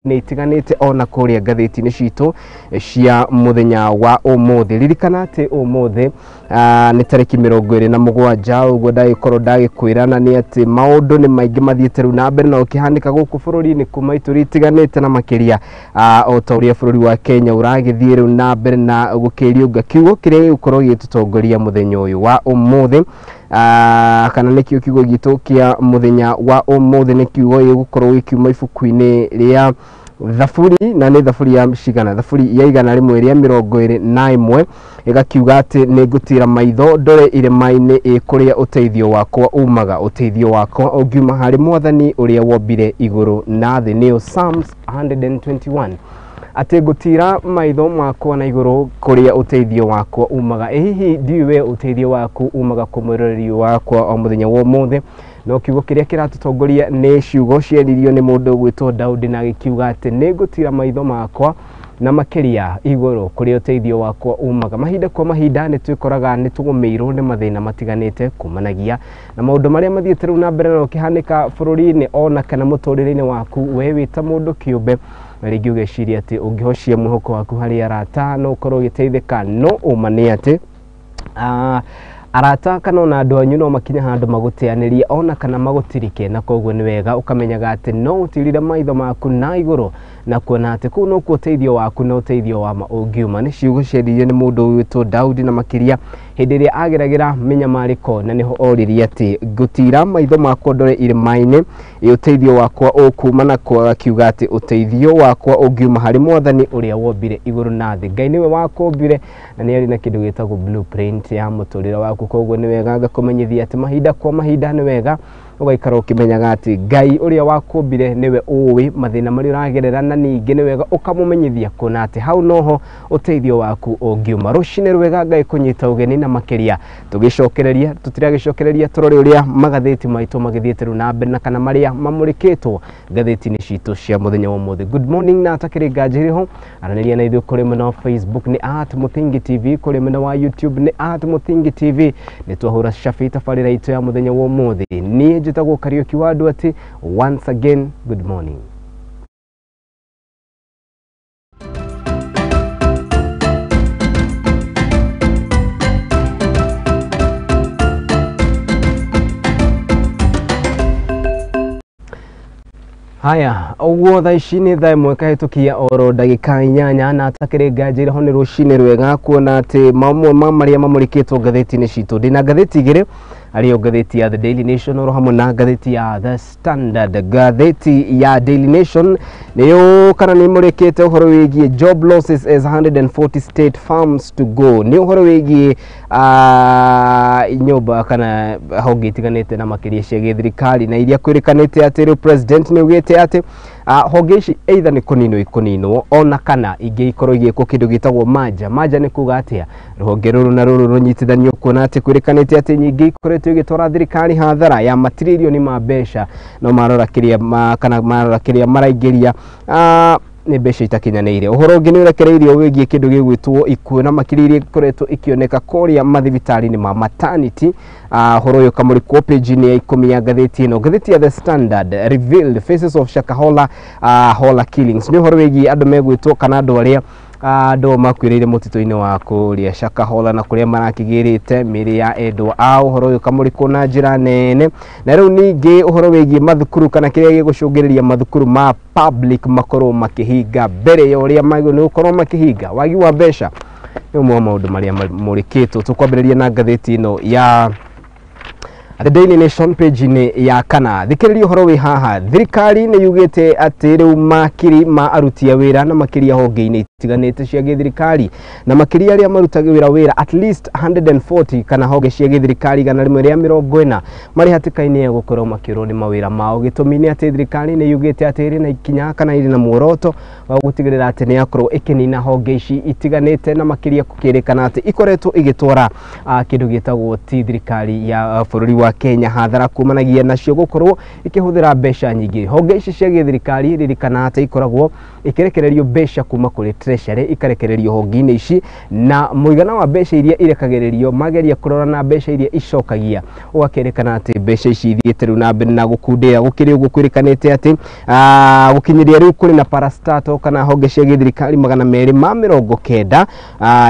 Itiganĩte ona kũrĩa ngathĩti-inĩ citũ cia mũthenya wa ũmũthĩ. Ririkana atĩ ũmũthĩ nĩ tarĩki 27, ũguo ndagĩkorwo ndagĩkwĩra na nĩ atĩ maũndũ nĩ maingĩ mathiĩte rĩu na mbere na ũkĩhanĩka gũkũ bũrũri-inĩ kuma itũri itiganĩte, na makĩria o ta ũrĩa bũrũri wa Kenya ũragĩthiĩ rĩu na mbere na gũkĩriũnga. Kiugo kĩrĩa gĩgũkorwo gĩgĩtũtongoria mũthenya ũyũ wa ũmũthĩ, kana nĩkĩo kiugo gitũ kĩa mũthenya wa ũmũthĩ, nĩ kiugo gĩgũkorwo gĩkiuma ibuku-inĩ rĩa Thaburi, na nĩ Thaburi ya cigana? Thaburi ya 121, ĩgakiuga atĩ nĩ ngũtira maitho ndore irĩma-inĩ, ĩ kũrĩa ũteithio wakwa umaga. Ũteithio wakwa ũngiuma harĩ Mwathani ũrĩa wombire igũrũ na thĩ. Nĩyo Psalms 121, atĩ ngũtira maitho makwa na igũrũ kũrĩa ũteithio wakwa umaga. Ĩ hihi ndiũĩ we ũteithio waku umaga kũ, mwĩroreri wakwa o mũthenya wa ũmũthĩ? No kiugo kĩrĩa kĩratũtongoria nĩ ciugo ciaririo nĩ mũndũ ũgwĩtwo Daudi, na agĩkiuga atĩ nĩ ngũtira maitho makwa na makĩria igũrũ kũrĩa ũteithio wakwa umaga. Mahinda kwa mahinda nĩ twĩkoraga nĩ tũgũmĩirwo nĩ mathĩna matiganĩte kumanagia na maũndũ marĩa mathiĩte rĩu na mbere na ũkĩhanĩka bũrũri-inĩ ona kana mũtũrĩre-inĩ waku we wĩ ta mũndũ kĩũmbe, na rĩngĩ ũgeciria atĩ ũngĩhocia mwĩhoko waku harĩ arata no ũkorwo ũgĩteithĩka. No ũma nĩ atĩ arata kana ona andũ anyu no makinye handũ magũteanĩrie ona kana magũtirike, na koguo nĩ wega ũkamenyaga atĩ no ũtirire maitho maku na igũrũ na kuona atĩ kũu nokuo ũteithio waku na ũteithio wa ma ũngiuma. Nĩ ciugo ciaririo nĩ mũndũ ũgwĩtwo Daudi, na makĩria hĩndĩ ĩrĩa ageragĩra mĩnyamarĩko, na nĩho oririe atĩ ngũtira maitho makwa ndore irĩma-inĩ, ĩ ũteithio wakwa ũkuma na kwa? Akiuga atĩ ũteithio wakwa ũngiuma harĩ Mwathani ũrĩa wombire igũrũ na thĩ. Ngai nĩwe wakũmbire na nĩ arĩ na kĩndũ gĩtagwo blueprint ya mũtũrĩre waku. Koguo nĩ wega ngakũmenyithia atĩ mahinda kwa mahinda nĩ wega ũgaikara ũkĩmenyaga atĩ Ngai ũrĩa wakũmbire nĩwe ũĩ mathĩna marĩa ũragerera, na ningĩ nĩ wega ũkamũmenyithia kuona atĩ hau noho ũteithio waku ũngiuma. Rũcinĩ rwega, Ngai kũnyita ũgeni, na makĩria tũgĩcokereria, tũtiragĩcokereria, tũrore ũrĩa magathĩti maitũ magĩthiĩte rĩu na mbere na kana marĩa mamũrĩkĩtwo ngathĩti-inĩ citũ cia mũthenya wa ũmũthĩ. Good morning, na atakĩrĩ nganja ĩrĩ ho, aranĩria na ithuĩ kũrĩ mwena wa Facebook nĩ @MũthingiTV, kũrĩ mwena wa YouTube nĩ @MũthingiTV. Nĩ twahũra cabi tabarĩra itũ ya mũthenya wa ũmũthĩ. Niĩ njĩtagwo Kariũki wa andũ atĩ once again, good morning. Haya, ũguo thaa ici nĩ thaa 1 kahĩtũkia oro ndagĩka 8, na atakĩrĩ nganja ho nĩ rũcinĩ rwega, kuona atĩ mamwe ma marĩa mamũrĩkĩtwo ngathĩti-inĩ citũ. Ndĩna ngathĩti igĩrĩ, arĩyo ngathĩti ya The Daily Nation oro hamwe na ngathĩti ya The Standard. Ngathĩti ya Daily Nation nĩyo kana nĩ ĩmũrĩkĩte ũhoro wĩgiĩ job losses as 140 state firms to go. Nĩ ũhoro wĩgiĩ nyũmba kana honge itiganĩte na makĩria cia gĩthirikari, na iria kwĩrĩkanĩte atĩ rĩu president nĩ augĩte atĩ honge ici either nĩ kũninwo ikũninwo ona kana ingĩ ikorwo igĩkwo kĩndũ gĩtagwo manja. Manja nĩ kuga atĩa? Rũhonge rũrũ na rũrũ rũnyitithanio, kuona atĩ kwĩrĩkanĩte atĩ nyingĩ ikoretwo igĩtwara thirikari hathara ya matiririoni ma mbeca, no marora kĩrĩa kana marora kĩrĩa maraingĩria nĩ mbeca itakinyanĩire. Ũhoro ũngĩ nĩ ũrekereirio wĩgiĩ kĩndũ gĩgwĩtwo ikuũ, na makĩria iria ikoretwo ikĩoneka kũrĩa mathibitarĩ-inĩ ma maternity. Ũhoro ũyũ ũkamũrĩkwo page-inĩ ya 10 ya ngathĩti ĩno. Ngathĩti ya The Standard, revealed faces of Shakahola Hola killings, nĩ ũhoro wĩgiĩ andũ megwĩtwo kana andũ arĩa andũ makuĩrĩire mũtitũ-inĩ wa kũrĩa Shakahola na kũrĩa marakĩgĩrĩte mĩĩrĩ ya endwa ao. Ũhoro ũyũ ũkamũrĩkwo na njĩra nene. Na rĩu ningĩ ũhoro wĩgiĩ mathukuru kana kĩrĩa gĩgũcũngĩrĩria mathukuru ma public makorwo makĩhinga mbere ya ũrĩa magĩrĩirwo nĩ gũkorwo makĩhinga, wagi wa mbeca nĩ ũmwe wa maũndũ marĩa mamũrĩkĩtwo. Tũkwambĩrĩria na ngathĩti ĩno ya The Daily Nation, page-inĩ ya 4. Thikĩrĩria ũhoro wĩ haha. Thirikari nĩ yugĩte atĩ rĩu makiri ma aruti a wĩra, na makĩria honge-inĩ itiganĩte cia gĩthirikari, na makĩria arĩa marutaga wĩra at least 140 kana honge cia gĩthirikari 140, marĩ hatĩka-inĩ ya gũkorwo makĩũrwo nĩ mawĩra mao. Gĩtũmi nĩ atĩ thirikari nĩ yugĩte atĩ ĩrĩ na ikinya kana ĩrĩ na muoroto wa gũtigĩrĩra atĩ nĩ yakorwo ĩkĩnina honge ici itiganĩte, na makĩria gũkĩrĩkana atĩ ikoretwo igĩtwara kĩndũ gĩtagwo ti thirikari ya bũrũri wa wa Kenya hathara kumanagia nacio gukorwo ikihũthĩra mbeca nyingĩ. Honge ici cia gĩthirikari ririkana atĩ ikoragwo ikirekererio mbeca kuma kũrĩ treasury ikarekererio honge-inĩ ici, na mũigana wa mbeca iria irekagĩrĩrio mageria kũrora na mbeca iria icokagia ũgakerekana atĩ mbeca ici ithiĩte rĩu na mbere na gũkundĩra. Gũkĩrĩ ũguo kwĩrĩkanĩte atĩ gũkinyĩria rĩu kũrĩ na parastatal kana honge cia gĩthirikari 290,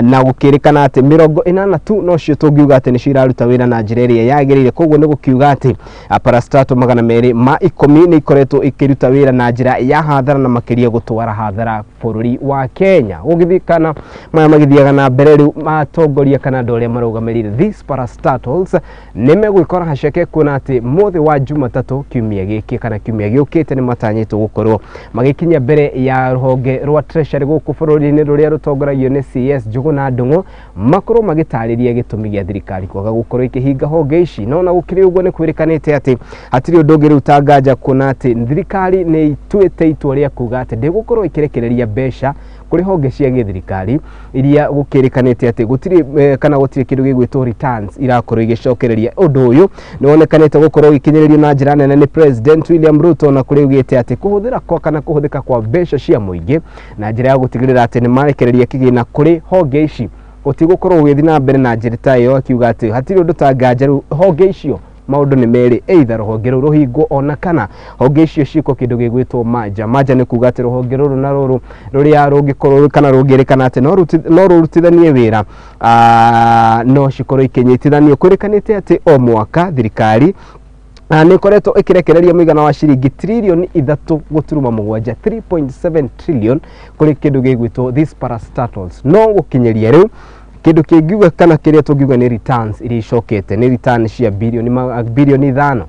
na gũkĩrĩkana atĩ 80 tu nocio tũngiuga atĩ nĩcio iraruta wĩra na njĩra ĩrĩa yagĩrĩire. Koguo nĩ gũkiuga atĩ parastatal 210 nĩ ikoretwo ikĩruta wĩra na njĩra ya hathara na makĩria gũtwara hathara bũrũri wa Kenya. Gũgĩthiĩ kana maya magĩthiaga na mbere rĩu matongoria kana andũ arĩa marũgamĩrĩire these parastatals nĩ megwĩkora haceke kuona atĩ mũthĩ wa Jumatatũ kiumia gĩkĩ kana kiumia gĩũkĩte nĩ matanyĩtwo gũkorwo magĩkinya mbere ya rũhonge rwa Treasury gũkũ bũrũri-inĩ rũrĩa rũtongoragio nĩ CS Njũgũna Ndung'u, makorwo magĩtarĩria gĩtũmi gĩa thirikari kwaga gũkorwo ĩkĩhinga honge ici. No na gũkĩrĩ ũguo nĩ kwĩrĩkanĩte atĩ hatirĩ ũndũ ũngĩ rĩu tanganja kuona atĩ thirikari nĩ ituĩte itua rĩa kuga atĩ ndĩgũkorwo ĩkĩrekereria mbeca kũrĩ honge cia gĩthirikari iria gũkĩrĩkanĩte atĩ gũtirĩ kana gũtirĩ kĩndũ gĩgwĩtwo returns irakorwo igĩcokereria. Ũndũ ũyũ nĩ wonekanĩte gũkorwo ũgĩkinyĩrĩrio na njĩra nene nĩ President William Ruto, na kũrĩ ugĩte atĩ kũhũthĩra kwa kana kũhũthĩka kwa mbeca cia mũingĩ na njĩra ya gũtigĩrĩra atĩ nĩ marekereria kĩgĩna kũrĩ honge ici gũtigũkorwo gũgĩthiĩ na mbere na njĩra ta ĩyo, akiuga atĩ hatirĩ ũndũ tanganja rĩu honge icio maũndũ nĩ merĩ, either rũhonge rũu rũhingwo ona kana honge icio ciĩkwo kĩndũ gĩgwĩtwo manja. Manja nĩ kuga atĩ rũhonge rũrũ na rũrũ rũrĩa rũngĩkorwo kana rũngĩrĩkana atĩ no rũrutithanie wĩra, no cikorwo ikĩnyitithanio. Kwĩrĩkanĩte atĩ o mwaka thirikari nĩ ĩkoretwo ĩkĩrekereria mũigana wa ciringi tririoni 3.7, 3.7 trillion kũrĩ kĩndũ gĩgwĩtwo these parastatals. No gũkinyĩria rĩu kĩndũ kĩngiuga kana kĩrĩa tũngiuga nĩ returns iria icokete nĩ return cia bilioni 5,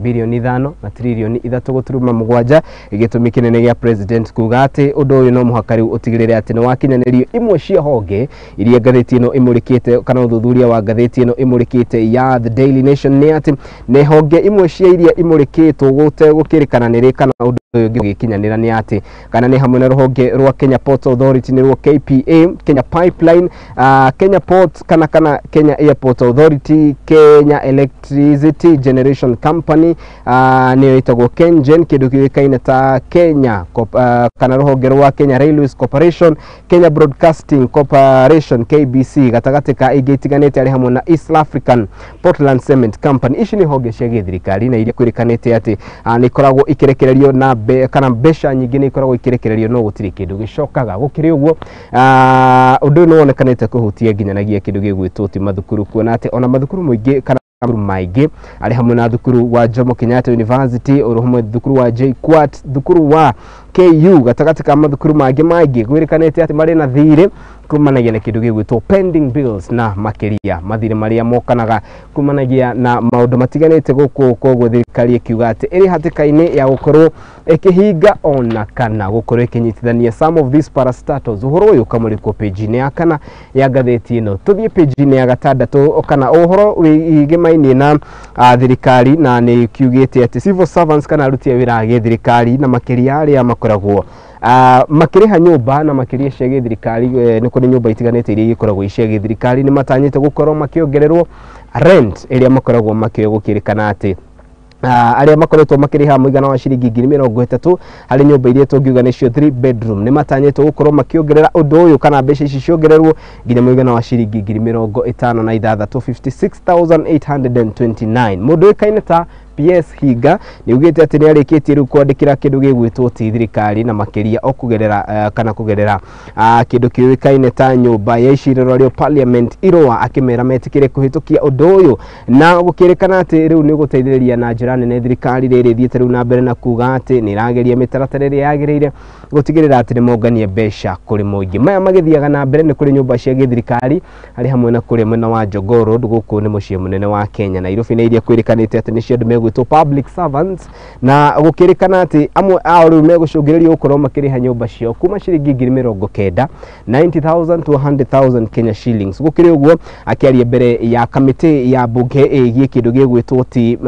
bilioni 5 na tririoni 3.7. Gĩtũmi kĩnene gĩa president kuga atĩ ũndũ ũyũ no mũhaka rĩu ũtigĩrĩre atĩ nĩ wakinyanĩrio imwe cia honge iria ngathĩti ĩno ĩmũrĩkĩte kana ũthuthuria wa ngathĩti ĩno ĩmũrĩkĩte ya The Daily Nation nĩ atĩ nĩ honge imwe cia iria imũrĩkĩtwo gũtekũrĩkana nĩ rĩ kana ũndũ ũyũ ũngĩkinyanĩra nĩ atĩ kana nĩ hamwe na rũhonge rwa Kenya Ports Authority nĩruo KPA, Kenya Pipeline, Kenya Ports kana Kenya Airport Authority, Kenya Electricity Generation Company, nĩyo ĩtagwo KenGen, kĩndũ kĩũĩkaine ta Kenya kana rũhonge rwa Kenya Railways Corporation, Kenya Broadcasting Corporation KBC, gatagatĩ ka ingĩ itiganĩte arĩ hamwe na East African Portland Cement Company. Ici nĩ honge cia gĩthirikari na iria kwĩrĩkanĩte atĩ nĩ ikoragwo ikĩrekererio na kana mbeca nyingĩ nĩ ikoragwo ikĩrekererio no gũtirĩ kĩndũ gĩcokaga. Gũkĩrĩ ũguo ũndũ ũyũ nĩ wonekanĩte kũhutia nginyanagia kĩndũ gĩgwĩtwo ti mathukuru, kuona atĩ ona mathukuru mũingĩ kana mathukuru maingĩ arĩ hamwe na thukuru wa Jomo Kenyatta University, ũrĩ hamwe thukuru wa JKUAT, thukuru wa KU, gatagatĩ ka mathukuru mangĩ maingĩ gwĩrĩkanĩte atĩ marĩ na thirĩ kumanagia na kĩndũ gĩgwĩtwo pending bills na makĩria mathirĩ marĩa mokanaga kumanagia na maũndũ matiganĩte gũkũ. Koguo thirikari ĩkiuga atĩ ĩrĩ hatĩka-inĩ ya gũkorwo ĩkĩhinga ona kana gũkorwo ĩkĩnyitithania some of these parastatals. Ũhoro ũyũ ũkamũrĩkwo page-inĩ ya kana ya ngathĩti ĩno. Tũthiĩ page-inĩ ya gatandatũ kana ũhoro wĩgĩmainie na thirikari, na nĩ kiugĩte atĩ civil servants kana aruti a wĩra a gĩthirikari na makĩria arĩa makoragwo makĩrĩha nyũmba na makĩria cia gĩthirikari, nĩ kũrĩ nyũmba itiganĩte iria igĩkoragwo cia gĩthirikari, nĩ matanyĩte gũkorwo makĩongererwo rent ĩrĩa makoragwo makĩoya. Gũkĩrĩkana atĩ arĩa makoretwo makĩrĩha mũigana wa ciringi 30,000 harĩ nyũmba iria tũngiuga nĩcio 3 bedroom nĩ matanyĩtwo gũkorwo makĩongerera ũndũ ũyũ kana mbeca ici ciongererwo nginya mũigana wa ciringi 56,000, 56,829. Mũndũ ũĩkaine ta PS Hinga nĩ ugĩte atĩ nĩ arĩkĩtie rĩu kwandĩkĩra kĩndũ gĩgwĩtwo ti thirikari na makĩria o kũgerera kana kũgerera kĩndũ kĩũĩkaine ta nyũmba ya icirĩro rĩo Parliament irũa, akĩmera metĩkĩre kũhĩtũkia ũndũ ũyũ, na gũkĩrĩkana atĩ rĩu nĩ gũteithĩrĩria na njĩra nene thirikari rĩrĩ ĩthiĩte rĩu na mbere na kuga atĩ nĩ ĩrageria mĩtaratara ĩrĩa yagĩrĩire gũtigĩrĩra atĩ nĩ mongania mbeca kũrĩ mũingĩ. Maya magĩthiaga na mbere nĩ kũrĩ nyũmba cia gĩthirikari harĩ hamwe na kũrĩa mwena wa Jogoo Road, gũkũ nĩ mũciĩ mũnene wa Kenya Nairobi, na iria kwĩrĩkanĩte atĩ nĩcio andũ megwĩtwo gĩgwĩtwo public servants, na gũkĩrĩkana atĩ amwe ao rĩu megũcũngĩrĩrio gũkorwo makĩrĩha nyũmba ciao kuma ciringi 90,000, 90,000 to 100,000 Kenya shillings. Gũkĩrĩ ũguo, akĩaria mbere ya kamĩtĩ ya bunge ĩgiĩ kĩndũ gĩgwĩtwo ti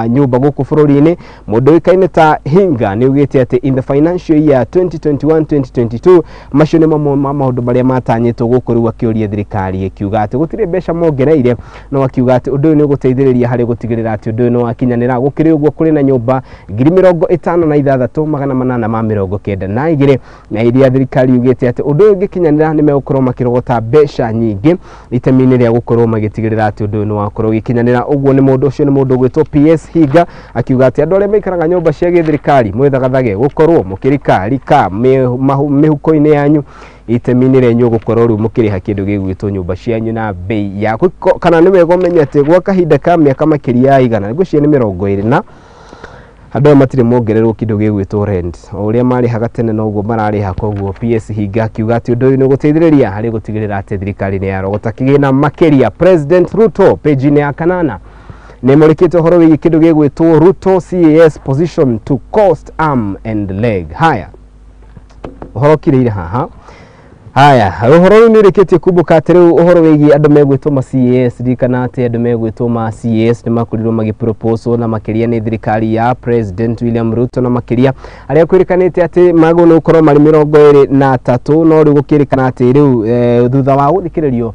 nyũmba gũkũ bũrũri-inĩ, mũndũ ũĩkaine ta Hinga nĩ augĩte atĩ in the financial year 2021-2022 macio nĩ mamwe ma maũndũ marĩa matanyĩtwo gũkũ. Rĩu akĩũria thirikari ĩkiuga atĩ gũtirĩ mbeca mongereire, no akiuga atĩ ũndũ ũyũ nĩ ũgũteithĩrĩria harĩ gũtigĩrĩra atĩ ũndũ ũyũ nĩ wakinyanĩra. Gũkĩrĩ ũguo, kũrĩ na nyũmba 56,892 na iria thirikari yugĩte atĩ ũndũ ũyũ ũngĩkinyanĩra nĩ megũkorwo makĩrogota mbeca nyingĩ itemi-inĩ rĩa gũkorwo magĩtigĩrĩra atĩ ũndũ ũyũ nĩ wakorwo ũgĩkinyanĩra. Ũguo nĩ mũndũ ũcio nĩ mũndũ ũgwĩtwo PS Hinga, akiuga atĩ andũ arĩa maikaraga nyũmba cia gĩthirikari mwĩthagathage gũkorwo mũkĩrika rika mĩhuko-inĩ yanyu itemi-inĩ rĩanyu gũkorwo rĩu mũkĩrĩha kĩndũ gĩgwĩtwo nyũmba cianyu na bei ya kana nĩ wega ũmenye atĩ gwa kahinda ka mĩaka makĩria ya 100, ngwĩciria nĩ 20, na andũ aya matirĩ mongererwo kĩndũ gĩgwĩtwo rent, o ũrĩa marĩhaga tene noguo mararĩha. Koguo PS Hinga akiuga atĩ ũndũ ũyũ nĩ ũgũteithĩrĩria harĩ gũtigĩrĩra atĩ thirikari nĩ yarogota kĩgĩna makĩria. President Ruto, page-inĩ ya kanana nĩ mũrĩkĩte ũhoro wĩgiĩ kĩndũ gĩgwĩtwo Ruto CAS position to cost arm and leg. Haya, ũhoro ũkirĩire haha. Haya, ũhoro ũyũ nĩ ũrĩkĩtie kumbũka atĩ rĩu ũhoro wĩgiĩ andũ megwĩtwo ma CAS. Ririkana atĩ andũ megwĩtwo ma CAS nĩ makorirwo magĩproposwo na makĩria nĩ thirikari ya President William Ruto, na makĩria arĩa kwĩrĩkanĩte atĩ magũrĩirwo nĩ gũkorwo marĩ 23, no rĩu gũkĩrĩkana atĩ rĩu thutha wa gũthikĩrĩrio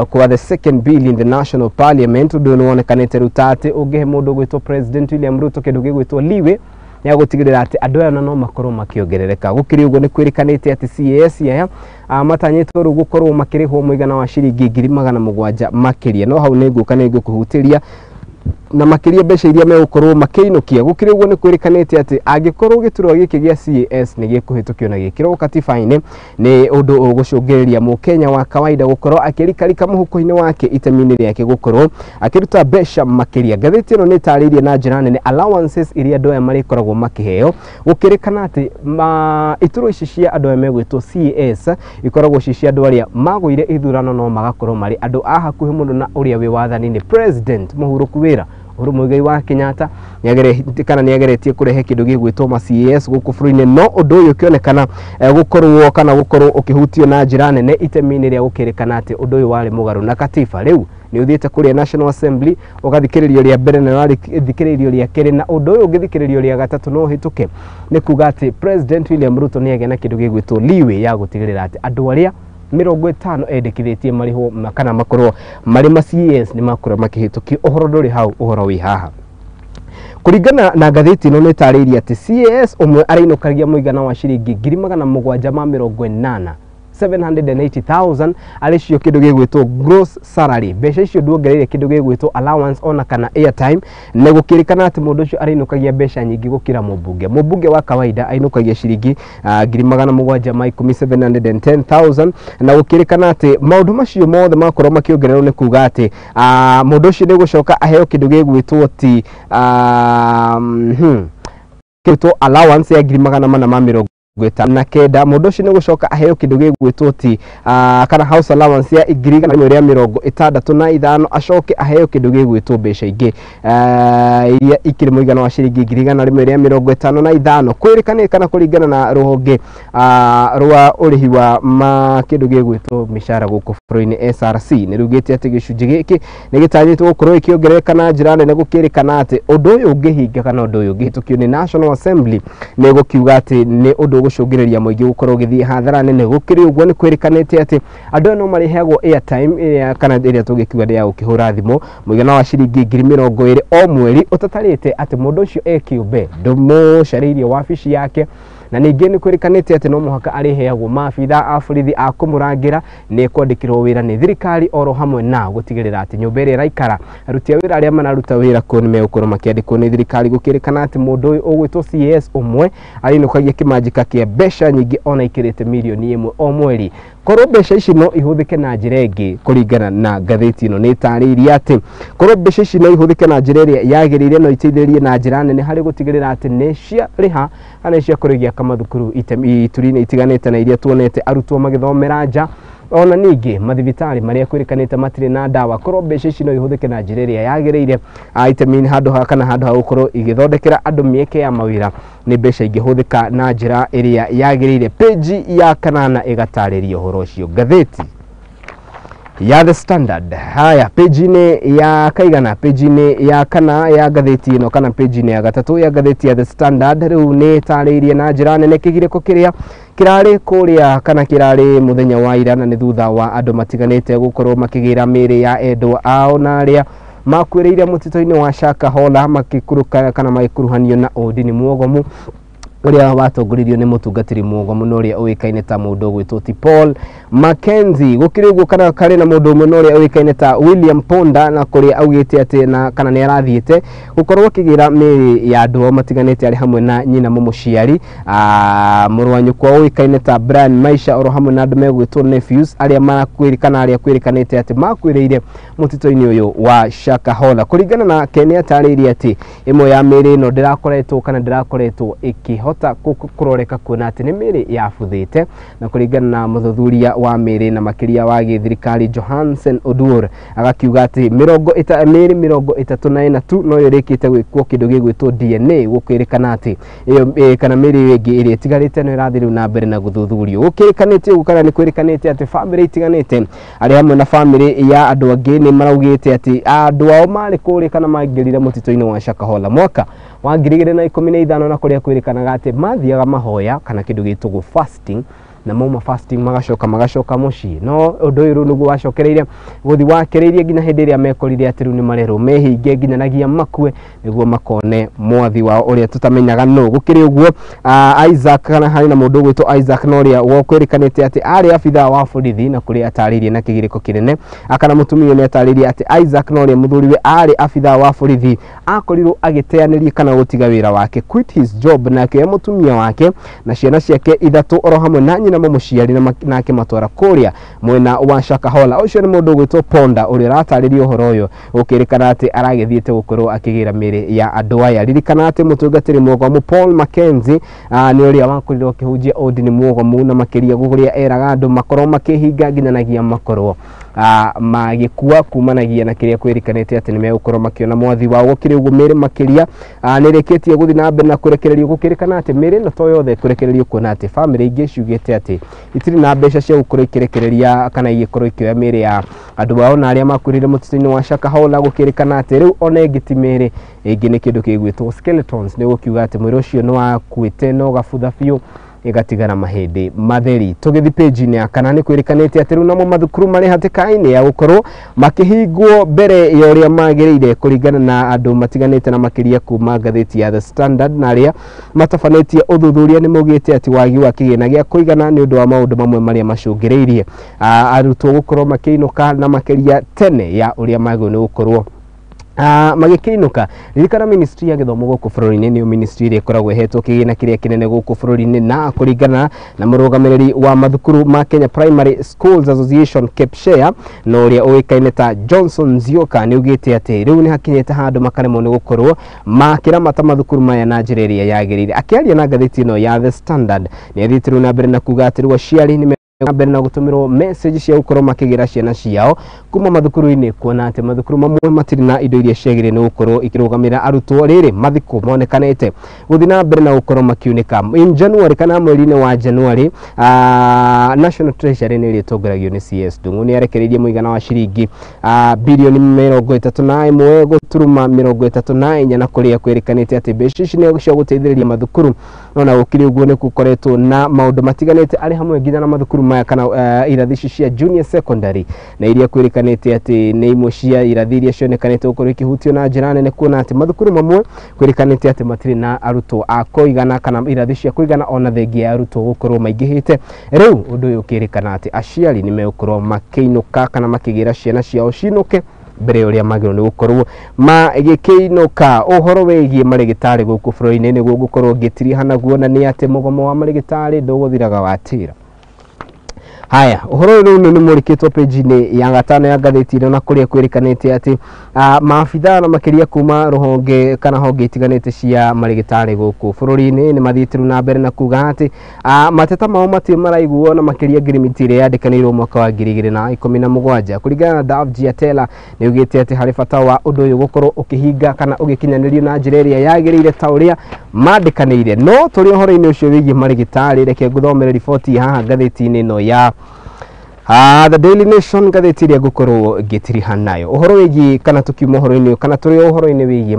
kwa the second bill in the national parliament, ũndũ ũyũ nĩ wonekanĩte rĩu ta atĩ ũngĩhe mũndũ ũgwĩtwo President William Ruto kĩndũ gĩgwĩtwo leeway nĩ agũtigĩrĩra atĩ andũ aya no makorwo makĩongerereka. Gũkĩrĩ ũguo, nĩ kwĩrĩkanĩte atĩ CAS aya matanyĩtwo rĩu gũkorwo makĩrĩhwo mũigana wa ciringi 700,000 makĩria, no hau nĩ ngũka nĩ ngũkũhutĩria na makĩria mbeca iria megũkorwo makĩinũkia. Gũkĩrĩ ũguo, nĩ kwĩrĩkanĩte atĩ angĩkorwo gĩturwa gĩkĩ gĩa CAS nĩ gĩkũhĩtũkio na gĩkĩrwo katiba-inĩ, nĩ ũndũ ũgũcũngĩrĩria mũkenya wa kawaida gũkorwo akĩrikarika mũhuko-inĩ wake itemi-inĩ rĩake gũkorwo akĩruta mbeca makĩria. Ngathĩti ĩno nĩ ĩtarĩirie na njĩra nene allowances iria andũ aya marĩkoragwo makĩheo. Gũkĩrĩkana atĩ iturwa ici cia andũ aya megwĩtwo CAS ikoragwo ci cia andũ arĩa magũire ithurano no magakorwo marĩ andũ a hakuhĩ mũno na ũrĩa wĩ wathani-inĩ, President mũhurũku wĩra Uhuru Muigai wa Kenyatta. Kana nĩageretie kũrehe kĩndũ gĩgwĩtwo ma CAS gũkũ bũrũri-inĩ, no ũndũ ũyũ ũkĩonekana gũkorwo kana gũkorwo ũkĩhutio na njĩra nene itemi-inĩ rĩa gũkĩrĩkana atĩ ũndũ ũyũ warĩ mũgarũ na katiba. Rĩu nĩ ũthiĩte kũrĩa National Assembly ũgathikĩrĩrio rĩa mbere na ũrathikĩrĩrio rĩa kerĩ, na ũndũ ũyũ ũngĩthikĩrĩrio rĩa gatatũ no ũhĩtũke, nĩ kuga atĩ President William Ruto nĩ agĩa na kĩndũ gĩgwĩtwo leeway ya gũtigĩrĩra atĩ andũ arĩa 50 endekithĩtie marĩhwo kana makorwo marĩ ma CAS nĩ makorwo makĩhĩtũkio. Ũhoro ndũrĩ hau, ũhoro wĩ haha. Kũringana na ngathĩti ĩno, nĩ ĩtarĩirie atĩ CAS ũmwe arainũkagia mũigana wa ciringi 780,000, 780,000 arĩ cio kĩndũ gĩgwĩtwo gross salary. Mbeca icio nduongereire kĩndũ gĩgwĩtwo allowance ona kana airtime, na gũkĩrĩkana atĩ mũndũ ũcio arainũkagia mbeca nyingĩ gũkĩra mũmbunge. Mũmbunge wa kawaida ainũkagia ciringi 710,000, 710,000, na gũkĩrĩkana atĩ maũndũ macio mothe makorwo makĩongererwo nĩ kuga atĩ mũndũ ũcio nĩ gũcoka aheo kĩndũ gĩgwĩtwo ti gĩgwĩtwo allowance ya 459,000. Mũndũ ũcio nĩ gũcoka aheo kĩndũ gĩgwĩtwo ti kana house allowance ya 165,000, acoke aheo kĩndũ gĩgwĩtwo mbeca ingĩ iria ikĩrĩ mũigana wa ciringi 155,000. Kwĩrĩkanĩte kana kũringana na rũhonge rwa ũrĩhi wa ma kĩndũ gĩgwĩtwo mĩcara gũkũ bũrũri-inĩ, SRC, nĩ rugĩte atĩ gĩcunjĩ gĩkĩ nĩ gĩtanyĩtwo gũkorwo gĩkĩongerereka na njĩra nene. Gũkĩrĩkana atĩ ũndũ ũyũ ũngĩhinga kana ũndũ ũyũ ũngĩhĩtũkio nĩ National Assembly, nĩ gũkiuga atĩ nĩ ũndũ ũgũcũngĩrĩria mũingĩ gũkorwo ũgĩthiĩ hathara nene. Gũkĩrĩ ũguo, nĩ kwĩrĩkanĩte atĩ andũ aya no marĩheagwo airtime ĩrĩa kana ĩrĩa tũngĩkiuga nĩ ya gũkĩhũra thimũ mũigana wa ciringi 20,000 o mweri, ũtatarĩte atĩ mũndũ ũcio e kĩũmbe ndũmũcarĩirie wabici yake. Na ningĩ nĩ kwĩrĩkanĩte atĩ no mũhaka arĩheagwo maabitha a borithi a kũmũrangĩra, nĩ kwandĩkĩrwo wĩra nĩ thirikari, oro hamwe na gũtigĩrĩra atĩ nyũmba ĩrĩa ĩraikara aruti a wĩra arĩa mararuta wĩra kuo nĩ megũkorwo makĩandĩkwo nĩ thirikari. Gũkĩrĩkana atĩ mũndũ ũyũ ũgwĩtwo CAS ũmwe arĩinũkagia kĩmanjĩka kĩa mbeca nyingĩ ona ikĩrĩte 1,000,000 o mweri. Korwo mbeca ici no ihũthĩke na njĩra ĩngĩ, kũringana na ngathĩti ĩno nĩ ĩtarĩirie atĩ korwo mbeca ici no ihũthĩke na njĩra ĩrĩa yagĩrĩire, no iteithĩrĩrie na njĩra nene harĩ gũtigĩrĩra atĩ nĩ ciarĩha kana nĩ ciakorwo igĩaka mathukuru ituri-inĩ itiganĩte na iria tuonete arutwo magĩthomera nja. Ona ningĩ mathibitarĩ marĩa kwĩrĩkanĩte matirĩ na ndawa, korwo mbeca ici no ihũthĩke na njĩra ĩrĩa yagĩrĩire, I mean handũ ha kana handũ ha gũkorwo igĩthondekera andũ mĩeke ya mawĩra, nĩ mbeca ingĩhũthĩka na njĩra ĩrĩa yagĩrĩire. Page ya 8 ĩgatarĩria ũhoro ũcio ngathĩti ya The Standard. Haya, page-inĩ ya kaigana, page-inĩ ya 4 ya ngathĩti ĩno kana page-inĩ ya 3 ya ngathĩti ya The Standard, rĩu nĩ ĩtarĩirie na njĩra nene kĩgirĩko kĩrĩa kĩrarĩ kũrĩa kana kĩrarĩ mũthenya wa ira, na nĩ thutha wa andũ matiganĩte gũkorwo makĩgĩra mĩĩrĩ ya endwa ao na arĩa makuĩrĩire mũtitũ-inĩ wa Shakahola makĩkuruka kana magĩkuruhanio na ũndini mwogomu ũrĩa watongoririo nĩ mũtungatĩri mwogomu na ũrĩa ũĩkaine ta mũndũ ũgwĩtwo ti Paul Mackenzie. Gũkĩrĩ ũguo kana karĩ na mũndũ ũmwe na ũrĩa ũĩkaine ta William Ponda, na kũrĩa augĩte atĩ na kana nĩ arathiĩte gũkorwo akĩgĩra mĩĩrĩ ya andũ ao matiganĩte arĩ hamwe na nyina mũmũciari, mũrũ wa nyũkwa ũĩkaine ta Brian Maisha, oro hamwe na andũ megwĩtwo nephews arĩa marakwĩrĩkana arĩa kwĩrĩkanĩte atĩ makuĩrĩire mũtitũ-inĩ ũyũ wa Shakahola. Kũringana nake nĩ atarĩirie atĩ ĩmwe ya mĩĩrĩ ĩno ndĩrakoretwo kana ndĩrakoretwo ĩkĩhota kũroreka kuona atĩ nĩ mĩĩrĩ yabuthĩte, na kũringana na mũthuthuria wa mĩĩrĩ na makĩria wa gĩthirikari Johansen Oduor agakiuga atĩ mĩĩrĩ 34 tu noyo ĩrĩkĩte gwĩkwo kĩndũ gĩgwĩtwo DNA, gũkĩrĩkana atĩ ĩyo kana mĩĩrĩ ĩyo ĩngĩ ĩrĩa ĩtigarĩte no ĩrathiĩ rĩu na mbere na gũthuthurio. Gũkĩrĩkanĩte ũguo kana nĩ kwĩrĩkanĩte atĩ bamĩrĩ itiganĩte arĩ hamwe na bamĩrĩ ya andũ angĩ nĩ maraugĩte atĩ andũ ao marĩ kũrĩa kana maingĩrire mũtitũ-inĩ wa Shakahola mwaka wa 2015, na kũrĩa kwĩrĩkanaga atĩ mathiaga mahoya kana kĩndũ gĩtagwo fasting, na mauma fasting magacoka mũciĩ. No ũndũ ũyũ rĩu nĩguo wacokereire gũthi wakereirie nginya hĩndĩ ĩrĩa mekorire atĩ rĩu nĩ marerwo mehinge nginyanagia makue nĩguo makone mwathi wao ũrĩa tũtamenyaga nũ. Gũkĩrĩ ũguo, Isaac kana harĩ na mũndũ ũgwĩtwo Isaac na ũrĩa kwĩrĩkanĩte atĩ arĩ abithaa wa borithi, na kũrĩa atarĩirie na kĩgirĩko kĩnene akana mũtumia nĩ atarĩirie atĩ Isaac na ũrĩa mũthuriwe arĩ abithaa wa borithi akorirwo agĩteanĩria kana gũtiga wĩra wake, quit his job, na akĩoya mũtumia wake na ciana ciake 3 oro hamwe na nyina mũmũciari na akĩmatwara kũrĩa mwena wa Shakahola. Ũcio nĩ mũndũ ũgwĩtwo Ponda ũrĩa ũratarĩria ũhoro ũyũ, gũkĩrĩkana atĩ aragĩthiĩte gũkorwo akĩgĩra mĩĩrĩ ya andũ aya. Ririkana atĩ mũtungatĩri mwogomu Paul Mackenzie nĩ ũrĩa wakorirwo akĩhunjia ũndini mwogomu na makĩria kũrĩa eraga andũ makorwo makĩhinga nginyanagia makorwo magĩkua kumanagia na kĩrĩa kwĩrĩkanĩte atĩ nĩ megũkorwo makĩona mwathi wao. Gũkĩrĩ ũguo mĩĩrĩ makĩria nĩ ĩrĩkĩtie gũthiĩ na mbere na kũrekererio, gũkĩrĩkana atĩ mĩĩrĩ ĩno to yothe ĩkũrekererio kuona atĩ bamĩrĩ ingĩ ciugĩte atĩ itirĩ na mbeca cia gũkorwo ikĩrekereria kana igĩkorwo ikĩoya mĩĩrĩ ya andũ ao na arĩa makuĩrĩire mũtitũ-inĩ wa Shakahola. Gũkĩrĩkana atĩ rĩu ona ĩngĩ ti mĩĩrĩ, ĩngĩ nĩ kĩndũ gĩgwĩtwo skeletons, nĩ gũkiuga atĩ mwĩrĩ ũcio nĩ wakuĩte na ũgabutha biũ ĩgatigara mahĩndĩ matheri. Tũgĩthiĩ page-inĩ ya 4 nĩ kwĩrĩkanĩte atĩ rĩu namo mathukuru marĩ hatĩka-inĩ ya gũkorwo makĩhingwo mbere ya ũrĩa magĩrĩire kũringana na andũ matiganĩte na makĩria kuma ngathĩti ya The Standard, na arĩa matabanĩtie ũthuthuria nĩ maugĩte atĩ wagi wa kĩgĩna gĩa kũigana nĩ ũndũ wa maũndũ mamwe marĩa macũngĩrĩirie arutwo gũkorwo makĩinũka na makĩria tene ya ũrĩa magĩrĩirwo nĩ gũkorwo magĩkĩinũka. Ririkana ministry ya gĩthomo gũkũ bũrũri-inĩ nĩyo ministry ĩrĩa ĩkoragwo ĩhetwo kĩgĩna kĩrĩa kĩnene gũkũ bũrũri-inĩ, na kũringana na mũrũgamĩrĩri wa mathukuru ma Kenya Primary Schools Association KEPSHA na ũrĩa ũĩkaine ta Johnson Nzioka nĩ augĩte atĩ rĩu nĩ hakinyĩte handũ makaremwo nĩ gũkorwo makĩramata mathukuru maya na njĩra ĩrĩa yagĩrĩire. Akĩaria na ngathĩti ĩno ya The Standard nĩ athiĩte rĩu na mbere na kuga atĩ rĩu aciari nĩ mbere na gũtũmĩrwo message cia gũkorwo makĩgĩra ciana ciao kuma mathukuru-inĩ, kuona atĩ mathukuru mamwe matirĩ na indo iria ciagĩrĩire nĩ gũkorwo ikĩrũgamĩrĩra arutwo. Rĩrĩ mathikũ monekanĩte gũthiĩ na mbere na gũkorwo makiunĩka in January kana mweri-inĩ wa January, National Treasury nĩ ĩrĩa ĩtongoragio nĩ CS Ndung'u nĩ arekereirie mũigana wa ciringi bilioni 31.34, na kũrĩa kwĩrĩkanĩte atĩ mbeca ici nĩ cia gũteithĩrĩria mathukuru. No na gũkĩrĩ ũguo nĩ gũkoretwo na maũndũ matiganĩte arĩ hamwe nginya na mathukuru maya kana irathi ici cia junior secondary, na iria kwĩrĩkanĩte atĩ nĩ imwe cia irathi iria cionekanĩte gũkorwo ikĩhutio na njĩra nene, kuona atĩ mathukuru mamwe kwĩrĩkanĩte atĩ matirĩ na arutwo a kũigana kana irathi cia kũigana, ona thengia ya arutwo gũkorwo maingĩhĩte. Rĩu ũndũ ũyũ ũkĩrĩkana atĩ aciari nĩ megũkorwo makĩinũka kana makĩgĩra ciana ciao cinũke mbere ya ũrĩa magĩrĩirwo nĩ gũkorwo magĩkĩinũka. Ũhoro wĩgiĩ marĩgĩtarĩ gũkũ bũrũri-inĩ nĩguo ngũkorwo ngĩtiriha naguo, na nĩ atĩ mũgomo wa marĩgĩtarĩ ndũgũthiraga watĩra. Haya, ũhoro ũyũ rĩu nĩ mũrĩkĩtwo page-inĩ ya gatano ya ngathĩti ĩno, na kũrĩa kwĩrĩkanĩte atĩ maabithaa na makĩria kuma rũhonge kana honge itiganĩte cia marĩgĩtarĩ gũkũ bũrũri-inĩ nĩ mathiĩte rĩu na mbere na kuga atĩ mateta mao matirĩ maraiguo, na makĩria ngirimiti ĩrĩa yandĩkanĩirwo mwaka wa 2017. Kũringana na Davji Atela, nĩ augĩte atĩ harĩ bata wa ũndũ ũyũ gũkorwo ũkĩhinga kana ũgĩkinyanĩrio na njĩra ĩrĩa yagĩrĩire ta ũrĩa mandĩkanĩire. No tũrĩ ũhoro-inĩ ũcio wĩgiĩ marĩgĩtarĩ, reke ngũthomere riboti haha ngathĩti-inĩ ĩno ya The Daily Nation, ngathĩti ĩrĩa ngũkorwo ngĩtiriha nayo ũhoro wĩgiĩ kana tũkiuma ũhoro-inĩ kana tũrĩ ũhoro-inĩ wĩgiĩ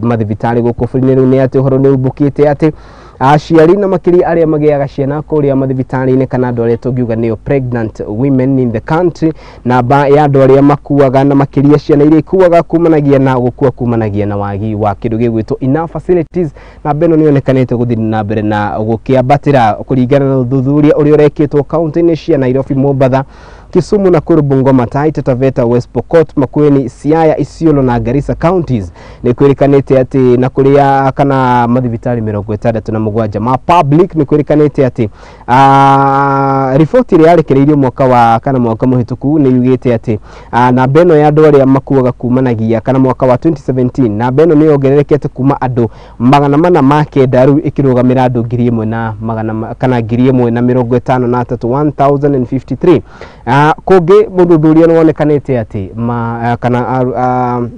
mathibitarĩ gũkũ bũrũri-inĩ. Rĩu nĩ atĩ ũhoro nĩ umbũkĩte atĩ aciari na makĩria arĩa magĩaga ciana kũrĩa mathibitarĩ-inĩ, kana andũ arĩa tũngiuga nĩo pregnant women in the country, namba ya andũ arĩa makuaga na makĩria ciana iria ikuaga kumanagia na gũkua kumanagia na wagi wa kĩndũ gĩgwĩtwo enough facilities, namba ĩno nĩ yonekanĩte gũthiĩ na mbere na gũkĩambatĩra kũringana na ũthuthuria ũrĩa ũrekĩtwo kaunti-inĩ cia Nairobi, Mombatha, Kisumu, Nakuru, Bungoma, Taita Taveta, West Pokot, Makueni, Siaya, Isiolo na Garissa counties. Nĩ kwĩrĩkanĩte atĩ na kũrĩa kana mathibitarĩ 67 ma public, nĩ kwĩrĩkanĩte atĩ riboti ĩrĩa yarekereirio mwaka wa kana mwaka mũhĩtũku nĩ yugĩte atĩ namba ĩno ya andũ arĩa makuaga kumanagia kana mwaka wa 2017, namba ĩno nĩ yongererekete kuma andũ 409 rĩu ĩkĩrũgamĩra andũ 1,000 na magana kana 1,053, 1053. Kũngĩ mũthuthuria nĩ wonekanĩte atĩ kana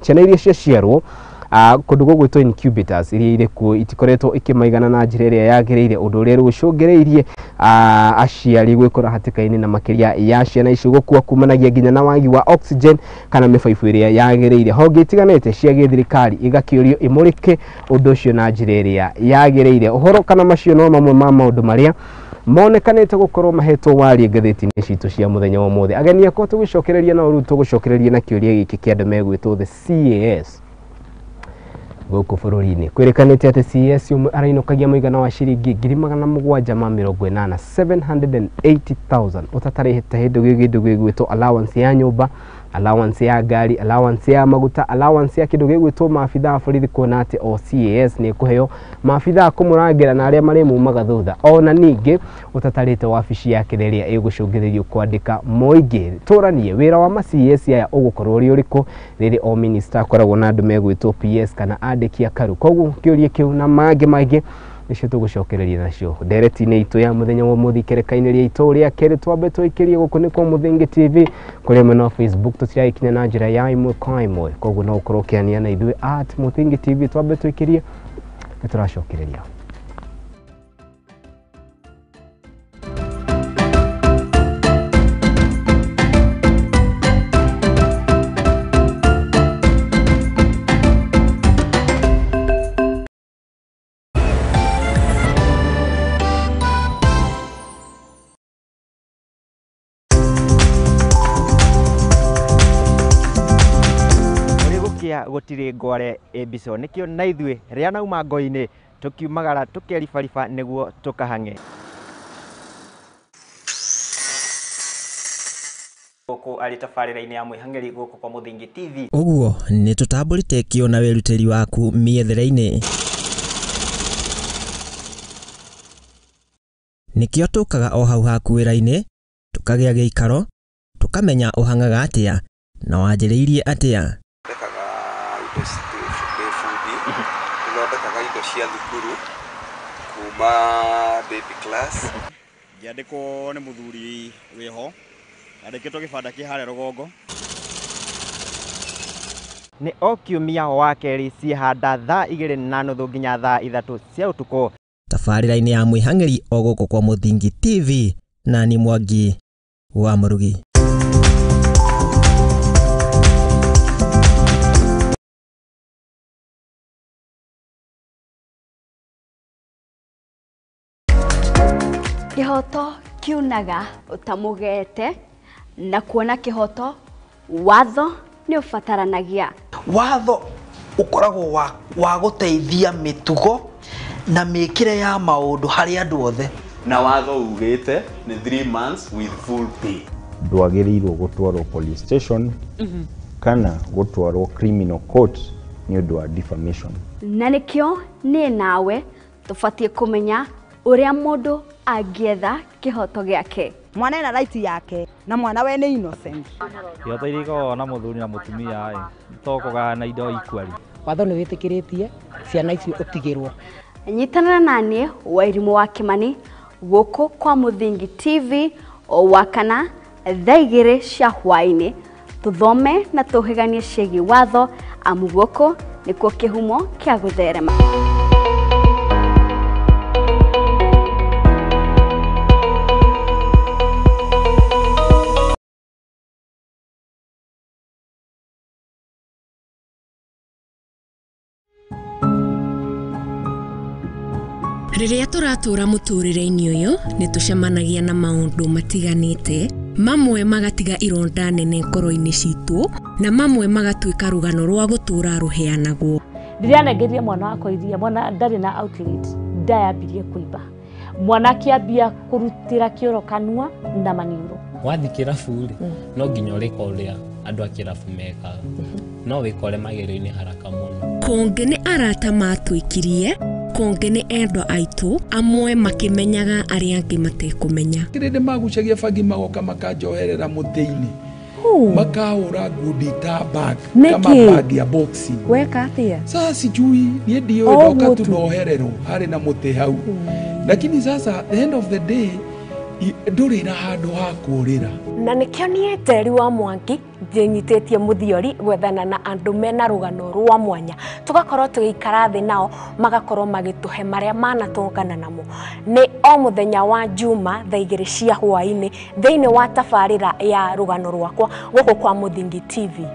ciana iria ciaciarwo kũndũ gũgwĩtwo incubators iria irĩ kuo itikoretwo ikĩmaigana na njĩra ĩrĩa yagĩrĩire, ũndũ ũrĩa rĩu ũcũngĩrĩirie aciari gwĩkora hatĩka-inĩ na makĩria ya ciana icio gũkua kumanagia nginya na wagi wa oxygen kana mĩbaibũ ĩrĩa yagĩrĩire. Honge itiganĩte cia gĩthirikari igakĩũrio imũrĩke ũndũ ũcio na njĩra ĩrĩa yagĩrĩire. Ũhoro kana macio no mamwe ma maũndũ marĩa monekanĩte gũkorwo mahetwo warie ngathĩti-inĩ citũ cia mũthenya wa ũmũthĩ. Ageni akwa tũgĩcokereria na ũrĩu tũgũcokereria na kĩũria gĩkĩ kĩa andũ megwĩtwo the CAS gũkũ bũrũri-inĩ. Kwĩrĩkanĩte atĩ CAS ũmwe arainũkagia mũigana wa ciringi 780,000, 780,000, ũtatarĩte hĩndĩ gĩkĩndũ gĩgwĩtwo allowance ya nyũmba, allowance ya ngari, allowance ya maguta, allowance ya kĩndũ gĩgwĩtwo maabithaa a borithi, kuona atĩ o CAS nĩ kũheo maabithaa kũmũrangĩra na arĩa marĩmumaga thutha, ona ningĩ ũtatarĩte wabici yake rĩrĩa ĩgũcũngĩrĩrio kwandĩka mũingĩ. Tũranie wĩra wa ma CAS aya ũgũkorwo ũrĩ ũrĩkũ rĩrĩ o minister akoragwo na andũ megwĩtwo PS kana andĩki a karu. Koguo kĩũria kĩu na mangĩ maingĩ nĩcio tũgũcokereria nacio ndereti-inĩ itũ ya mũthenya wa ũmũthĩ ikereka-inĩ rĩa itũ rĩa kerĩ. Twambe tũikĩrie gũkũ nĩ kwa Mũthingi TV kũrĩa mwena wa Facebook tũtiragĩkinya na njĩra ya ĩmwe kwa ĩmwe, koguo no ũkorwo ũkĩania na ithuĩ at Mũthingi TV. Twambe tũikĩrie, nĩ tũracokereria. Gũtirĩ ngware ĩmbico nĩkĩo na ithuĩ rĩa nauma ngo-inĩ tũkiumagara tũkeribariba nĩguo tũkahang'e gũkũ arĩ tabarĩra-inĩ ya mwĩhang'eri gũkũ kwa Mũthingi TV. Ũguo nĩ tũtambũrĩte kĩo na wĩrutĩri waku mĩethere-inĩ, nĩkĩo tũkaga o hau haku wĩra-inĩ, tũkagĩa gĩikaro, tũkamenya ũhang'aga atĩa na wanjĩrĩirie atĩa. Thondekaga indo cia thukuru kuma baby class. Ngĩandĩkwo nĩ mũthuri wĩho, andĩkĩtwo gĩbanda kĩ harĩa rũgongo. Nĩ o kiumia wa kerĩ ciĩhanda thaa 2:30 nginya thaa 3 cia ũtukũ. Tabarĩra-inĩ ya mwĩhang'eri o gũkũ kwa Mũthingi TV, na ni Mwangi wa Mũrugi. Kĩhoto kiunaga ũtamũgete, na kuona kĩhoto watho nĩ ũbataranagia. Watho ũkoragwo wa gũteithia mĩtugo na mĩkĩre ya maũndũ harĩ andũ othe. Na watho ugĩte nĩ 3 months with full pay. Ndwagĩrĩirwo gũtwarwo police station kana gũtwarwo criminal court nĩ ũndũ wa defamation. Na nĩkĩo niĩ nawe tũbatiĩ kũmenya ũrĩa mũndũ angĩetha kĩhoto gĩake. Mwana ena right yake na mwana we nĩ innocent. Ihoto iria ikoragwo na mũthuri na mũtumia ĩ to kũgayana indo equally. Watho nĩ wĩtĩkĩrĩtie ciana icio ũtigĩrwo. Nyitanĩra naniĩ Wairimũ wa Kimani gũkũ kwa Mũthingi TV o wakana thaa 2 cia hwaĩ-inĩ, tũthome na tũhĩganie ciĩgiĩ watho, amu gũkũ nĩkuo kĩhumo kĩa gũtherema. Rĩrĩa tũratũra mũtũrĩre-inĩ ũyũ nĩ tũcemanagia na maũndũ matiganĩte, mamwe magatiga ironda nene ngoro-inĩ citũ na mamwe magatuĩka rũgano rwa gũtũra rũheanagwo. Ndĩranengeria mwana wakwa iria, mwana ndarĩ na outlet, ndayambirie kũimba, mwana akĩambia kũrutĩra kĩoro kanua na maniũrũ. Wathiĩ kĩrabu rĩ, no nginya ũrĩka ũrĩa andũ a kĩrabu mekaga, no wĩkore magerio-inĩ haraka mũno. Kũngĩ nĩ arata matwĩkirie, kũngĩ nĩ endwa aitũ, amwe makĩmenyaga arĩa angĩ matekũmenya. Kĩrĩndĩ magucagia bangi magoka makanjoherera mũtĩ-inĩ, makahũra ngundi ta bag kama bag ya boxing. Weka atĩa? Sasa sijui niĩ ndiũĩ, ndoka tu nohererwo harĩ na mũtĩ hau, lakini sasa the end of the day ndũrĩ na handũ ha kũũrĩra. Na nĩkĩo niĩ Njeri wa Mwangi ndĩnyitĩtie mũthiori gwethana na andũ mena rũgano rwa mwanya, tũgakorwo tũgĩikara thĩ nao magakorwo magĩtũhe marĩa manatũngana namo. Nĩ o mũthenya wa Juma thaa 2 cia hwaĩ-inĩ thĩinĩ wa tabarĩra ya rũgano rwakwa gũkũ kwa Mũthingi TV.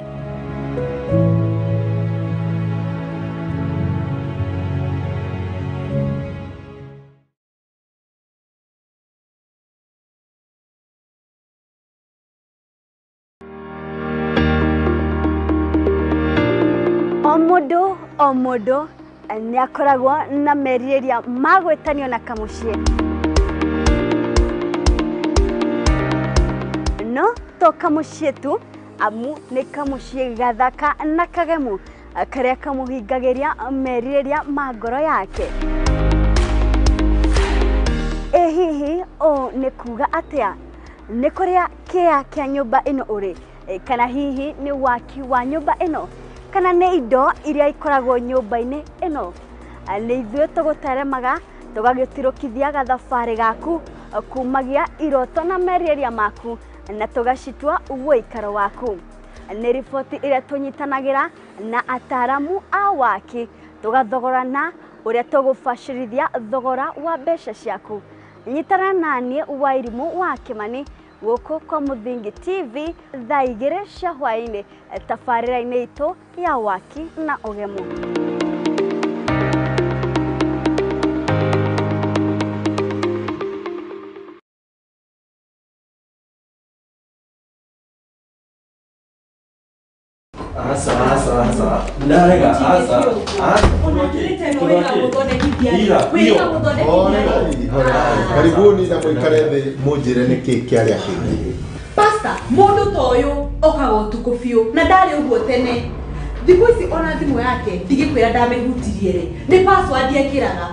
O mũndũ nĩ akoragwo na merirĩria ma gwĩtanio na kamũciĩ, no to kamũciĩ tu, amu nĩ kamũciĩ gathaka na kagemu karĩa kamũhingagĩria merirĩria ma ngoro yake. Ĩ hihi ũũ nĩ kuga atĩa? Nĩ kũrĩa kĩa kĩa nyũmba ĩno ũrĩ, kana hihi nĩ waki wa nyũmba ĩno, kana nĩ indo iria ikoragwo nyũmba-inĩ ĩno? Nĩ ithuĩ tũgũteremaga tũgagĩtirũkithia gathabarĩ gaku kumagia iroto na merirĩria maku na tũgacitua ũikaro waku. Nĩ riboti ĩrĩa tũnyitanagĩra na ataramu a waki, tũgathogorana ũrĩa tũgũbacĩrithia thogora wa mbeca ciaku. Nyitana naniĩ Wairimũ wa Kimani gũkũ kwa Mũthingi TV thaa 2 cia hwaĩ-inĩ tabarĩra-inĩ itũ ya waki na ũgemu. Asa ndarega asa. Karibuni na mũikare thĩ mũnjĩre nĩkĩ kĩarĩa kĩngĩ. Pastor, mũndũ ta ũyũ okaga ũtukũ biũ na ndarĩ ũguo tene. Thikũ ici ona thimũ yake ndigĩkwĩra ndamĩhutirie rĩ, nĩ password ekĩraga.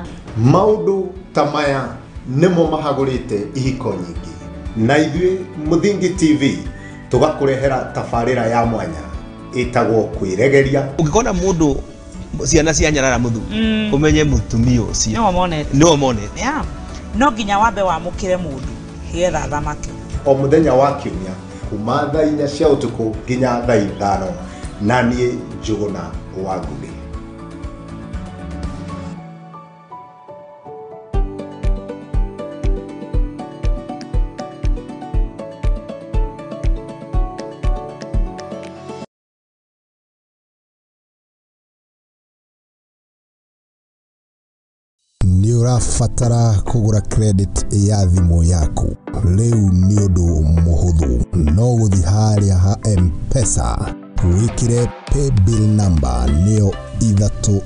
Maũndũ ta maya nĩmo mahagũrĩte ihiko nyingĩ, na ithuĩ Mũthingi TV tũgakũrehera tabarĩra ya mwanya ĩtagwo kwĩregeria. Ũngĩkona mũndũ ciana cia nyarara mũthuri, ũmenye mũtumia ũcio nĩwe monete. No nginya wambe wamũkĩre mũndũ nĩgetha athamake. O mũthenya wa kiumia kuma thaa 4 cia ũtukũ nginya thaa 5, na niĩ Njũgũna wa Ngũgĩ. Nĩ ũrabatara kũgũra credit ya thimũ yaku? Rĩu nĩ ũndũ mũhũthũ, no gũthiĩ harĩa ha M-Pesa wĩkĩre paybill number nĩyo 3 3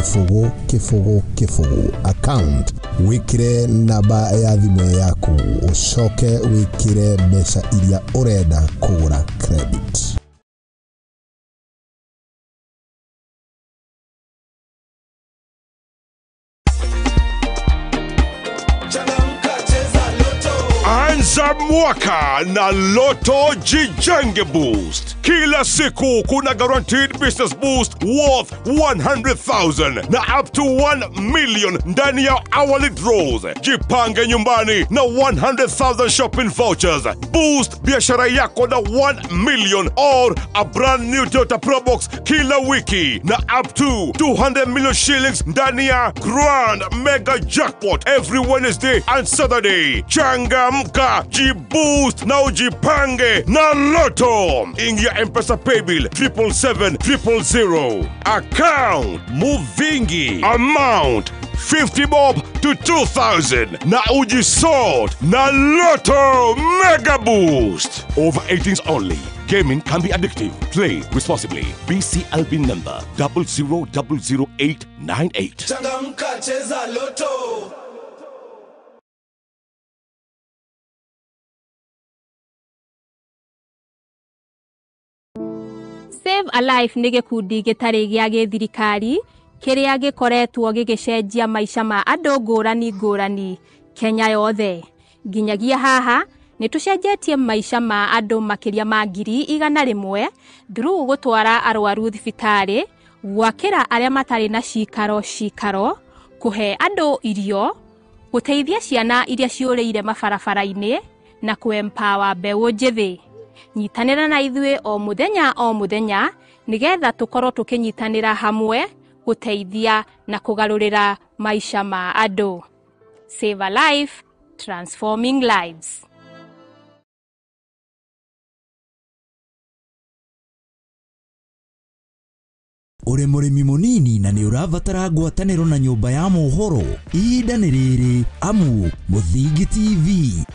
0 0 0 account, wĩkĩre namba ya thimũ yaku, ũcoke wĩkĩre mbeca iria ũrenda kũgũra credit. Mwaka na Lotto Jijenge Boost. Kila siku kuna guaranteed business boost worth 100,000 na up to 1 million ndani ya hourly draws. Jipange nyumbani na 100,000 shopping vouchers. Boost biashara yako na 1 million or a brand new Toyota Probox kila wiki na up to 200 million shillings ndani ya Grand Mega Jackpot every Wednesday and Saturday. Changamka, jiboost na ujipange na Lotto. Ingia M-Pesa Paybill 777 000. Account Muvingi. Amount 50 bob to 2,000 na ujisort na Lotto Mega Boost. Over 18s only. Gaming can be addictive. Play responsibly. BCLB number 0000898. Changamka, cheza Lotto. Save a Life nĩ gĩkundi gĩtarĩ gĩa gĩthirikari kĩrĩa gĩkoretwo gĩgĩcenjia maica ma andũ ngũrani ngũrani Kenya yothe. Nginyagia haha nĩ tũcenjetie maica ma andũ makĩria ma 100,000 through gũtwara arwaru thibitarĩ, gwakĩra arĩa matarĩ na cikaro cikaro, kũhe andũ irio, gũteithia ciana iria ciũrĩire mabarabara-inĩ na kũ-empower mbeũ njĩthĩ. Nyitanĩra na ithuĩ o mũthenya o mũthenya nĩgetha tũkorwo tũkĩnyitanĩra hamwe gũteithia na kũgarũrĩra maica ma andũ. Save a Life, transforming lives. Ũrĩ mũrĩmi mũnini na nĩ ũrabatara ngwatanĩro na nyũmba ya mohoro, ihinda nĩ rĩrĩ, amu Mũthingi TV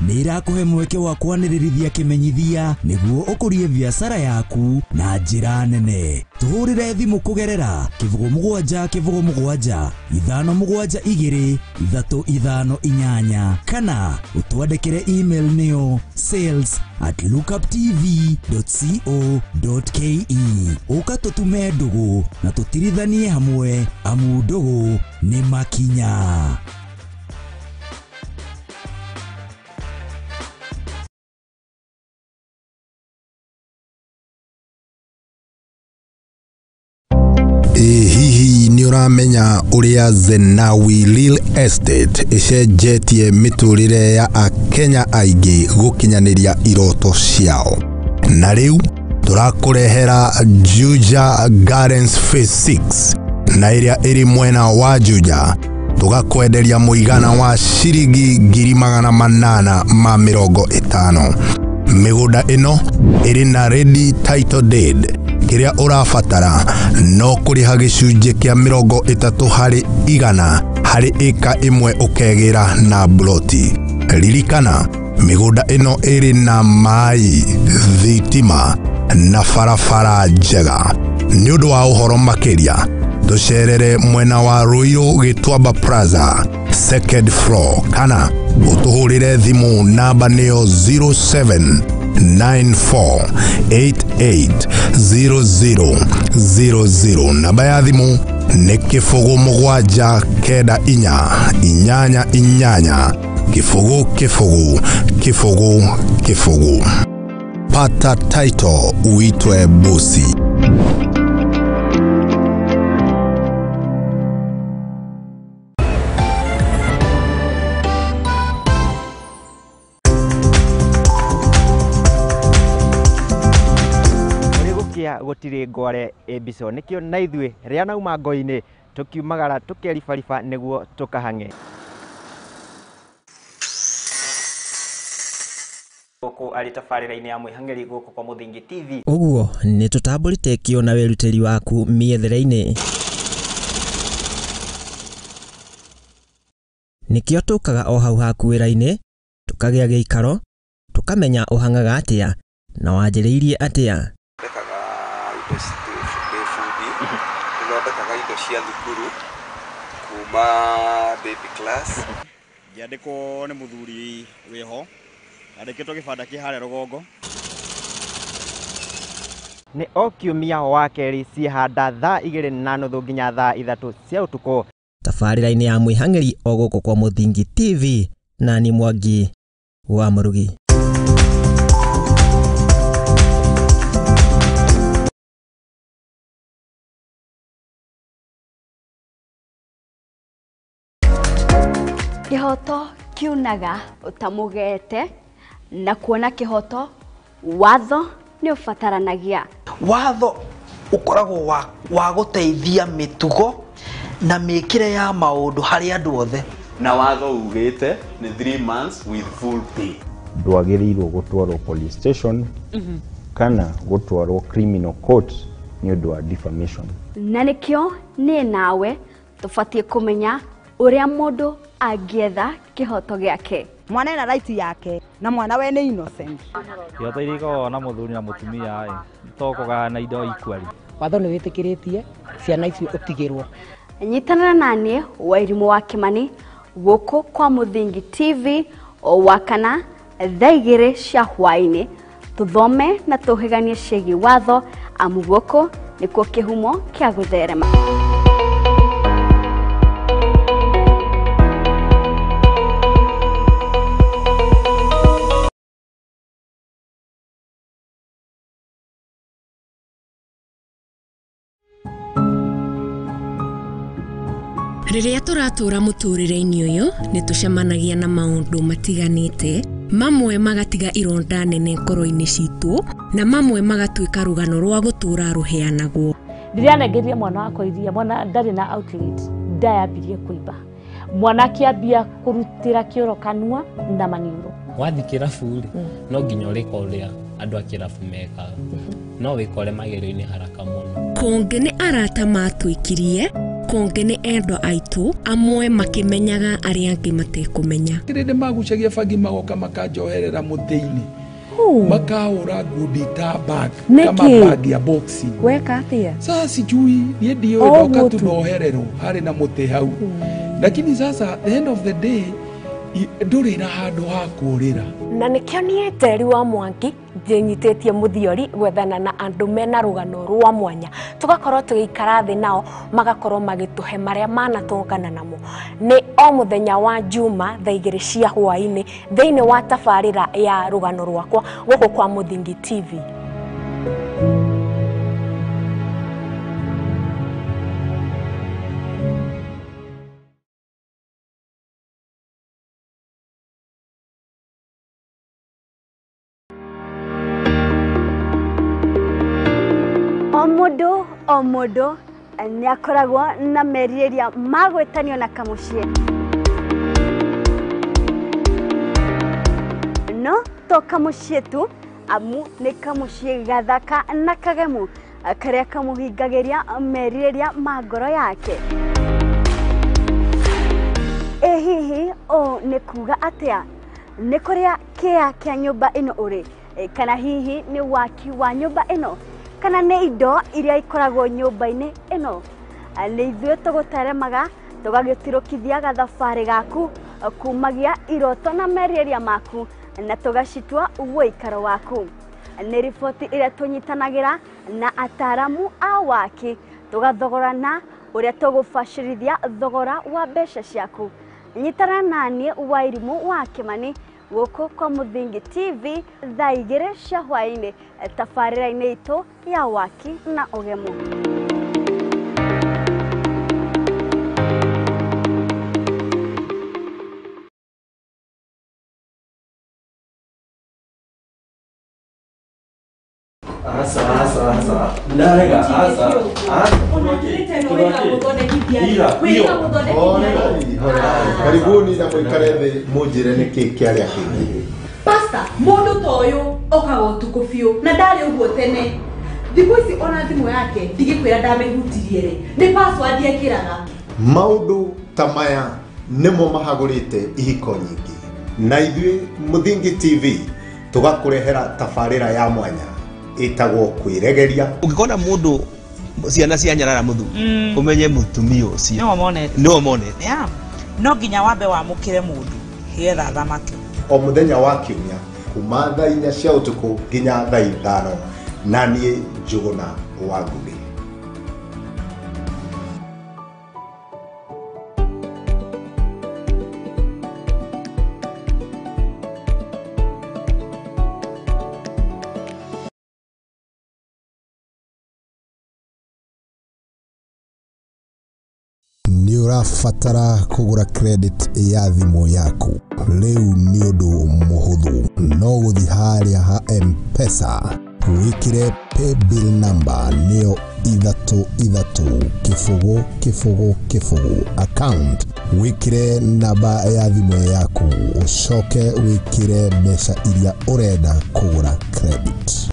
nĩ ĩrakũhe mweke wa kwanĩrĩrithia kĩmenyithia nĩguo ũkũrie biacara yaku na njĩra nene. Tũhũrĩre thimũ kũgerera 07 07 572 358 kana ũtwandĩkĩre email nĩyo sales@lookuptv.co.ke. Ũka tũtume ndũgũ na tũtirithanie hamwe, amu ndũgũ nĩ makinya. Ĩ hihi nĩ ũramenya ũrĩa Zenawi Real Estate ĩcenjetie mĩtũrĩre ya Akenya aingĩ gũkinyanĩria iroto ciao? Na rĩu tũrakũrehera Juja Gardens Phase 6 na ĩrĩa ĩrĩ mwena wa Juja, tũgakwenderia mũigana wa ciringi 850,000. Mĩgũnda ĩno ĩrĩ na ready title deed. Kĩrĩa ũrabatara no kũrĩha gĩcunjĩ kĩa 30% harĩ ĩka ĩmwe ũkegĩra na bloti. Ririkana, mĩgũnda ĩno ĩrĩ na maĩ, thitima na barabara njega. Nĩ ũndũ wa ũhoro makĩria, tũcerere mwena wa Ruiru Gĩtuamba Plaza second floor kana ũtũhũrĩre thimũ namba nĩyo 0794880000. Namba ya thimũ nĩ 0 7 9 8 8 0 0 0 0. Pata title uitwe bosi. Kũrĩ gũkĩa gũtirĩ ngware ĩmbico, nĩkĩo na ithuĩ rĩa nauma ngo-inĩ tũkiumagara tũkeribariba nĩguo tũkahang'e. Gũkũ arĩ tabarĩra-inĩ ya mwĩhang'eri gũkũ kwa Mũthingi TV. Ũguo nĩ tũtambũrĩte kĩo na wĩrutĩri waku mĩethere-inĩ. Nĩkĩo tũkaga o hau haku wĩra-inĩ, tũkagĩa gĩikaro, tũkamenya ũhang'aga atĩa na wanjĩrĩirie atĩa. Thondekaga indo ndĩ bundi, nĩthondekaga indo cia thukuru kuma baby class. Ngĩandĩkwo nĩ mũthuri wĩho, andĩkĩtwo gĩbanda kĩ harĩa rũgongo. Nĩ o kiumia wa kerĩ ciĩhanda thaa 2:30 nginya thaa 3 cia ũtukũ. Tabarĩra-inĩ ya mwĩhang'eri o gũkũ kwa Mũthingi TV, na ni Mwangi wa Mũrugi. Kĩhoto kiunaga ũtamũgete na kuona kĩhoto watho nĩ ũbataranagia. Watho ũkoragwo wa gũteithia mĩtugo na mĩkĩre ya maũndũ harĩ andũ othe. Na watho ugĩte nĩ 3 months with full pay. Ndwagĩrĩirwo gũtwarwo police station kana gũtwarwo criminal court nĩ ũndũ wa defamation. Na nĩkĩo niĩ nawe tũbatiĩ kũmenya ũrĩa mũndũ angĩetha kĩhoto gĩake. Mwana ena right yake na mwana we nĩ innocent. Kĩhoto iria ikoragwo na mũthuri na mũtumia ĩ to kũgayana indo equally. Watho nĩ wĩtĩkĩrĩtie ciana icio ũtigĩrwo. Nyitanĩra naniĩ Wairimũ wa Kĩmani gũkũ kwa Mũthingi TV o Wakana thaa 2 cia hwaĩ-inĩ tũthome na tũhĩganie ciĩgiĩ watho amu gũkũ nĩkuo kĩhumo kĩa gũtherema. Rĩrĩa tũratũra mũtũrĩre-inĩ ũyũ nĩ tũcemanagia na maũndũ matiganĩte, mamwe magatiga ironda nene ngoro-inĩ citũ na mamwe magatuĩka rũgano rwa gũtũra rũheanagwo. Rĩrĩa anengerie mwana wakwa iria, mwana ndarĩ na outlet, nda yambirie kũimba. Mwana akĩambia kũrutĩra kĩoro kanua na maniũrũ. Wathiĩ kĩrabu rĩ, no nginya ũrĩka ũrĩa andũ a kĩrabu mekaga. No wĩkore magerio-inĩ haraka mũno. Kũngĩ nĩ arata matwĩkirie, kũngĩ nĩ endwa aitũ, amwe makĩmenyaga arĩa angĩ matekũmenya. Kĩrĩndĩ magucagia bangi magoka makanjoherera mũtĩ-inĩ. Makahũra ngundi ta bag kama bag ya boxing. Weka atĩa? Sasa sijui niĩ ndiũĩ, ndoka tu nohererwo harĩ na mũtĩ hau. Lakini sasa the end of the day ndũrĩ na handũ ha kũũrĩra. Na nĩkĩo niĩ Njeri wa Mwangi njĩnyitĩtie mũthiori gwethana na andũ mena rũgano rwa mwanya, tũgakorwo tũgĩikara thĩ nao magakorwo magĩtũhe marĩa manatũngana namo. Nĩ o mũthenya wa Juma thaa 2 cia hwaĩ-inĩ thĩinĩ wa tabarĩra ya rũgano rwakwa gũkũ kwa Mũthingi TV. O mũndũ nĩ akoragwo na merirĩria ma gwĩtanio na kamũciĩ, no to kamũciĩ tu, amu nĩ kamũciĩ gathaka na kagemu karĩa kamũhingagĩria merirĩria ma ngoro yake. Ĩ hihi ũũ nĩ kuga atĩa? Nĩ kũrĩa kĩa kĩa nyũmba ĩno ũrĩ, kana hihi nĩ waki wa nyũmba ĩno, kana nĩ indo iria ikoragwo nyũmba-inĩ ĩno? Nĩ ithuĩ tũgũteremaga tũgagĩtirũkithia gathabarĩ gaku kumagia iroto na merirĩria maku na tũgacitua ũikaro waku. Nĩ riboti ĩrĩa tũnyitanagĩra na ataramu a waki tũgathogorana ũrĩa tũgũbacĩrithia thogora wa mbeca ciaku. Nyitana naniĩ Wairimũ wa Kĩmani gũkũ kwa Mũthingi TV thaa 2 cia hwaĩ-inĩ tabarĩra-inĩ itũ ya waki na ũgemu. Asa ndarega asa. Karibuni na mũikare thĩ mũnjĩre nĩkĩ kĩarĩa kĩngĩ. Pastor, mũndũ ta ũyũ okaga ũtukũ biũ na ndarĩ ũguo tene. Thikũ ici ona thimũ yake ndigĩkwĩra ndamĩhutirie rĩ, nĩ password ekĩraga. Maũndũ ta maya nĩmo mahagũrĩte ihiko nyingĩ, na ithuĩ Mũthingi TV tũgakũrehera tabarĩra ya mwanya ĩtagwo kwĩregeria. Ũngĩkona mũndũ ciana cia nyarara mũthuri, ũmenye mũtumia ũcio nĩwe monete. No nginya wambe wamũkĩre mũndũ nĩgetha athamake. O mũthenya wa kiumia kuma thaa 4 cia ũtukũ nginya thaa 5, na niĩ Njũgũna wa Ngũgĩ. Nĩ Ũrabatara kũgũra credit ya thimũ yaku. Rĩu nĩ ũndũ mũhũthũ, no gũthiĩ harĩa ha M-Pesa, wĩkĩre paybill number nĩyo 3 3 0 0 0 account, wĩkĩre namba ya thimũ yaku, ũcoke wĩkĩre mbeca iria ũrenda kũgũra credit.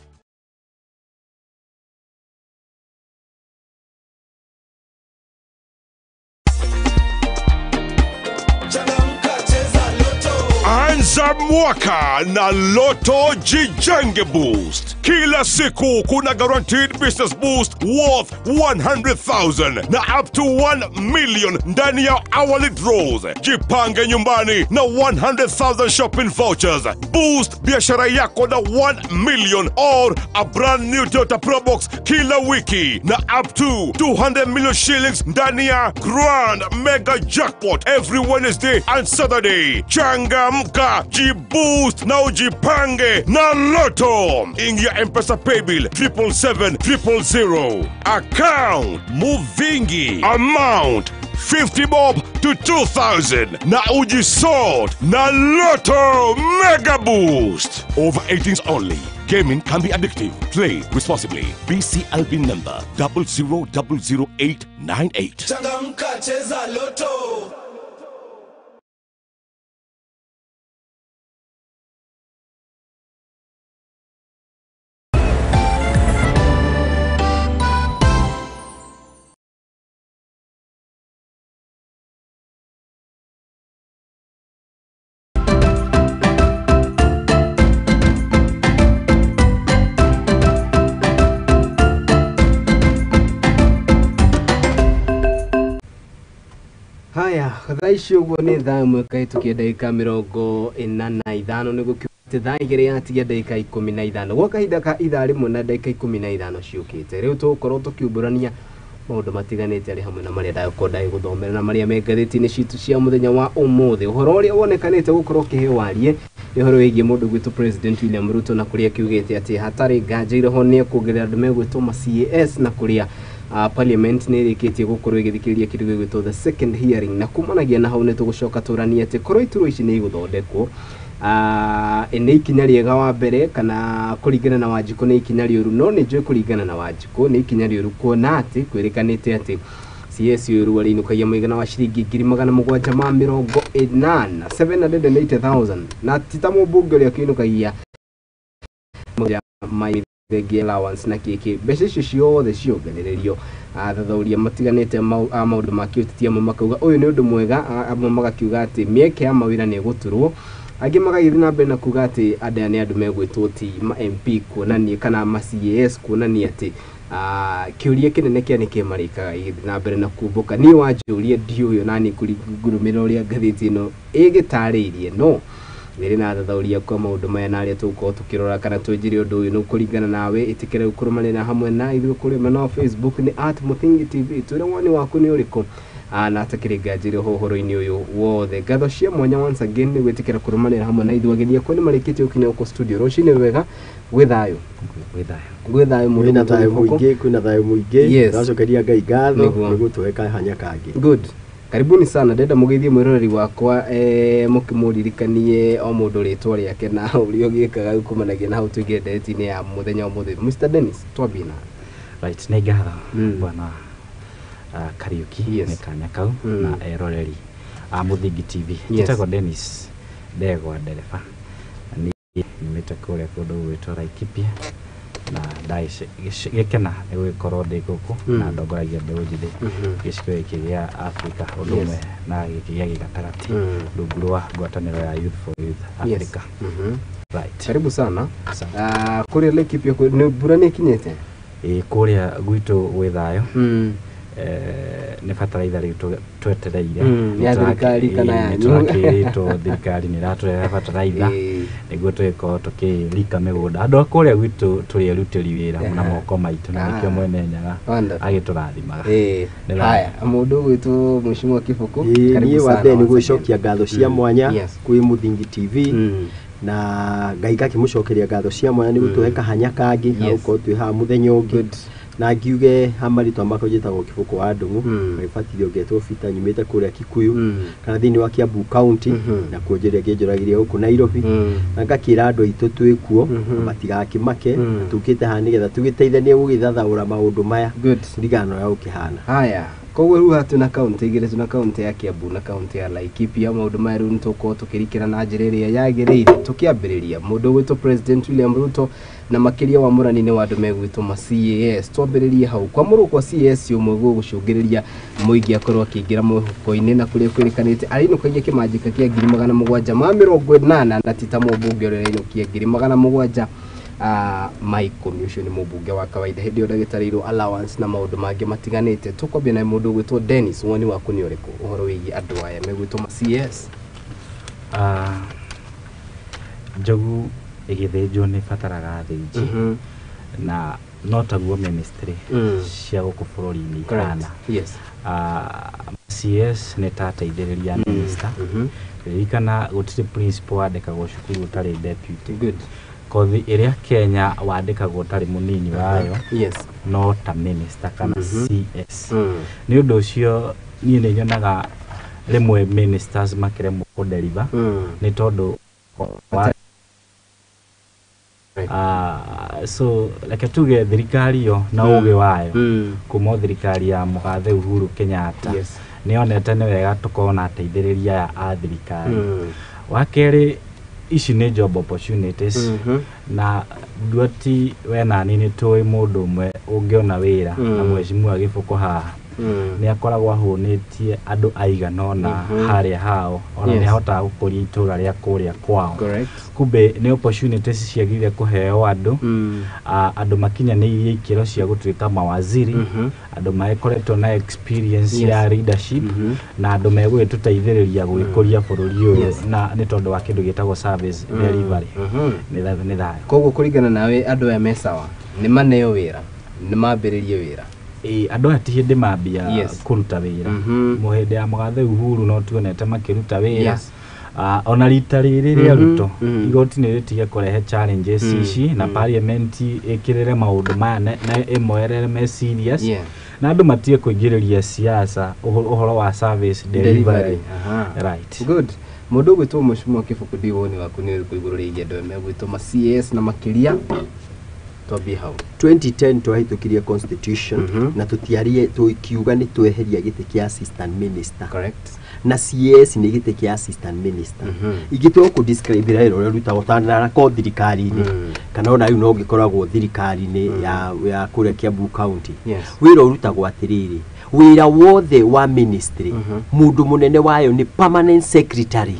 Anza mwaka na Lotto Jijenge Boost. Kila siku kuna guaranteed business boost worth 100,000 na up to 1 million ndani ya hourly draws. Jipange nyumbani na 100,000 shopping vouchers. Boost biashara yako na 1 million or a brand new Toyota Probox kila wiki na up to 200 million shillings ndani ya Grand Mega Jackpot every Wednesday and Saturday. Changamka, jiboost na ujipange na Lotto. Ingia M-Pesa paybill 777 000. Account Muvingi. Amount 50 bob to 2,000. Na ujisort na Lotto Mega Boost. Over 18s only. Gaming can be addictive. Play responsibly. BCLB number 0000898. Changamka, cheza Lotto. Haya, thaa ici ũguo nĩ thaa 1 kahĩtũkia ndagĩka 45 nĩguo kiugĩte thaa 2 yatigia ndagĩka 15 gwa kahinda ka ithaa 1 na ndagĩka 15 ciũkĩte. Rĩu tũgũkorwo tũkiumbũrania maũndũ matiganĩte arĩ hamwe na marĩa ndagũkorwo ndagĩgũthomera na marĩa me ngathĩti-inĩ citũ cia mũthenya wa ũmũthĩ. Ũhoro ũrĩa wonekanĩte gũkorwo ũkĩheo warie nĩ ũhoro wĩgiĩ mũndũ gwĩtwo President William Ruto na kũrĩa akiugĩte atĩ hatarĩ nganja iroho nĩ ekuongerera andũ megwĩtwo ma CAS na kũrĩa Parliament nĩ ĩrĩkĩtie gũkorwo ĩgĩthikĩrĩria kĩndũ gĩgwĩtwo the second hearing na kumanagia na hau nĩ tũgũcoka tũranie atĩ korwo iturwa ici nĩ igũthondekwo nĩ ikinya rĩega wa mbere kana kũringana na Wanjikũ nĩ ikinya rĩũru, no nĩ njũĩ kũringana na Wanjikũ nĩ ikinya rĩũru kuona atĩ kwĩrĩkanĩte atĩ CS ũyũ arĩinũkagia mũigana wa ciringi 780,000 780,000 na ti ta mũmbunge ũrĩa ũkĩinũkagia thengia allowance na kĩkĩ mbeca icio ciothe ciongerererio. Athathauria matiganĩte a maũndũ ma kĩũteti amwe makauga ũyũ nĩ ũndũ mwega, amwe magakiuga atĩ mĩeke ya mawĩra nĩ ĩgũturwo, angĩ magagĩthiĩ na mbere na kuga atĩ andũ aya nĩ andũ megwĩtwo ti ma MP kuonania kana ma CAS kuonania atĩ kĩũria kĩnene kĩa nĩkĩ marĩkaga gĩgĩthiĩ na mbere na kumbũka. Niĩ wanjũria ndiũĩ ona niĩ ngũrũmĩrĩra ũrĩa ngathĩti ĩno ĩgĩtarĩirie, no nĩrĩ na athathauria kwa maũndũ maya na arĩa tũgũkorwo tũkĩrora kana tũnjĩre ũndũ ũyũ nĩ kũringana nawe. Ĩtĩkĩra kũrũmanĩra hamwe na ithuĩ kũrĩ mwena wa Facebook nĩ @MuthingiTV, twĩre woni waku nĩ ũrĩkũ na atakĩrĩ nganjĩre ũhoro-inĩ ũyũ wothe. Ngatho cia mwanya once again nĩ gwĩtĩkĩra kũrũmanĩra hamwe na ithuĩ. Ageni akwa nĩ marĩkĩtie gũkinya gũkũ studio. Rũcinĩ wega, gwĩ thayũ, gwĩ thayũ mũno, kwĩna thayũ mũingĩ, kwĩna thayũ mũingĩ. Yes. Ndacokeria Ngai ngatho nĩ gũtũhe kahanya kangĩ. Good. Karibuni sana, ndenda mũgeithie mwĩroreri wakwa mũkĩmũririkanie o mũndũ rĩtwa rĩake na ũrĩa ũgĩkaga kumanagia na hau tũingĩre ndeereti-inĩ ya mũthenya ũmũthĩ. Mr Dennis, twambie na Right, nĩ ngatho bwana Kariuki nĩ kanya kau na eroreri a Muthingi TV. Njĩtagwo Dennis Ndegwa ndereba, na niĩ nyumĩte kũrĩa kũndũ gwĩtwo Laikipia na ndagĩkena nĩ gũgĩkorwo ndĩ gũkũ na ndongoragia mbeũ njĩthĩ gĩcigo gĩkĩ gĩa Africa ũndũ ũmwe na gĩkĩ gĩa gĩgatagatĩ rungu rwa ngwatanĩro ya Youth for Youth Africa. Right. Karibu sana. Kũrĩa Laikipia nĩ mbura nĩ ĩkinyĩte? Ĩĩ, kũrĩa gwitũ gwĩ thayũ. Nĩ bataraitha rĩu twetereire ya thirikari kana yanyu? Nĩtũrakĩrĩtwo thirikari nĩ ĩratũrehera bataraitha nĩguo tũgĩkorwo tũkĩrika mĩgũnda. Andũ a kũrĩa gwitũ tũrĩ erutĩri wĩra na moko maitũ na nĩkĩo mwene Nyaga agĩtũrathimaga. Haya, mũndũ ũgwĩtwo Mheshimiwa Kĩbũkũ, karibu sana. Niĩ wa mbere nĩ gwĩcokia ngatho cia mwanya kwĩ Muthingi TV na Ngai ngakĩmũcokeria ngatho cia mwanya nĩ gũtũhe kahanya kangĩ ga gũkorwo twĩ haha mũthenya ũngĩ. Na ngiuge ha marĩtwa makwa njĩtagwo Kĩbũkũ wa Ndũng'ũ, ngagĩbatithio ngetwo Peter, nyumĩte kũrĩa Kikuyu kana thĩinĩ wa Kiambu County, na kuonjeria ngĩnjũragĩria gũkũ Nairobi, na ngakĩra andũ aitũ twĩ kuo matigakĩmake, na tũkĩte haha nĩgetha tũgĩteithanie gũgĩthathaũra maũndũ maya kũringana na ũrĩa gũkĩhana. Haya, koguo rĩu haha twĩna kaũntĩ igĩrĩ, twĩna kaũntĩ ya Kiambu na kaũntĩ ya Laikipia. Maũndũ maya rĩu nĩtũgũkorwo tũkĩrikĩra na njĩra ĩrĩa yagĩrĩire. Tũkĩambĩrĩria mũndũ ũgwĩtwo President William Ruto na makĩria wamũrani-inĩ wa andũ megwĩtwo ma CAS. Twambĩrĩrie hau, kwamũrwo kwa CAS ũmwe gũgũcũngĩrĩria mũingĩ akorwo akĩingĩra mũhuko-inĩ, na kũrĩa kwĩrĩkanĩte arĩinũkagia kĩmanjĩka kĩa 780,000, na ti ta mũmbunge ũrĩa ũrainũkia 710,000. Ũcio nĩ mũmbunge wa kawaida hĩndĩ ĩyo ndagĩtarĩirwo allowance na maũndũ mangĩ matiganĩte. Tũkwambia na mũndũ ũgwĩtwo Dennis, woni waku nĩ ũrĩkũ ũhoro wĩgiĩ andũ aya megwĩtwo ma CS? Njogu ĩgĩthĩnjwo nĩ ĩbataraga athĩnji, na no taguo ministry cia gũkũ bũrũri-inĩ ihana. CS nĩ ta ateithĩrĩria minister. Ririkana gũtirĩ principal wandĩkagwo cukuru ũtarĩ deputy. Good. Kothi ĩrĩa Kenya wandĩkagwo ũtarĩ mũnini wayo no ta minister kana CS. Nĩ ũndũ ũcio niĩ nĩ nyonaga rĩmwe ministers makĩremwo kũdeliver nĩ tondũ wa so reke tuge thirikari yo na ũgĩ wayo kuma thirikari ya mũgathe Uhuru Kenyatta nĩ yonete nĩ wega tũkorwo na ateithĩrĩria aya a thirikari. Wa kerĩ, ici nĩ job opportunities, na nduati we nani nĩ tũĩ mũndũ ũmwe ũngĩona wĩra na mheshimiwa Gĩbũkũ haha nĩ akoragwo ahũnĩtie andũ aigana ũna harĩa hao, ona nĩ ahotaga gũkũria itũra rĩa kũrĩa kwao. Kumbe nĩ opportunities ciagĩrĩire kũheo andũ, andũ makinyanĩirie ikĩro cia gũtuĩka mawaziri, andũ makoretwo na experience ya leadership, na andũ megũgĩtũteithĩrĩria gũgĩkũria bũrũri ũyũ, na nĩ tondũ wa kĩndũ gĩtagwo service delivery. Nĩ thayũ. Koguo kũringana nawe andũ aya me sawa, nĩ maneo wĩra, nĩ mambĩrĩrie wĩra? Andũ aya ti hĩndĩ mambia kũruta wĩra. Hĩndĩ ya mũgathe Uhuru no tuonete makĩruta wĩra. Ona rita rĩrĩ rĩa Ruto, igoti nĩ rĩtige kũrehe challenges ici, na parliament ĩkĩrĩre maũndũ maya na ĩmoerere me serious, na andũ matige kũingĩrĩria siasa ũhoro wa service delivery. Right. Good. Mũndũ ũgwĩtwo Mheshimiwa Kĩbũkũ, ndiũĩ woni waku nĩ ũrĩkũ igũrũ rĩgiĩ andũ aya megwĩtwo ma CS na makĩria twambie hau. 2010 twahĩtũkirie constitution na tũtiarie tũkiuga nĩ tweheria gĩtĩ kĩa assistant minister. Correct. Na CS nĩ gĩtĩ kĩa assistant minister. Ingĩtua kũ describe wĩra ũrĩa ũrutagwo tanarako thirikari-inĩ, kana ona rĩu no ũngĩkoragwo thirikari-inĩ ya kũrĩa Kiambu County. Wĩra ũrutagwo atĩrĩrĩ, wĩra wothe wa ministry mũndũ mũnene wayo nĩ permanent secretary.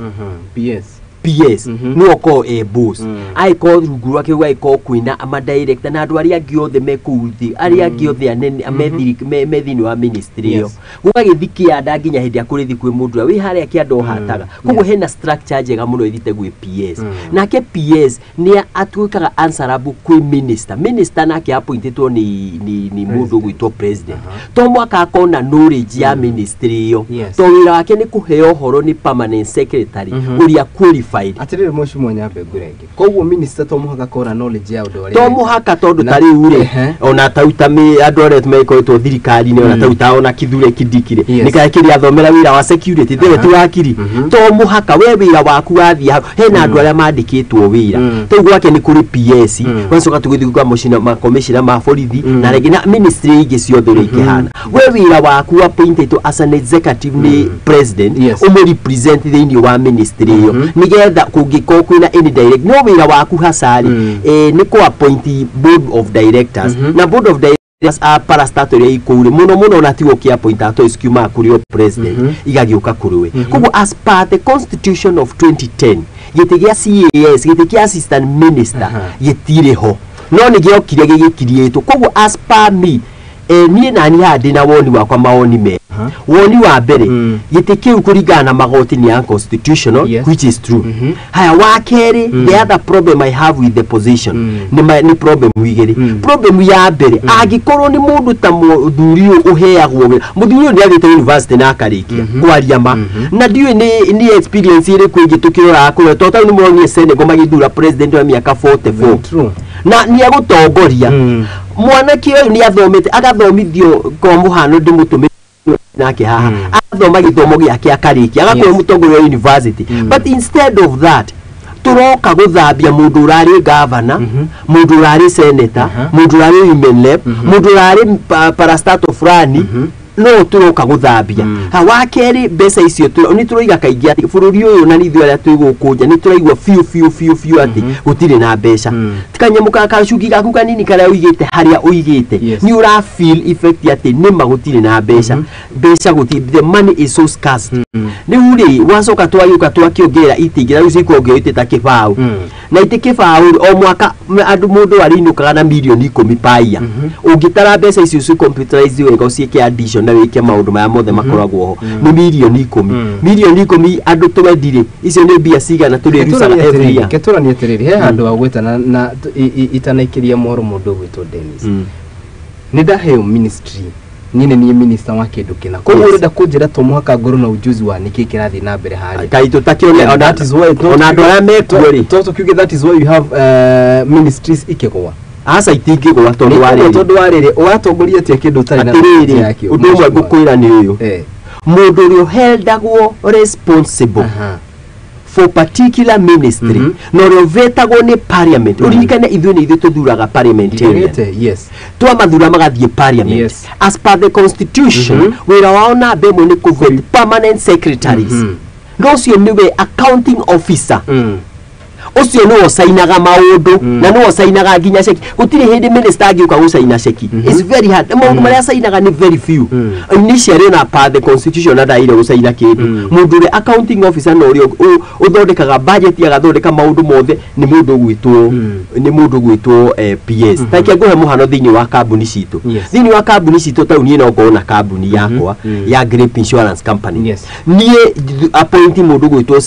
PS. PS no okorwo e boss, angĩkorwo rungu rwake gũgagĩkorwo kwĩna amadirector na andũ arĩa angĩ othe me kũu thĩ, arĩa angĩ othe anene me thĩinĩ wa ministry ĩyo, gũgagĩthi kĩanda nginya hĩndĩ ĩrĩa kũrĩthi kwĩ mũndũ ũrĩa wĩ harĩa kĩanda ũhataga. Koguo hena structure njega mũno ĩthiĩte gwĩ PS, nake PS nĩ atuĩkaga answerable kwĩ minister. Minister nake appointĩtwo nĩ mũndũ ũgwĩtwo president, to mwaka akona knowledge ya ministry ĩyo, to wĩra wake nĩ kũheo ũhoro nĩ permanent secretary ũrĩa qualified. Atĩrĩrĩ Mheshimiwa Nyambe ngũrenge, koguo minister to mũhaka korwo na knowledge ya ũndũ ũrĩa to mũhaka, tondũ ta rĩu rĩ ona tau ta andũ arĩa mekoretwo thirikari-inĩ, ona tau ta ona Kithure Kindiki rĩ, nĩ kaya kĩrĩa athomera wĩra wa security thĩwe ti wakiri. To mũhaka we wĩra waku wathiĩ hau hena andũ arĩa mandĩkĩtwo wĩra, tau gwake nĩ kũrĩ PS, gwacoka tũgĩthiĩ kwa makomishina ma borithi na rĩngĩ na ministry ingĩ ciothe ũrĩa ikĩhana. We wĩra waku appointed as an executive nĩ president, ũmũ represent thĩinĩ wa ministry ĩyo, nĩgetha kũngĩkorwo kwĩna any direct, no wĩra waku hacarĩ nĩ kũ appoint board of directors, na board of directors a parastatal ĩrĩa ikũu rĩ mũno mũno ona tigo kĩ appoint ato cikiumaga kũrĩ o president igagĩũka kũrĩ we. Koguo as per the constitution of 2010 gĩtĩ gĩa CAS, gĩtĩ kĩa assistant minister gĩtirĩ ho, no nĩ gĩokire gĩgĩkiriĩtwo. Koguo as per me, niĩ nani haha ndĩna woni wakwa, mawoni me woni wa mbere, gĩtĩ kĩu kũringana na magoti nĩ unconstitutional, which is true. Haya, wa kerĩ, the other problem I have with the position nĩ problem igĩrĩ. Problem ya mbere, angĩkorwo nĩ mũndũ ta mũthuri ũyũ ũheagwo wĩra, mũthuri ũyũ nĩ athiĩte university na akarĩkia kwaria ma, na ndiũĩ nĩ experience ĩrĩkũ ĩngĩ tũkĩroraga kũrĩa, tondũ tau nĩ mũronire Senegal magĩthura president wa mĩaka 44 na nĩ egũtongoria. Mwanake ũyũ nĩ athomete agathomithio kwa mũhano ndĩmũtũmĩre nake haha agathoma gĩthomo gĩake akarĩkia agakorwo mũtongoria wa university, but instead of that tũroka gũthambia mũndũ ũrarĩ gavana, mũndũ ũrarĩ senator, mũndũ ũrarĩ women rep, mũndũ ũrarĩ parastatal fulani, no tũroka gũthambia. Ha wa kerĩ, mbeca icio nĩ tũroiga kaingĩ atĩ bũrũri ũyũ na ithuĩ arĩa twĩ gũkũ nja nĩ tũraigua biũ biũ biũ biũ atĩ gũtirĩ na mbeca. Kanyamũ ka gacuki gaku kanini karĩa ũigĩte harĩa ũigĩte nĩ ũra feel effect atĩ nĩma gũtirĩ na mbeca, mbeca gũtirĩ, the money is so scarce. Rĩu rĩ, wacoka twagĩũka twakĩongerera itĩ ingĩ, rĩu cikuongerera itĩ ta kĩbaũ na itĩ kĩbaũ rĩ, o mwaka andũ mũndũ arĩinũkaga na mirioni 10 paia. Ũngĩtara mbeca icio ci computerize wega, ũciĩke addition na wĩke maũndũ maya mothe makoragwo ho, nĩ mirioni 10, mirioni 10 andũ twendirĩ, icio nĩ mbia cigana tũrĩrucaga every year? Ketũranie atĩrĩrĩ, he handũ wagwĩta na itanaikĩria mohoro mũndũ ũgwĩtwo Dennis. Nĩ ndaheo ministry, niĩ nĩ niĩ minister wa kĩndũ kĩna, koguo ũrenda kũnjĩra to mũhaka ngorwo na ujuzi wa nĩkĩ kĩrathiĩ na mbere harĩa? Kaĩ tũtakĩone And that is why ona andũ arĩa mekuo rĩ to tũkiuge that is why you have ministries ikĩgũa. Aca, itingĩgũa tondũ wa rĩrĩ. Tondũ wa rĩrĩ, ũratongoria atĩa kĩndũ ũtarĩ na knowledge Atĩrĩrĩ, yakĩo? ũndũ ũmwe ngũkwĩra nĩ ũyũ: mũndũ ũrĩa ũhendagwo responsible for particular ministry na ũrĩa ũvetagwo nĩ parliament, ũririkane ithuĩ nĩ ithuĩ tũthuraga parliamentarian. Ndigĩte, yes. Twamathura magathiĩ parliament. As per the constitution, wĩra wao namba ĩmwe nĩ kũvet permanent secretaries, no ũcio nĩwe accounting officer, ũcio nĩwe ũcainaga maũndũ na nĩwe ũcainaga nginya ceki. Gũtirĩ hĩndĩ minister angĩũka gũcaina ceki. It's very hard. Maũndũ marĩa acainaga nĩ very few. Initially na per the constitution na ndaire gũcaina kĩndũ. Mũndũ ũrĩa accounting officer na ũrĩa ũthondekaga budget, agathondeka maũndũ mothe, nĩ mũndũ ũgwĩtwo PS. Take ngũhe mũhano thĩinĩ wa kambuni citũ. Thĩinĩ wa kambuni citũ taũni ĩno ngorwo na kambuni yakwa ya Grape Insurance Company, niĩ appoint mũndũ ũgwĩtwo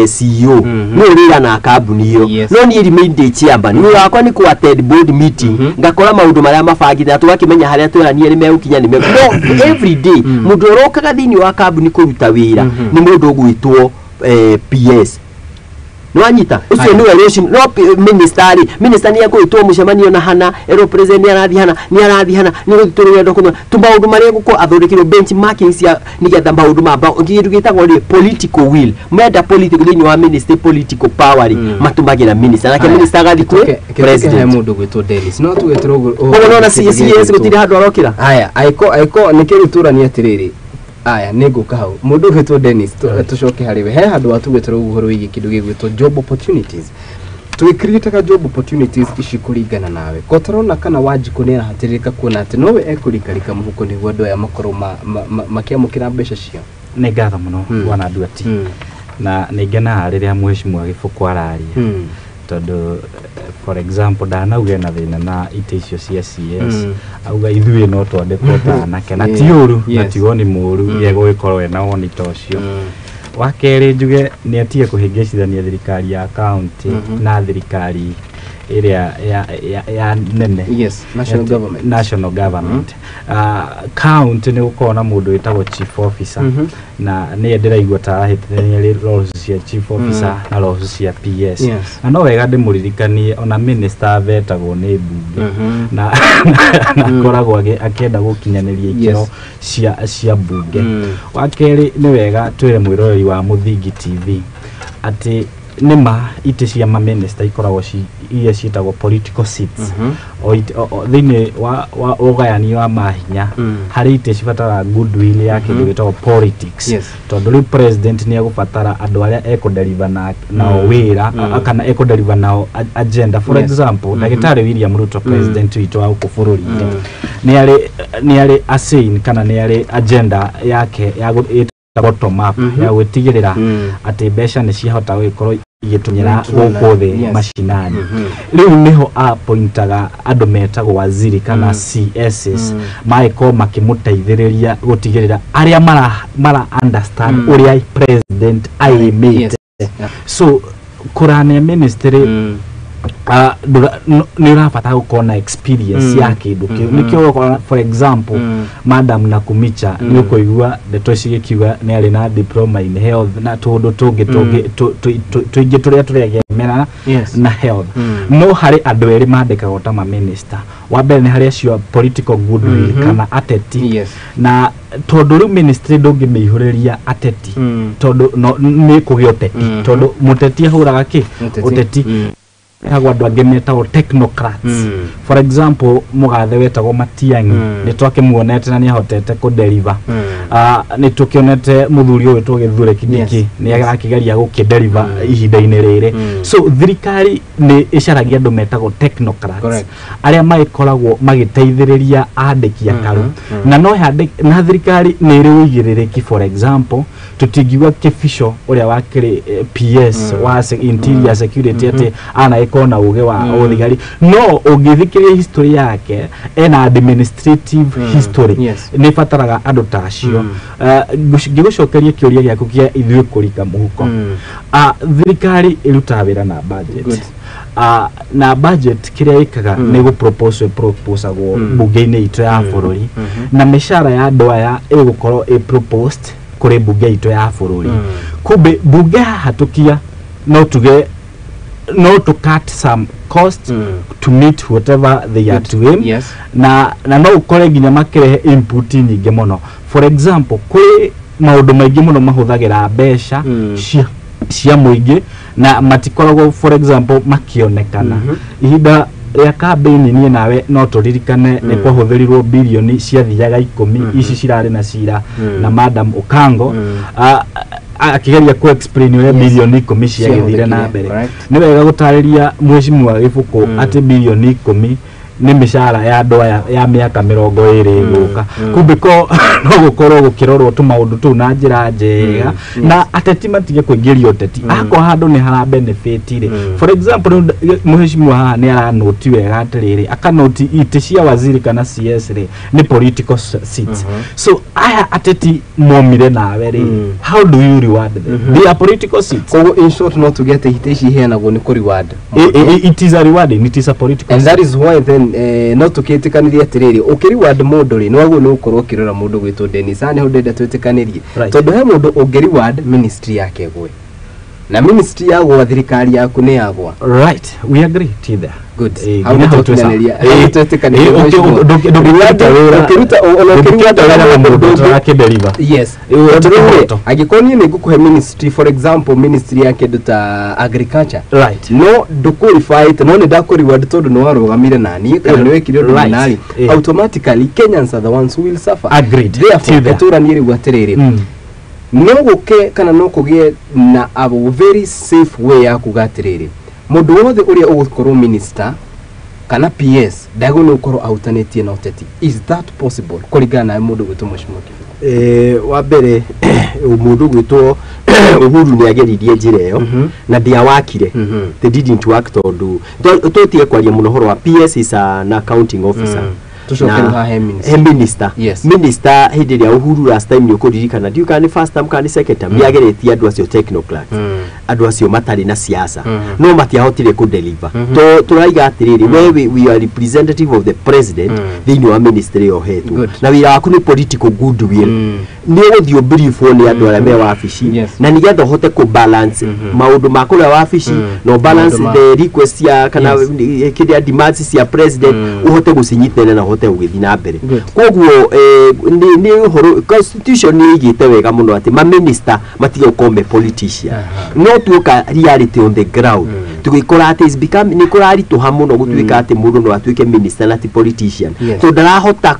CEO, nĩ ũrĩra na kambuni ĩyo, no niĩ remain ndĩ chairman. Wĩra wakwa nĩ kũ attend board meeting, ngakora maũndũ marĩa mabangĩte na tũgakĩmenya harĩa twerania nĩ megũkinya nĩ no every day mũndũ ũrokaga thĩinĩ wa kambuni kũruta wĩra nĩ mũndũ ũgwĩtwo PS. Nĩwanyita? Ũcio nĩwe rũciũ no minister rĩ, minister nĩ egũĩtwo mũcemanio na hana erwo president nĩ arathiĩ hana, nĩ arathiĩ hana, nĩ gũthiĩ tũrũgendo kũna tu maũndũ marĩa egũkorwo athondekeirwo benchmarking cia nĩgetha maũndũ ma kĩndũ gĩtagwo rĩ political will. Menda political thĩinĩ wa ministry, political power rĩ, matũmagĩra minister nake minister agathiĩ kwĩ He president. Mũndũ ũgwĩtwo Dennis no tũgwĩtĩrwo ũguo. Koguo nona CS gũtirĩ handũ arokĩra. Aya, aiko aiko nĩ kĩrĩ tũranie atĩrĩrĩ, aya nĩ ngũka hau. Mũndũ ũgwĩtwo Dennis, tũcoke harĩ we. He handũ watũgwĩtĩrwo ũguo ũhoro wĩgiĩ kĩndũ gĩgwĩtwo job opportunities. Tũgĩcreataga job opportunities ici kũringana nawe ko tũrona kana Wanjikũ nĩ arahatĩrĩrĩka kuona atĩ nowe ekũrikarika mũhuko nĩguo andũ aya makorwo makĩamũkĩra mbeca ciao? Nĩ ngatho mũno, bwana Nduati, na nĩ ngenaga rĩrĩa mheshimiwa Gĩbũkũ araria, tondũ for example ndanauge na thĩna na itĩ icio cia CS, auga ithuĩ no twandĩkwo ta anake na ti ũru na ti woni mũru gũgĩkorwo ena woni ta ũcio. Wa kerĩ, njuge nĩ atige kũhĩngĩcithania thirikari ya county na thirikari ĩrĩa ya nene. Yes, national government. National government. County nĩ gũkorwo na mũndũ wĩtagwo chief officer, na nĩye ndĩraigua ta arahĩtithania roles cia chief officer na roles cia PS. Na no wega ndĩmũririkanie ona minister avetagwo nĩ mbunge na akoragwo akĩenda gũkinyanĩria ikĩro cia mbunge. Wa kerĩ, nĩ wega twĩre mwĩroreri wa Mũthingi TV atĩ nĩma itĩ cia maminista ikoragwo iria ciĩtagwo political seats. O thĩinĩ wa ũgayani wa mahinya, harĩ itĩ cibataraga goodwill ya kĩndũ gĩtagwo politics, tondũ rĩu president nĩ egũbatara andũ arĩa ekũdeliver nao wĩra kana ekũdeliver nao agenda. For example, ndagĩtarĩ William Ruto, president witũ wa gũkũ bũrũri-inĩ, nĩ arĩ assign kana nĩ arĩ agenda yake ya ĩtagwo bottom up ya gwĩtigĩrĩra atĩ mbeca nĩ ciahota gũgĩkorwo igĩtũnyĩra Gũtũna, gũkũ thĩ macinani. Rĩu nĩho apointaga andũ metagwo waziri kana CSs, magĩkorwo makĩmũteithĩrĩria gũtigĩrĩra arĩa mara understand ũrĩa president aimĩte. So kũrania ministry Nĩ ũrabatara gũkorwo na experience ya kĩndũ kĩu. Nĩkĩo ũgakora, for example, Madam Nakumicha, nĩ ũkũigua ndeto ici gĩkiuga nĩ arĩ na diploma in health na tũũndũ tũngĩ tũngĩ tũingĩ tũrĩa tũregemera na health. No harĩ andũ erĩ mandĩkagwo ta maminista. Wa mbere nĩ harĩ acio a political goodwill kana ateti, na tondũ rĩu ministry ndũngĩmĩihũrĩria ateti, tondũ no nĩ kũgĩa ũteti, tondũ mũteti ahũraga kĩ? Ũteti. Ũteti. Hagwo andũ angĩ metagwo technocrats. For example, mũgathe wetagwo Matiang'i, nĩ twakĩmuonete na nĩ ahotete kũdeliver. Nĩ tũkĩonete mũthuri ũyũ wĩtwo Gĩthure Kindiki, nĩ arakĩgeria gũkĩdeliver ihinda-inĩ rĩrĩ. So thirikari nĩ ĩcaragia andũ metagwo technocrats, arĩa magĩkoragwo magĩteithĩrĩria andĩki akaru, na no na thirikari nĩ ĩrĩ ũigĩrĩrĩki. For example, tũtingiuga Kĩbico ũrĩa wakĩrĩ PS wa interior security atĩ anagĩkorwo na ũgĩ wa ũthigari, no ũngĩthikĩrĩria history yake, ena administrative history. Nĩ ĩbataraga andũ ta acio. Ngĩgũcokeria kĩũria gĩaku kĩa ithuĩ kũrika mũhuko, thirikari ĩrutaga wĩra na budget. Na budget kĩrĩa ĩkaga nĩ gũ proposagwo mbunge-inĩ itũ ya bũrũri, na mĩcara ya andũ aya ĩgũkorwo ĩ proposed kũrĩ mbunge itũ ya bũrũri. Kumbe mbunge yahatũkia, no tuge no to cut some cost to meet whatever they are to aim. Na no ũkore nginya makĩrehe input nyingĩ mũno. For example, kwĩ maũndũ maingĩ mũno mahũthagĩra mbeca cia mũingĩ na matikoragwo, for example, makĩonekana. Ihinda rĩa kambĩini, niĩ nawe no tũririkane nĩ kwahũthĩrirwo birioni ciathiaga 10 ici cirarĩ na cira na Madam Okango. Akĩgeria ku explain ũrĩa birioni 10 ciagĩthire na Ciahũthĩkire, mbere. correct. Nĩ wega gũtarĩria mheshimiwa Gĩbũkũ atĩ birioni 10 nĩ mĩcara ya andũ aya ya mĩaka 20 ĩgũka. Kumbe ko no gũkorwo gũkĩrorwo tũmaũndũ tũu na njĩra njega, na ateti matige kũingĩria ũteti akorwo handũ nĩ hara benefit rĩ. For example, rĩu mheshimiwa haha nĩ aranoti wega atĩrĩrĩ, akanoti itĩ cia waziri kana CS rĩ nĩ political seats. So aya ateti momire nawe rĩ, how do you reward them? They are political seats. Koguo in short, no tuge atĩ itĩ ici iheanagwo nĩ kũ reward. It is a rewarding, it is a political And that is why then no tũkĩtĩkanĩrie atĩrĩrĩ, ũkĩ-reward mũndũ rĩ, nĩ wagĩrĩirwo nĩ gũkorwo ũkĩrora mũndũ gwĩtwo Dennis. Haha nĩho ndĩrenda twĩtĩkanĩrie, tondũ he mũndũ ũngĩ reward ministry yake ĩgwe, na ministry yagwa, thirikari yaku nĩ yagwa. Right, we agree till there. Good. Hau nĩ nginya hau twĩ sawa. twĩtĩkanĩria. Hau nĩ twĩtĩkanĩria, mheshimiwa. Ndũngĩruta wĩra, Ũkĩruta, ona ndũngĩruta ũkĩruta wĩra na mũndũ ũtarakĩdeliver. Yes. Ĩ, Tondũ rĩu rĩ, kĩhoto. angĩkorwo niĩ nĩ ngũkũhe ministry, for example, ministry ya kĩndũ ta agriculture, no ndũqualified, no nĩ ndakũ-reward tondũ nĩ warũgamire naniĩ kana nĩ wekire ũndũ mũnarĩ, automatically Kenyans are the ones who will suffer. Agreed. Therefore, Till there. tũranie rĩu atĩrĩrĩ, no gũke kana no kũgĩe na a very safe way ya kuga atĩrĩrĩ, mũndũ wothe ũrĩa ũgũkorwo minister kana PS ndagĩrĩirwo nĩ gũkorwo ahutanĩtie na ũteti. Is that possible kũringana nawe, mũndũ gwĩtwo Mheshimiwa Kĩbiko? Wa mbere, mũndũ gwĩtwo Uhuru nĩ ageririe njĩra ĩyo na ndiawakire. They didn't work, tondũ tũtige kwaria mũno ũhoro wa PS is an accounting officer. Tũcoke rĩu haha he minister. He minister. Minister hĩndĩ ĩrĩa Uhuru last time, nĩ ũkũririkana, ndiũĩ kana nĩ first term kana nĩ second term, nĩ ageretie andũ acio technocrats, andũ acio matarĩ na siasa, no matiahotire kũ deliver. To tũraiga atĩrĩrĩ, we are representative of the president thĩinĩ wa ministry ĩyo ũhetwo, na wĩra waku nĩ political goodwill, nĩ ũgũthiĩ ũbriefwo nĩ andũ arĩa me wabici, na nĩgetha ũhote kũ balance maũndũ ma kũrĩa wabici na balance Maũndũ the request cia kana kĩrĩa demands cia president, ũhote gũcinyitĩrĩra na ũhote gũgĩthiĩ na mbere. Koguo nĩ ũhoro constitution nĩ ĩigĩte wega mũno atĩ maminista matige gũkorwo me politician, no tuoka reality on the ground, tũgĩkora atĩ it's become nĩ kũraritũha mũno gũtuĩka atĩ mũndũ no atuĩke minister na ti politician, tondũ ndarahota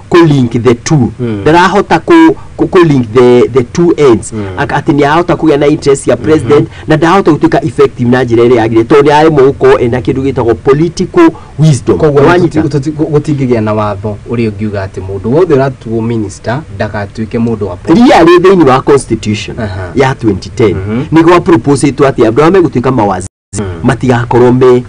kũ link the two, ndarahota kũ link the two ends, atĩ nĩ arahota kũgĩa na interest ya president na ndarahota gũtuĩka effective na njĩra ĩrĩa yagĩrĩire, tondũ nĩ araremwo gũkorwo ena kĩndũ gĩtagwo political wisdom. Koguo Nĩwanyita? Gũtingĩgĩa na watho ũrĩa ũngiuga atĩ mũndũ wothe ũratuo minister ndagatuĩke mũndũ wa Really, thĩinĩ wa constitution ya 2010 nĩ gwa proposetwo atĩ andũ arĩa megũtuĩka mawaziri matigakorwo me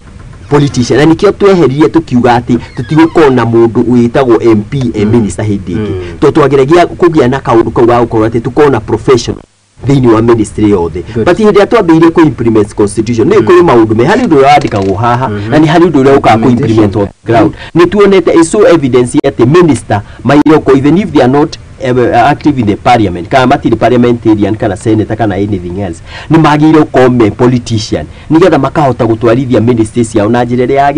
politician, na nĩkĩo tweheririe tũkiuga atĩ tũtigũkorwo na mũndũ wĩtagwo MP e minister hĩndĩ ĩngĩ, tondũ twageragia kũgĩa na kaũndũ kau ga gũkorwo atĩ tũkorwo na professional. Thĩinĩ wa ministry yothe, but hĩndĩ ĩrĩa twambĩrĩirie kũ implement constitution, nĩ kũrĩ maũndũ me harĩ ũndũ ũrĩa wandĩkagwo haha na nĩ harĩ ũndũ ũrĩa ũkaga kũ implement on ground. Nĩ tuonete is so evidence atĩ minister mairoko, even if they are not active in the parliament, kana matirĩ parliamentarian kana senator kana anything else, nĩ magĩrĩire gũkorwo me politician nĩgetha makahota gũtwarithia ministry ciao na njĩra ĩrĩa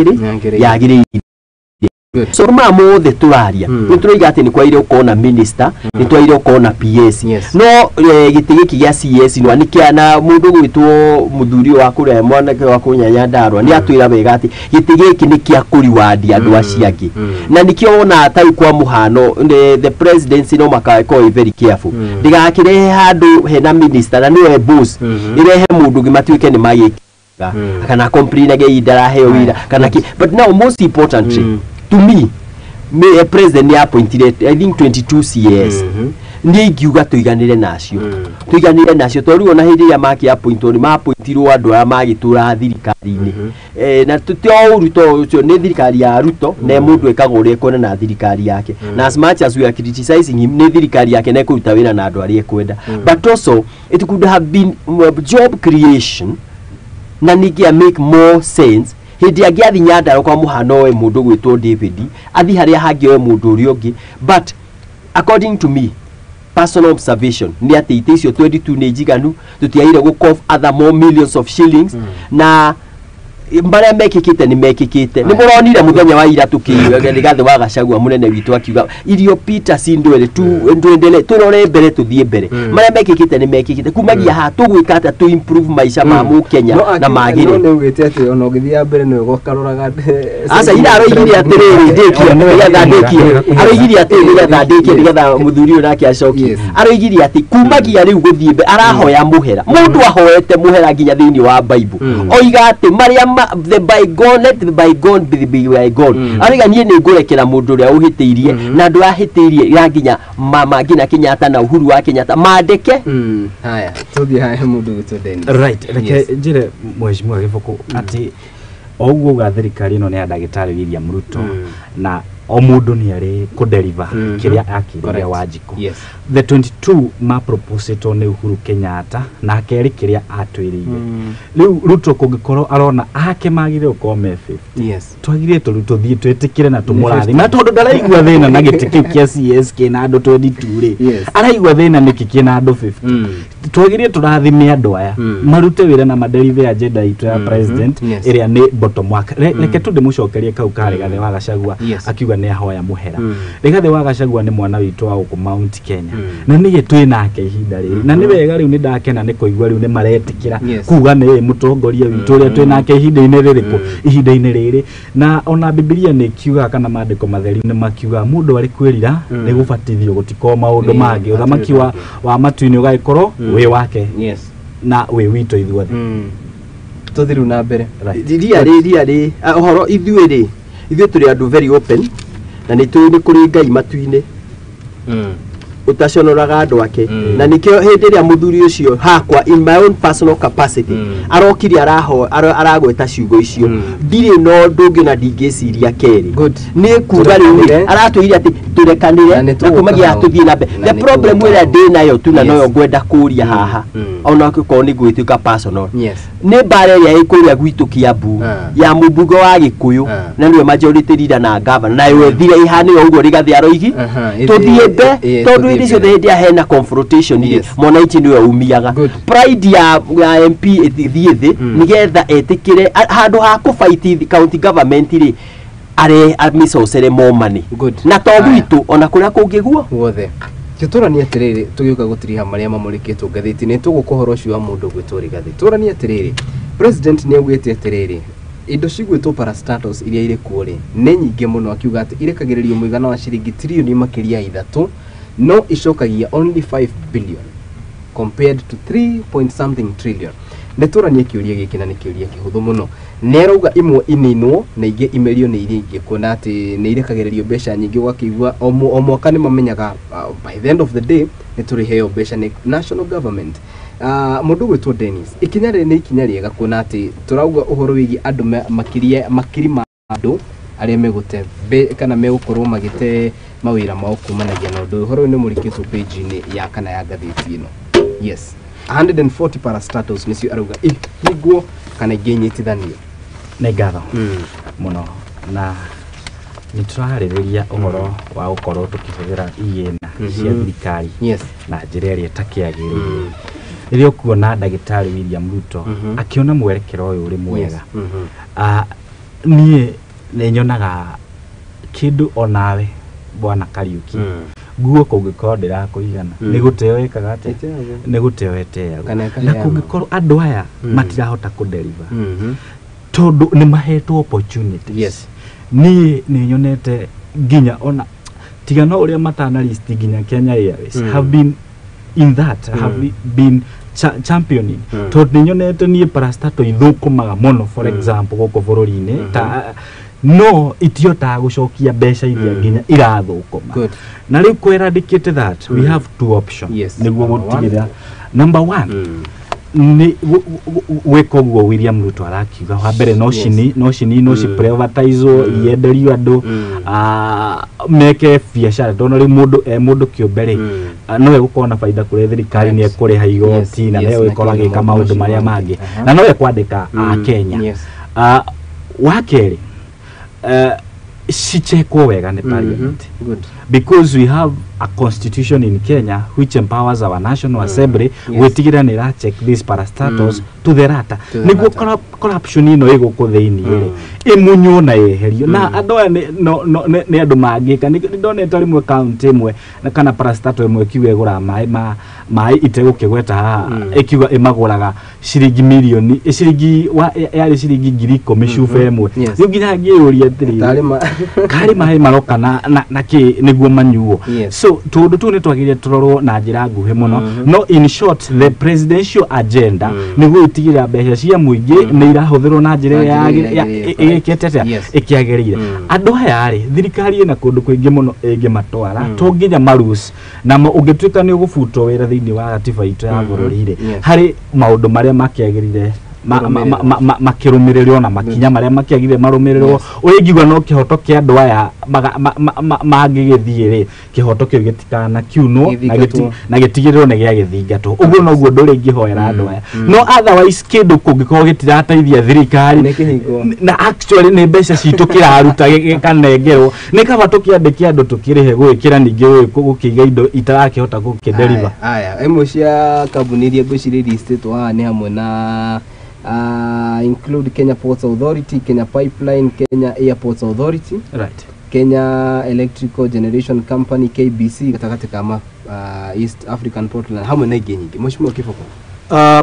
yagĩrĩire. So maya mothe tũraria, nĩ tũroiga atĩ nĩ kwagĩrĩire gũkorwo na minister, nĩ twagĩrĩire gũkorwo na PS, no gĩtĩ gĩkĩ gĩa CS no nĩ kĩa na mũndũ gwĩtwo mũthuri wa kũrĩa mwanake wa kũrĩa Nyandarua nĩ atwĩra wega atĩ gĩtĩ gĩkĩ nĩ kĩa kũriwandi andũ acio angĩ, na nĩkĩo wona tarĩu kwa mũhano the presidency no makakorwo very careful ndĩgakĩrehe handũ hena minister na nĩwe boss, ĩrehe mũndũ ũngĩ matuĩke nĩ magĩka kana complainage ĩ ndaraheo wĩra kana kĩ. But now, most importantly to me, president nĩ appointed, I think, 22 CS. Niĩ ingiuga tũiganĩre nacio tondũ rĩu ona hĩndĩ ĩrĩa makĩ appointwo nĩ maappointirwo andũ arĩa magĩtũraga thirikari-inĩ. Na ti o ũru tondũ ũcio nĩ thirikari ya Ruto na mũndũ ekaga ũrĩa ekwenda na thirikari yake, na as much as we are criticizing him, nĩ thirikari yake na ekũruta wĩra na andũ arĩa ekwenda. But also it could have been job creation na ningĩ make more sense hĩndĩ angĩ athi Nyandarua kwa mũhano oe mũndũ gwĩtwo David, athi harĩa hangĩ oe mũndũ ũrĩa ũngĩ. But according to me, personal observation nĩ atĩ itĩ icio 22 nĩ njiganu, tũtiagĩrĩire gũ cough other more millions of shillings, na marĩa mekĩkĩte nĩ mekĩkĩte. Nĩ mũronire mũthenya wa ira tũkĩiga Rigathĩ wa Gachagua mũnene witũ akiuga iliyopita si ndwele tu, tuendele, tũrore mbere, tũthiĩ mbere. Marĩa mekĩkĩte nĩ mekĩkĩte. Kumagia haha tũgwĩka atĩa to improve maica ma mũkenya na magĩrĩ? No nĩ ugĩte atĩ ona ũgĩthiĩ mbere nĩ ũgokaroraga. Aca, ira aroigire atĩrĩrĩ, ndĩkie nĩgetha ndĩkie, aroigire atĩrĩ, nĩgetha ndĩkie, nĩgetha mũthuri ũyũ nake acokie, aroigire atĩ kumagia rĩu gũthiĩ mbere arahoya mũhera. Mũndũ ahoete mũhera nginya thĩinĩ wa Bible oiga atĩ marĩa the bygone, let the bygone be bygone. Aroiga niĩ nĩ ngũrekera mũndũ ũrĩa ũhĩtĩirie na andũ ahĩtĩirie ya nginya mama nginya Kenyatta na Uhuru wa Kenyatta mandeke. Haya, tũthiĩ haya mũndũ gwĩtwo Dennis. Right, reke njĩre mheshimiwa Gĩbũkũ atĩ o ũguo uga thirikari ĩno nĩ ya ndagĩtarĩ William Ruto na o mũndũ nĩ arĩ kũdeliver kĩrĩa akĩrĩire. Wanjikũ, the 22 ma proposĩtwo nĩ Uhuru Kenyatta na akerĩ kĩrĩa atwĩrĩire. Rĩu Ruto kũngĩkorwo arona ake magĩrĩire gũkorwo me 50, twagĩrĩire tũrĩu tũthiĩ twĩtĩkĩre na tũmũrathime, na tondũ ndaraigua thĩna na gĩtĩ kĩu kĩa CS kĩna andũ 22 rĩ, araigua thĩna nĩkĩ kĩna andũ 50? Twagĩrĩire tũrathime andũ aya marute wĩra na madeliver agenda itũ ya president ĩrĩa nĩ bottom work. Reke tu ndĩmũcokerie kau ka Rigathĩ wa Gachagua akiuga nĩ ahoya mũhera. Rigathĩ wa Gachagua nĩ mwana witũ wa gũkũ Mount Kenya na nĩye twĩ nake ihinda rĩrĩ, na nĩ wega rĩu nĩ ndakena nĩ kũigua rĩu nĩ maretĩkĩra kuga nĩ mũtongoria witũ ũrĩa twĩ nake ihinda-inĩ rĩrĩkũ, ihinda-inĩ rĩrĩ. Na ona Bibilia nĩ kiugaga kana maandĩko matheru nĩ makiugaga mũndũ arĩ kwĩrira nĩ gũbatithio, gũtikorwo maũndũ mangĩ, ũthamaki wa matu-inĩ ũgagĩkorwo wĩ wake na wĩ witũ ithuothe. Tũthiĩ rĩu na mbere. Ria rĩ, ria rĩ, ũhoro ithuĩ rĩ, ithuĩ tũrĩ andũ very open na nĩ tũĩ nĩ kũrĩ Ngai matu-inĩ ũtaconoraga andũ ake, na nĩkĩo hĩndĩ ĩrĩa mũthuri ũcio hakwa, in my own personal capacity, arokire aragweta ciugo icio, ndirĩ na ũndũ ũngĩ na ndingĩciria kerĩ nĩ kuga rĩu rĩ, aratwĩrire atĩ tũrekanĩre na kumagia tũthiĩ na mbere. The problem ĩrĩa ndĩ nayo tu na noyo ngwenda kũria haha, ona ũkorwo nĩ ngũgĩtuĩka personal, nĩ mbara ĩrĩa ĩ kũrĩa gwitũ Kiambu ya mũmbunge wa Gĩkũyũ na nĩwe majority leader na governor, nayo ĩthire ĩhane o ũguo Rigathĩ aroigi tũthiĩ mbe, tondũ hĩndĩ ciothe hĩndĩ ĩrĩa hena confrontation rĩ, mwananchi nĩwe umiaga. Pride ya MP ĩthiĩ thĩ nĩgetha etĩkĩre handũ ha kũfight county government rĩ, are amĩcocere more money na to gwitũ ona kũrĩa kũngĩ guo guothe. Tũranie atĩrĩrĩ, tũgĩũka gũtiriha marĩa mamũrĩkĩtwo ngathĩti-inĩ, tũgũka ũhoro ũcio wa mũndũ gwĩtwo Rigathĩ. Tũranie atĩrĩrĩ, president nĩ augĩte atĩrĩrĩ, indo cigwĩtwo parastatals iria irĩ kuo rĩ nĩ nyingĩ mũno, akiuga atĩ irekagĩrĩrio mũigana wa ciringi tirioni makĩria ya 3 no icokagia only 5 billion compared to 3 point something trillion. Nĩ tũranie kĩũria gĩkĩ na nĩ kĩũria kĩhũthũ mũno. Nĩ arauga imwe ininwo na ingĩ imerio nĩ iria ingĩ, kuona atĩ nĩ irekagĩrĩrio mbeca nyingĩ, ũgakĩigua o mwaka nĩ mamenyaga by the end of the day nĩ tũrĩheo mbeca nĩ national government. Mũndũ gwĩtwo Dennis, ikinya rĩrĩ nĩ ikinya rĩega kuona atĩ tũrauga ũhoro wĩgiĩ andũ makĩria makiri ma andũ arĩa megũte kana megũkorwo magĩte mawĩra mao kumanagia na ũndũ ũyũ. Ũhoro ũyũ nĩ mũrĩkĩtwo page-inĩ ya kana ya ngathĩti ĩno. Yes. 140 parastatals nĩcio arauga ihingwo kana ingĩ nyitithanio. Nĩ ngatho mũno, na nĩ tũrarĩrĩria ũhoro wa gũkorwo tũkĩhũthĩra igĩna cia thirikari na njĩra ĩrĩa ĩtakĩagĩrĩire. Rĩrĩa ũkuona ndagĩtarĩ William Ruto akĩona mwerekero ũyũ ũrĩ mwega, niĩ nĩ nyonaga kĩndũ onawe bwana Kariuki, nguo kũngĩkorwo ndĩrakũigana nĩ gũteo ĩkaga atĩa, nĩ gũteo ĩteagwo. Na kũngĩkorwo andũ aya matirahota kũdeliver tondũ nĩ mahetwo opportunities. Niĩ nĩ nyonete nginya ona tiga no ũrĩa matana list nginya Kenya Airways have been in that, have been championing, tondũ nĩ nyonete niĩ parastatal ithũkũmaga mũno, for example gũkũ bũrũri-inĩ ta no itihotaga gũcokia mbeca iria nginya irathũkũma. Na rĩu kũ eradicate that, we have two options nĩguo gũtigĩrĩra. Number one, nĩ gwĩka ũguo William Ruto arakiuga, wa mbere no cininwo ciprivatizwo, ienderio andũ meke biacara, tondũ rĩu mũndũ e mũndũ kĩũmbe rĩ, no egũkorwo na baida kũrĩ thirikari, nĩ ekũrĩha igoti na no egũkorwo agĩka maũndũ marĩa mangĩ na no ekwandĩka Akenya. Wa kerĩ, cichekwo wega nĩ parliament. Because we have a constitution in Kenya which empowers our National Assembly gwĩtigĩrĩra nĩ ĩra check these parastatals to the latter, nĩguo corruption ĩno ĩ gũkũ thĩinĩ rĩ ĩmunywo na yeherio. Na andũ aya nĩ andũ mangĩka. Nĩ ndonete rĩmwe county ĩmwe kana parastatal ĩmwe ĩkiuga ĩgũraga maĩ itegũkĩgweta haha, ĩkiuga ĩmagũraga ciringi mirioni, ciringi yarĩ ciringi 10,000 cuba ĩmwe. Rĩu nginya ngĩyũria atĩrĩrĩ, karĩ maĩ maroka na kĩ nĩguo manyuo. So tũndũ tũu nĩ twagĩrĩire tũrorwo na njĩra nguhĩ mũno. No in short, the presidential agenda nĩ gwĩtigĩrĩra mbeca cia mũingĩ nĩ irahũthĩrwo na njĩra ĩgĩkĩte atĩa, ĩkĩagĩrĩire. Andũ aya rĩ, thirikari ĩna kũndũ kũingĩ mũno ĩngĩmatwara, to nginya marus namo ũngĩtuĩka nĩ ũgũbutwo wĩra thĩinĩ wa gatiba itũ ya bũrũri rĩ, harĩ maũndũ marĩa makĩagĩrĩire makĩrũmĩrĩrwo na makinya marĩa makĩagĩrĩire marũmĩrĩrwo. Ũrĩa ingiuga no kĩhoto kĩa andũ aya mangĩgĩthiĩ rĩ, kĩhoto kĩu gĩtikanakiunwo na gĩtigĩrĩrwo nĩ gĩagĩthingatwo. Ũguo noguo ũndũ ũrĩa ingĩhoera andũ aya. No otherwise kĩndũ kũngĩkorwo gĩtirateithia thirikari na actually nĩ mbeca citũ kĩraruta gĩkanengerwo, nĩ kaba tũkĩandĩke andũ tũkĩrĩhe gwĩkĩra ningĩ gũkĩiga indo itarakĩhota gũkĩdeliver. Aya imwe cia kambuni iria ngwĩciria listĩtwo haha nĩ hamwe na include Kenya Ports Authority, Kenya Pipeline, Kenya Airports Authority, right, Kenya Electrical Generation Company KBC, gatagatĩ ka East African Portland hamwe na ingĩ nyingĩ. Mheshimiwa Kiboko,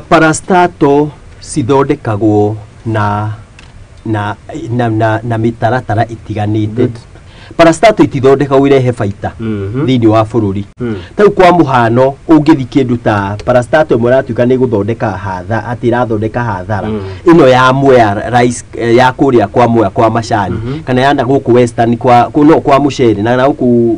parastatal cithondekagwo na mĩtaratara itiganĩte. Parastatal itithondekagwo irehe baita thĩinĩ wa bũrũri. Tarĩu kwa mũhano ũngĩthi kĩndũ ta parastatal ĩmwe ĩratuĩka nĩ gũthondeka hatha, atĩ ĩrathondeka hathara ĩno ya Mwea rice, ya kũrĩa kwa Mwea kwa macani, kana ya na gũkũ Western kwa no kwa mũcere na gũkũ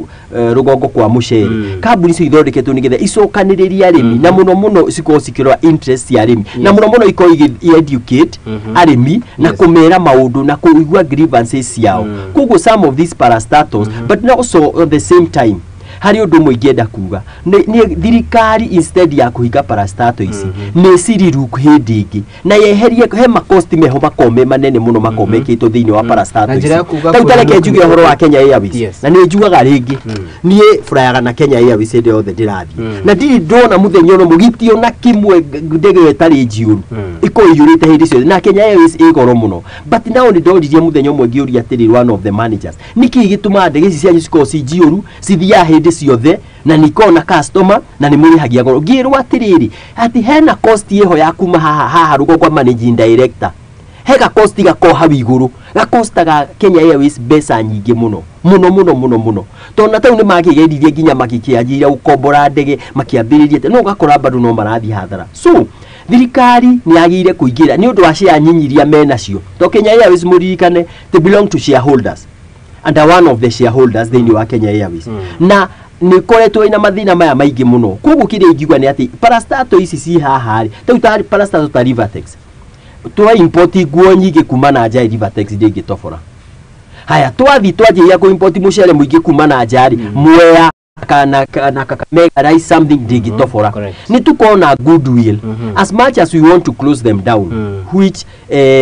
rũgongo kwa mũcere. Kambuni icio ithondeketwo nĩgetha icokanĩrĩrie arĩmi na mũno mũno cikorwo cikĩrora interest ya arĩmi, na mũno mũno ikorwo educate arĩmi na kũmera maũndũ na kũigua grievances ciao. Koguo some of these parastatals, but also at the same time harĩ ũndũ ũmwe ingĩenda kuga, nĩ thirikari instead ya kũhinga parastatal ici nĩ ciriruk hĩndĩ ĩngĩ na yeherie he makosti meho makome manene mũno makomekĩtwo thĩinĩ wa parastatal ici. Tarĩu ta reke njuge ũhoro wa Kenya Airways, na nĩ njugaga rĩngĩ niĩ furayaga na Kenya Airways hĩndĩ yothe ndĩrathiĩ, na ndirĩ ndona mũthenya ũno mũgitio na kĩmwe ndege ĩyo ĩtarĩ njiyũru ĩkorwo ĩiyũrĩte hĩndĩ ciothe, na Kenya Airways ĩ goro mũno. But now nĩ ndoririe mũthenya ũmwe ngĩũria atĩrĩrĩ one of the managers, nĩkĩĩ gĩtũmaga ndege ici cianyu cikorwo ci njiyũru cithiaga hĩndĩ ciothe na nĩ na customer na nĩ mũrĩhagia goro? Ngĩrwo atĩrĩrĩ, atĩ hena cost ĩho ya kuma haha haha rũgongo kwa managing director, he ga cost gako hau igũrũ gakostaga Kenya Airways mbeca nyingĩ mũno mũno mũno mũno mũno, tondũ na tau nĩ makĩgeririe nginya makĩkĩanjĩrĩria gũkombora ndege makĩambĩrĩria, no ũgakora bado no marathiĩ hathara. So thirikari nĩ yagĩrĩire kũingĩra nĩ ũndũ wa share nyinyi iria menacio, to Kenya Airways mũririkane they belong to shareholders and are one of the shareholders thĩinĩ wa Kenya Airways, na nĩ koretwo ina mathĩna maya maingĩ mũno. Koguo kĩrĩa ingiuga nĩ atĩ parastatal ici ci haha rĩ, tarĩu ta parastatal ta Rivertex, twa import nguo nyingĩ kuma na nja, Rivertex ndĩngĩtobora. Haya twathi twanjĩrĩria kũ import mũcere mũingĩ kuma na nja rĩ, Mwea Na na Kakamega rice something ndingĩtobora. Nĩ tukona goodwill, as much as we want to close them down, which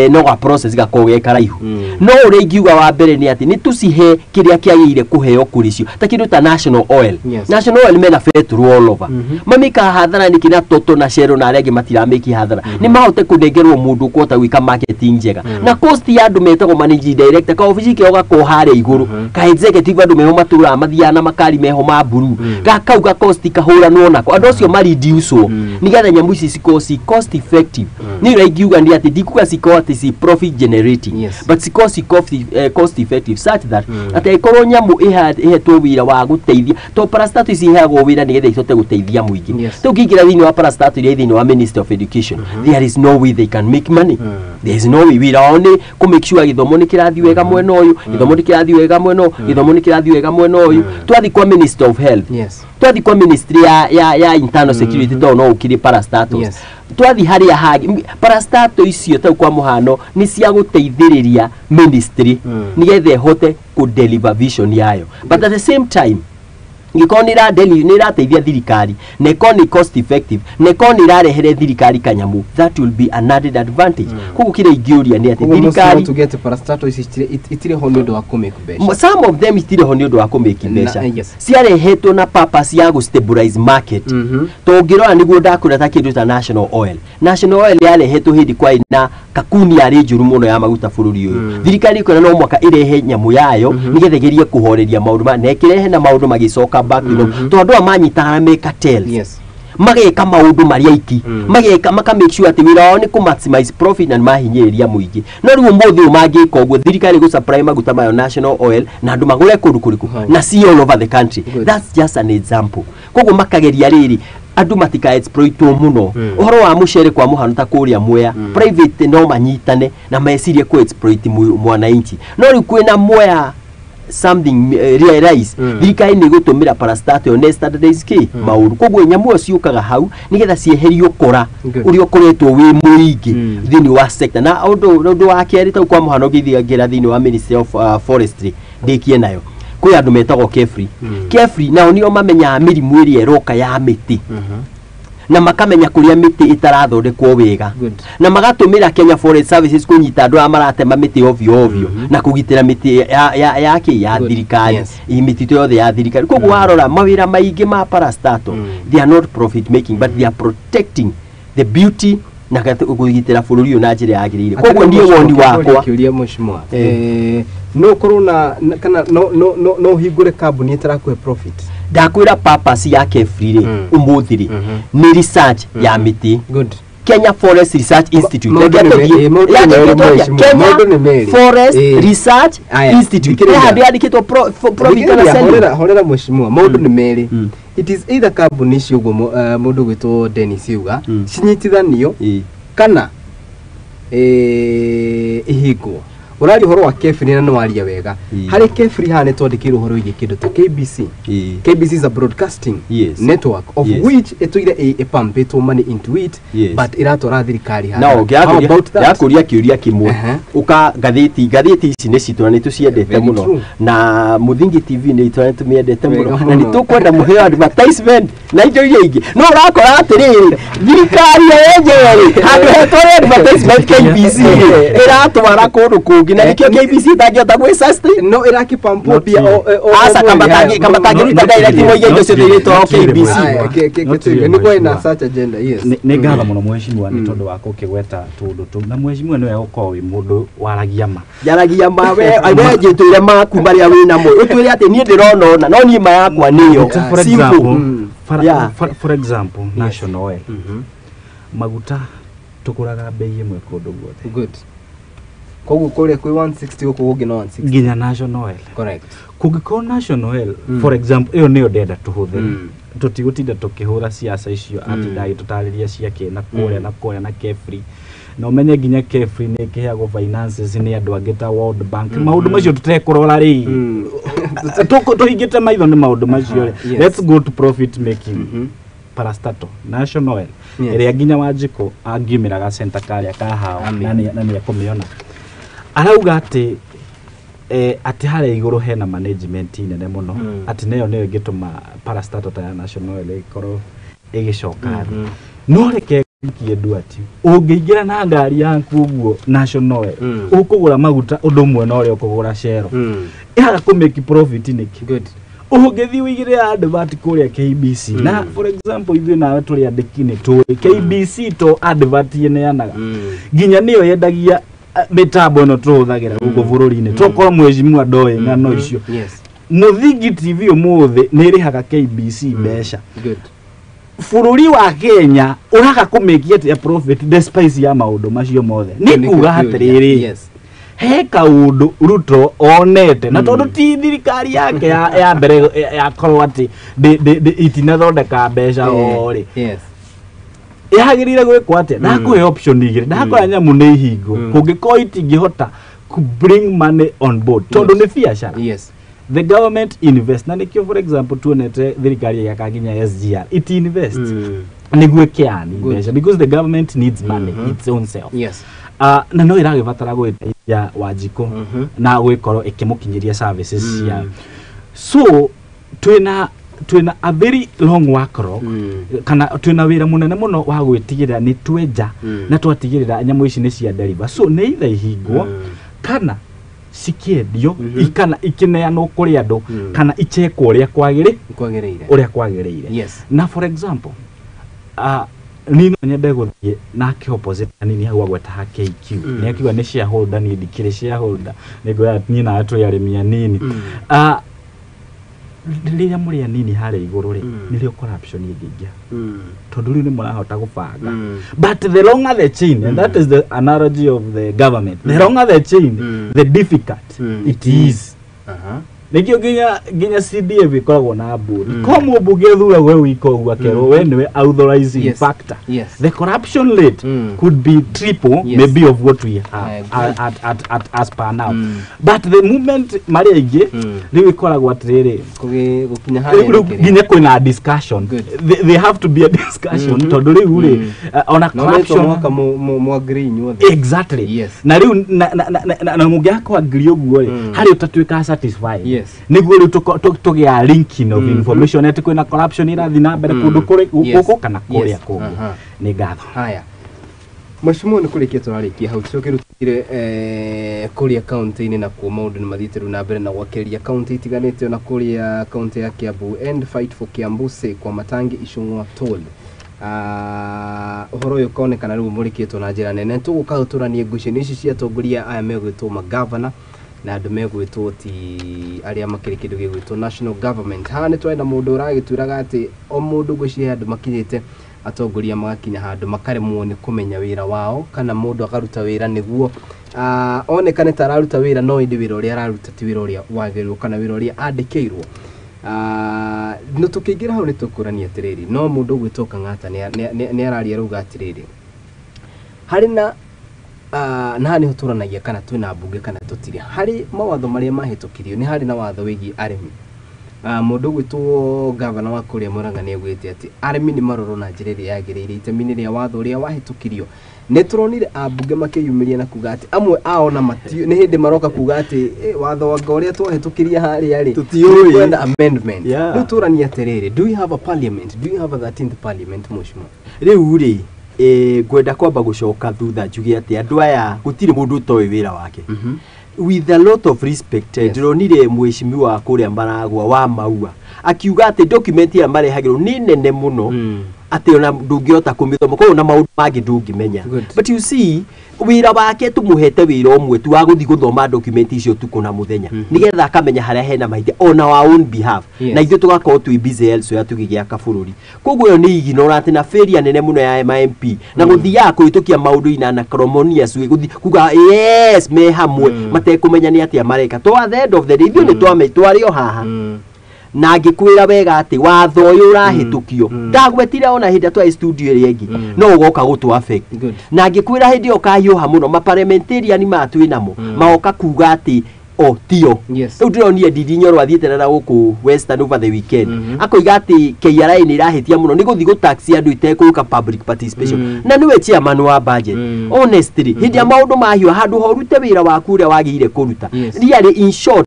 no ga process gakorwo ge karaihu. No ũrĩa ingiuga wa mbere nĩ atĩ nĩ tũcihe kĩrĩa kĩagĩrĩire kũheo kũrĩ cio, ta kĩndũ ta National Oil. National Oil mena petrol all over, mamĩkaga hathara nĩkĩ? Na Toto na Shell na arĩa angĩ matiramĩki hathara. Nĩ mahote kũnengerwo mũndũ ũkũhota gwĩka marketing njega na cost ya andũ metagwo managing director, ka obici keo gakorwo harĩa igũrũ, ka executive andũ meho matũraga mathiaga na makari meho ma blue, ga kau ga cost kahũranwo nako, andũ acio mareducewo nĩgetha nyamũ ici cikorwo ci cost effective. Nĩ ũrĩa ingiuga nĩ atĩ ndikuga cikorwo atĩ ci profit generating, but cikorwo ci cost effective such that atĩ ĩkorwo nyamũ ĩhetwo wĩra wa gũteithia, to parastatal ici iheagwo wĩra nĩgetha ihote gũteithia mũingĩ. Rĩu ũngĩingĩra thĩinĩ wa parastatal iria thĩinĩ wa Ministry of Education, there is no way they can make money. There is no way. Wĩra wao nĩ kũ make sure gĩthomo nĩ kĩrathiĩ wega mwena ũyũ, gĩthomo nĩ kĩrathiĩ wega mwena ũyũ, gĩthomo nĩ kĩrathiĩ wega mwena ũyũ. Twathiĩ kwa Minister of Health, twathiĩ kwa ministry ya internal security, tondũ no ũkĩrĩ parastatals. Twathiĩ harĩa hangĩ, parastatal icio tau kwa mũhano nĩ cia gũteithĩrĩria ministry nĩgetha ĩhote kũ deliver vision yayo, but at the same time ngĩkorwo nĩ ĩrateithia thirikari, na ĩkorwo nĩ cost effective, na ĩkorwo nĩ ĩrarehere thirikari kanyamũ, that will be an added advantage. Koguo kĩrĩa ingĩũria nĩ atĩ Koguo thirikari to get parastatal ici itirĩ ho nĩ ũndũ wa kũ make mbeca. Some of them itirĩ ho nĩ ũndũ wa kũmĩki mbeca. Ciarehetwo na purpose ya gũ stabilize market. To ũngĩrora nĩguo ndakwĩra, ta kĩndũ ta National Oil, National Oil yarehetwo hĩndĩ kwarĩ na kakuni yarĩ njũru mũno ya maguta bũrũri ũyũ. Thirikari ĩkwĩra no mwaka ĩrehe nyamũ yayo nĩgetha ĩgerie kũhoreria maũndũ ma na ĩkĩrehe, na maũndũ magĩcoka back to normal, tondũ andũ aya manyitaga na me cartels, mageka maũndũ marĩa iki mageka, maka make sure atĩ wĩra wao nĩ kũ maximize profit na nĩmahinyĩrĩria mũingĩ. No rĩu ũmũthĩ ũyũ mangĩka ũguo, thirikari ĩgũ supply maguta mayo National Oil na andũ magũre kũndũ kũrĩkũ na si all over the country. That's just an example. Koguo makageria rĩrĩ andũ matika exploitwo mũno. Ũhoro wa mũcere kwa mũhano, ta kũrĩa Mwea, private no manyitane na mecirie kũ exploit mwananchi. No rĩu kwĩna Mwea something rice, thirikari nĩ ĩgũtũmĩra parastatal ĩyo na standardize kĩ maũndũ. Koguo nyamũ ĩyo ciũkaga hau nĩgetha cieherie ũkora ũrĩa ũkoretwo wĩ mũingĩ thĩinĩ wa sector. Na ũndũ wa kerĩ, tau kwa mũhano ngĩthiangĩra thĩinĩ wa Ministry of Forestry, ndĩkie nayo, kwĩ andũ metagwo KEFRI. KEFRI nao nĩo mamenyaga mĩrimũ ĩrĩa ĩroka ya mĩtĩ, na makamenya kũrĩa mĩtĩ ĩtarathondekwo wega, na magatũmĩra Kenya Forest Services kũnyita andũ arĩa maratema mĩtĩ ovyo ovyo na kũgitĩra mĩtĩ ya kĩ ya thirikari, mĩtitũ yothe ya thirikari. Koguo warora mawĩra maingĩ ma parastatal, they are not profit making, but they are protecting the beauty na kũgitĩra bũrũri ũyũ na njĩra yagĩrĩire. Koguo niĩ woni wakwa Kĩũria, mheshimiwa, no ũkorwo na kana no ũhingũre kambuni ĩtarakũhe profit? Ndakwĩra purpose ya KEFRI rĩ, ũmũthĩ rĩ, nĩ research ya mĩtĩ. Kenya Forest Research Institute. Maũndũ Reke nĩ tũthiĩ. maũndũ nĩ Yandĩkĩtwo merĩ, atĩa? mheshimiwa, Kenya maũndũ nĩ merĩ. Forest Research Aya, Institute. thikĩrĩria. Nĩ handũ yandĩkĩtwo profit kana Thikĩrĩria, selling. Horera, horera mheshimiwa, maũndũ nĩ merĩ. It is either kambuni icio ũguo mũndũ gwĩtwo Dennis yuga cinyitithanio kana ihingwo. Ũraria ũhoro wa KEFRI na nĩ waria wega. Harĩ KEFRI haha nĩ twandĩkĩirwo ũhoro wĩgiĩ kĩndũ ta KBC. KBC is a broadcasting network of which ĩtũire ĩpampĩtwo money into it, but ĩratwara thirikari No, hathara. How about that? Ndakũria kĩũria kĩmwe. Ũka ngathĩti ici nĩ citũ na nĩ tũciendete Very mũno, true. na Mũthingi TV nĩ itũ na nĩ tũmĩendete Wega mũno, na mũno. nĩ tũkwenda mũheo advertisement na indo iria ingĩ. No ũrakora atĩrĩrĩ, thirikari yo yenyewe rĩ, handũ hetwarwo advertisement KBC rĩ, ĩratwara kũndũ kũngĩ, na nĩkĩo KBC ĩtangĩhota gwĩ sustain. No ĩrakĩpampwo mbia o Aca, kamba tangĩruta direct moige indo ciothe irĩtwarwo KBC. Nĩ kwarĩ na such agenda, yes. Nĩ ngatho mũno mheshimiwa nĩ tondũ wa gũkĩgweta tũndũ tũu, na mheshimiwa nĩwe gũkorwo wĩ mũndũ waragia ma. Njaragia ma. We njĩtwĩre maku marĩa wĩ namo, ũtwĩre atĩ niĩ ndĩrona ũna, no niĩ ma yakwa nĩyo. For Simple. example, for example, National Oil, maguta tũgũraga bei ĩmwe kũndũ guothe. Good. Koguo kũrĩa kwĩ 160, gũkũ kũngĩ no 160. Nginya National Oil. Correct. Kũngĩkorwo National Oil, for example, ĩyo nĩyo ndenda tũhũthĩre, tũtigũtinda tũkĩhũra ciaca icio atĩ ndagĩtũtarĩria ciake na kũrĩa na kũrĩa na KEFRI, na ũmenye nginya KEFRI nĩ ĩkĩheagwo finances nĩ andũ angĩ ta World Bank. Maũndũ macio tũtekũrora rĩ, tũhingĩte maitho nĩ maũndũ macio rĩ. Let's go to profit making parastatal National Oil, ĩrĩa nginya Wanjikũ angiumĩra gacenta karĩa kahao na nĩ ekũmĩona, arauga atĩ Atĩ harĩa igũrũ hena management nene mũno, atĩ nĩyo nĩyo ĩngĩtũma parastatal ta ya National Oil ĩkorwo ĩgĩcoka thĩ. No reke ngikie ndu ati ũngĩingĩra na ngari yaku ũguo National Oil, ũkũgũra maguta ũndũ ũmwe na ũrĩa ũkũgũra Shell, yaga kũ make profit nĩkĩ? Ũngĩthiĩ ũigĩre advert kũrĩa KBC, na for example ithuĩ nawe tũrĩ andĩki nĩ tũĩ KBC to advert ĩneanaga nginya nĩyo yendagia mĩtambo ĩno tũhũthagĩra gũkũ bũrũri-inĩ, tokorwo mheshimiwa ndoĩ ng'ano icio. Mũthingi TV ũmũthĩ nĩ ĩrĩhaga KBC mbeca. Bũrũri wa Kenya ũraga kũmĩkia atĩa profit despite ya maũndũ macio mothe? Nĩ Nĩkĩo kuga kĩũria. atĩrĩrĩ, he kaũndũ Ruto onete, na tondũ ti thirikari yake ya mbere yakorwo atĩ itinathondeka mbeca o rĩ, yagĩrĩire gwĩkwo atĩa? Ndakũhe option igĩrĩ, ndakoya nyamũ nĩ ihingo kũngĩkorwo itingĩhota ku bring money on board, tondũ nĩ biacara. The government invest, na nĩkĩo for example tuonete thirikari ĩgĩaka nginya SGR, it invest nĩguo ĩkĩani mbeca, because the government needs money its own self. Na no ĩragĩbatara gwĩteithia Wanjikũ na gwĩkorwo ĩkĩmũkinyĩria services ciayo. So twĩna a very long work rock, kana twĩna wĩra mũnene mũno wa gwĩtigĩrĩra nĩ twenja na twatigĩrĩra nyamũ ici nĩ cia deliver. So nĩ itha ihingwo kana cikĩendio, kana ikĩneanwo kũrĩ andũ, kana ichekwo ũrĩa kwagĩrĩ kwagĩrĩire. Ũrĩa kwagĩrĩire. Na for example, niĩ no nyende gũthiĩ nake opposite hanini hau agweta ha KQ. Nĩ akiuga nĩ shareholder, niĩ ndikĩrĩ shareholder, nĩ nguoya niĩ nawe twĩ arĩmi anini. Rĩrĩa mũrĩ anini harĩa igũrũ rĩ, nĩrĩo corruption ĩngĩingĩha, tondũ rĩu nĩ mũrahota gũbanga. But the longer the chain, and that is the analogy of the government, the longer the chain, the difficult it is. Nĩkĩo nginya CDF ĩkoragwo na board ko mũmbunge ethuragwo we wika ũguo akerwo we nĩwe authorizing factor. The corruption rate could be triple maybe of what we have I agree. at as per now. But the movement marĩ aingĩ rĩu ĩkoragwo atĩrĩrĩ, gũkinya harĩa rĩu nĩ kĩrĩa. Nginya kwĩna discussion. There have to be a discussion, tondũ rĩu rĩ, ona Na ũretwo corruption mwaka mu agree inyuothe. Exactly. Na rĩu na mũngĩaga kwangiria ũguo rĩ, harĩ ũtatuĩkaga satisfied. Nĩguo rĩu tũgĩa linking of information atĩ kwĩna corruption ĩrathiĩ na mbere kũndũ kũrĩ gũkũ kana kũrĩa kũngĩ. Nĩ ngatho. Haya, mheshimiwa, nĩ kũrĩkia tũrarĩkia hau, tũcoke rĩu tũingĩre kũrĩa kaunti-inĩ, nakuo maũndũ nĩ mathiĩte rĩu na mbere na gwakĩrĩria kaunti itiganĩte, ona kũrĩa kaunti ya Kiambu. End fight for Kiambu say kwa Matangi Icũng'wa toll. Ũhoro ũyũ ũkonekana rĩu ũmũrĩkĩtwo na njĩra nene. Tũgũka tũranie ngucanio ici cia atongoria aya megwĩtwo magavana na andũ megwĩtwo ti arĩa makĩrĩ kĩndũ gĩgwĩtwo national government. Haha nĩ twarĩ na mũndũ ũragĩtwĩraga atĩ o mũndũ ngwĩciria andũ makinyĩte atongoria magakinya handũ makaremwo nĩ kũmenya wĩra wao, kana mũndũ akaruta wĩra nĩguo onekane ta araruta wĩra, no ĩndĩ wĩra ũrĩa araruta ti wĩra ũrĩa wagĩrĩirwo kana wĩra ũrĩa andĩkĩirwo. No tũkĩingĩra hau nĩ tũkũrania atĩrĩrĩ, no mũndũ ũgwĩtwo Kang'ata nĩ araria rauga atĩrĩrĩ, harĩ na na haha nĩho tũranagia kana twĩna mbunge kana tũtirĩ. Harĩ mawatho marĩa mahĩtũkirio, nĩ harĩ na watho wĩgiĩ arĩmi. Mũndũ ũgwĩtwo gavana wa kũrĩa Murang'a nĩ augĩte atĩ arĩmi nĩ marorwo na njĩra ĩrĩa yagĩrĩire itemi-inĩ rĩa watho ũrĩa wahĩtũkirio. Nĩ tũronire ambunge makĩyumĩria na kuga atĩ amwe ao na matio nĩ hĩndĩ maroka kuga atĩ watho wanga ũrĩa twahĩtũkirie harĩa rĩ, Tũtiũĩ. tũkwenda amendment. Rĩu tũranie atĩrĩrĩ, do we have a parliament? Do we have a 13th parliament, mheshimiwa? Rĩu rĩ, ngwenda kwamba gũcoka thutha njuge atĩ andũ aya gũtirĩ mũndũ ũtoĩ wĩra wake. With a lot of respect, ndĩronire mheshimiwa kũrĩa Maragwa wa Maua akiuga atĩ document ĩrĩa marehagĩrwo nĩ nene mũno atĩ ona ndũngĩhota kũmĩthoma, koguo na maũndũ mangĩ ndũngĩmenya. But you see, wĩra wake tũmũhete wĩra ũmwe tu wa gũthiĩ gũthoma document icio ũtukũ na mũthenya, nĩgetha akamenya harĩa hena mahĩtia on our own behalf, na ithuĩ tũgakorwo twĩ busy elsewhere tũgĩgĩaka bũrũri. Koguo ĩyo nĩ ignorant na failure nene mũno ya MP na gũthiaga kũhĩtũkia maũndũ ina na acrimonious way, gũthiĩ kuga yes me hamwe matekũmenya nĩ atĩa mareka. To at the end of the day ithuĩ nĩ twame twarĩ o haha na ngĩkwĩra wega atĩ watho ũyũ ũrahĩtũkio, ndagwetire ona hĩndĩ ĩrĩa twarĩ studio ĩrĩa ĩngĩ, no ũgoka gũtũ affect. Na ngĩkwĩra hĩndĩ ĩyo ũkahiũha mũno, maparliamentarian maya twĩ namo magoka kuga atĩ O tio rĩu ndĩronire Ndindi Nyoro athiĩte na gũkũ Western over the weekend, akoiga atĩ KRA nĩ ĩrahĩtia mũno nĩ gũthiĩ gũtaxi andũ itekũka public participation, na nĩwe chairman wa budget. Honestly, hĩndĩ ya maũndũ mahiũ, handũ ha ũrute wĩra waku ũrĩa wagĩrĩire kũruta. Really, in short,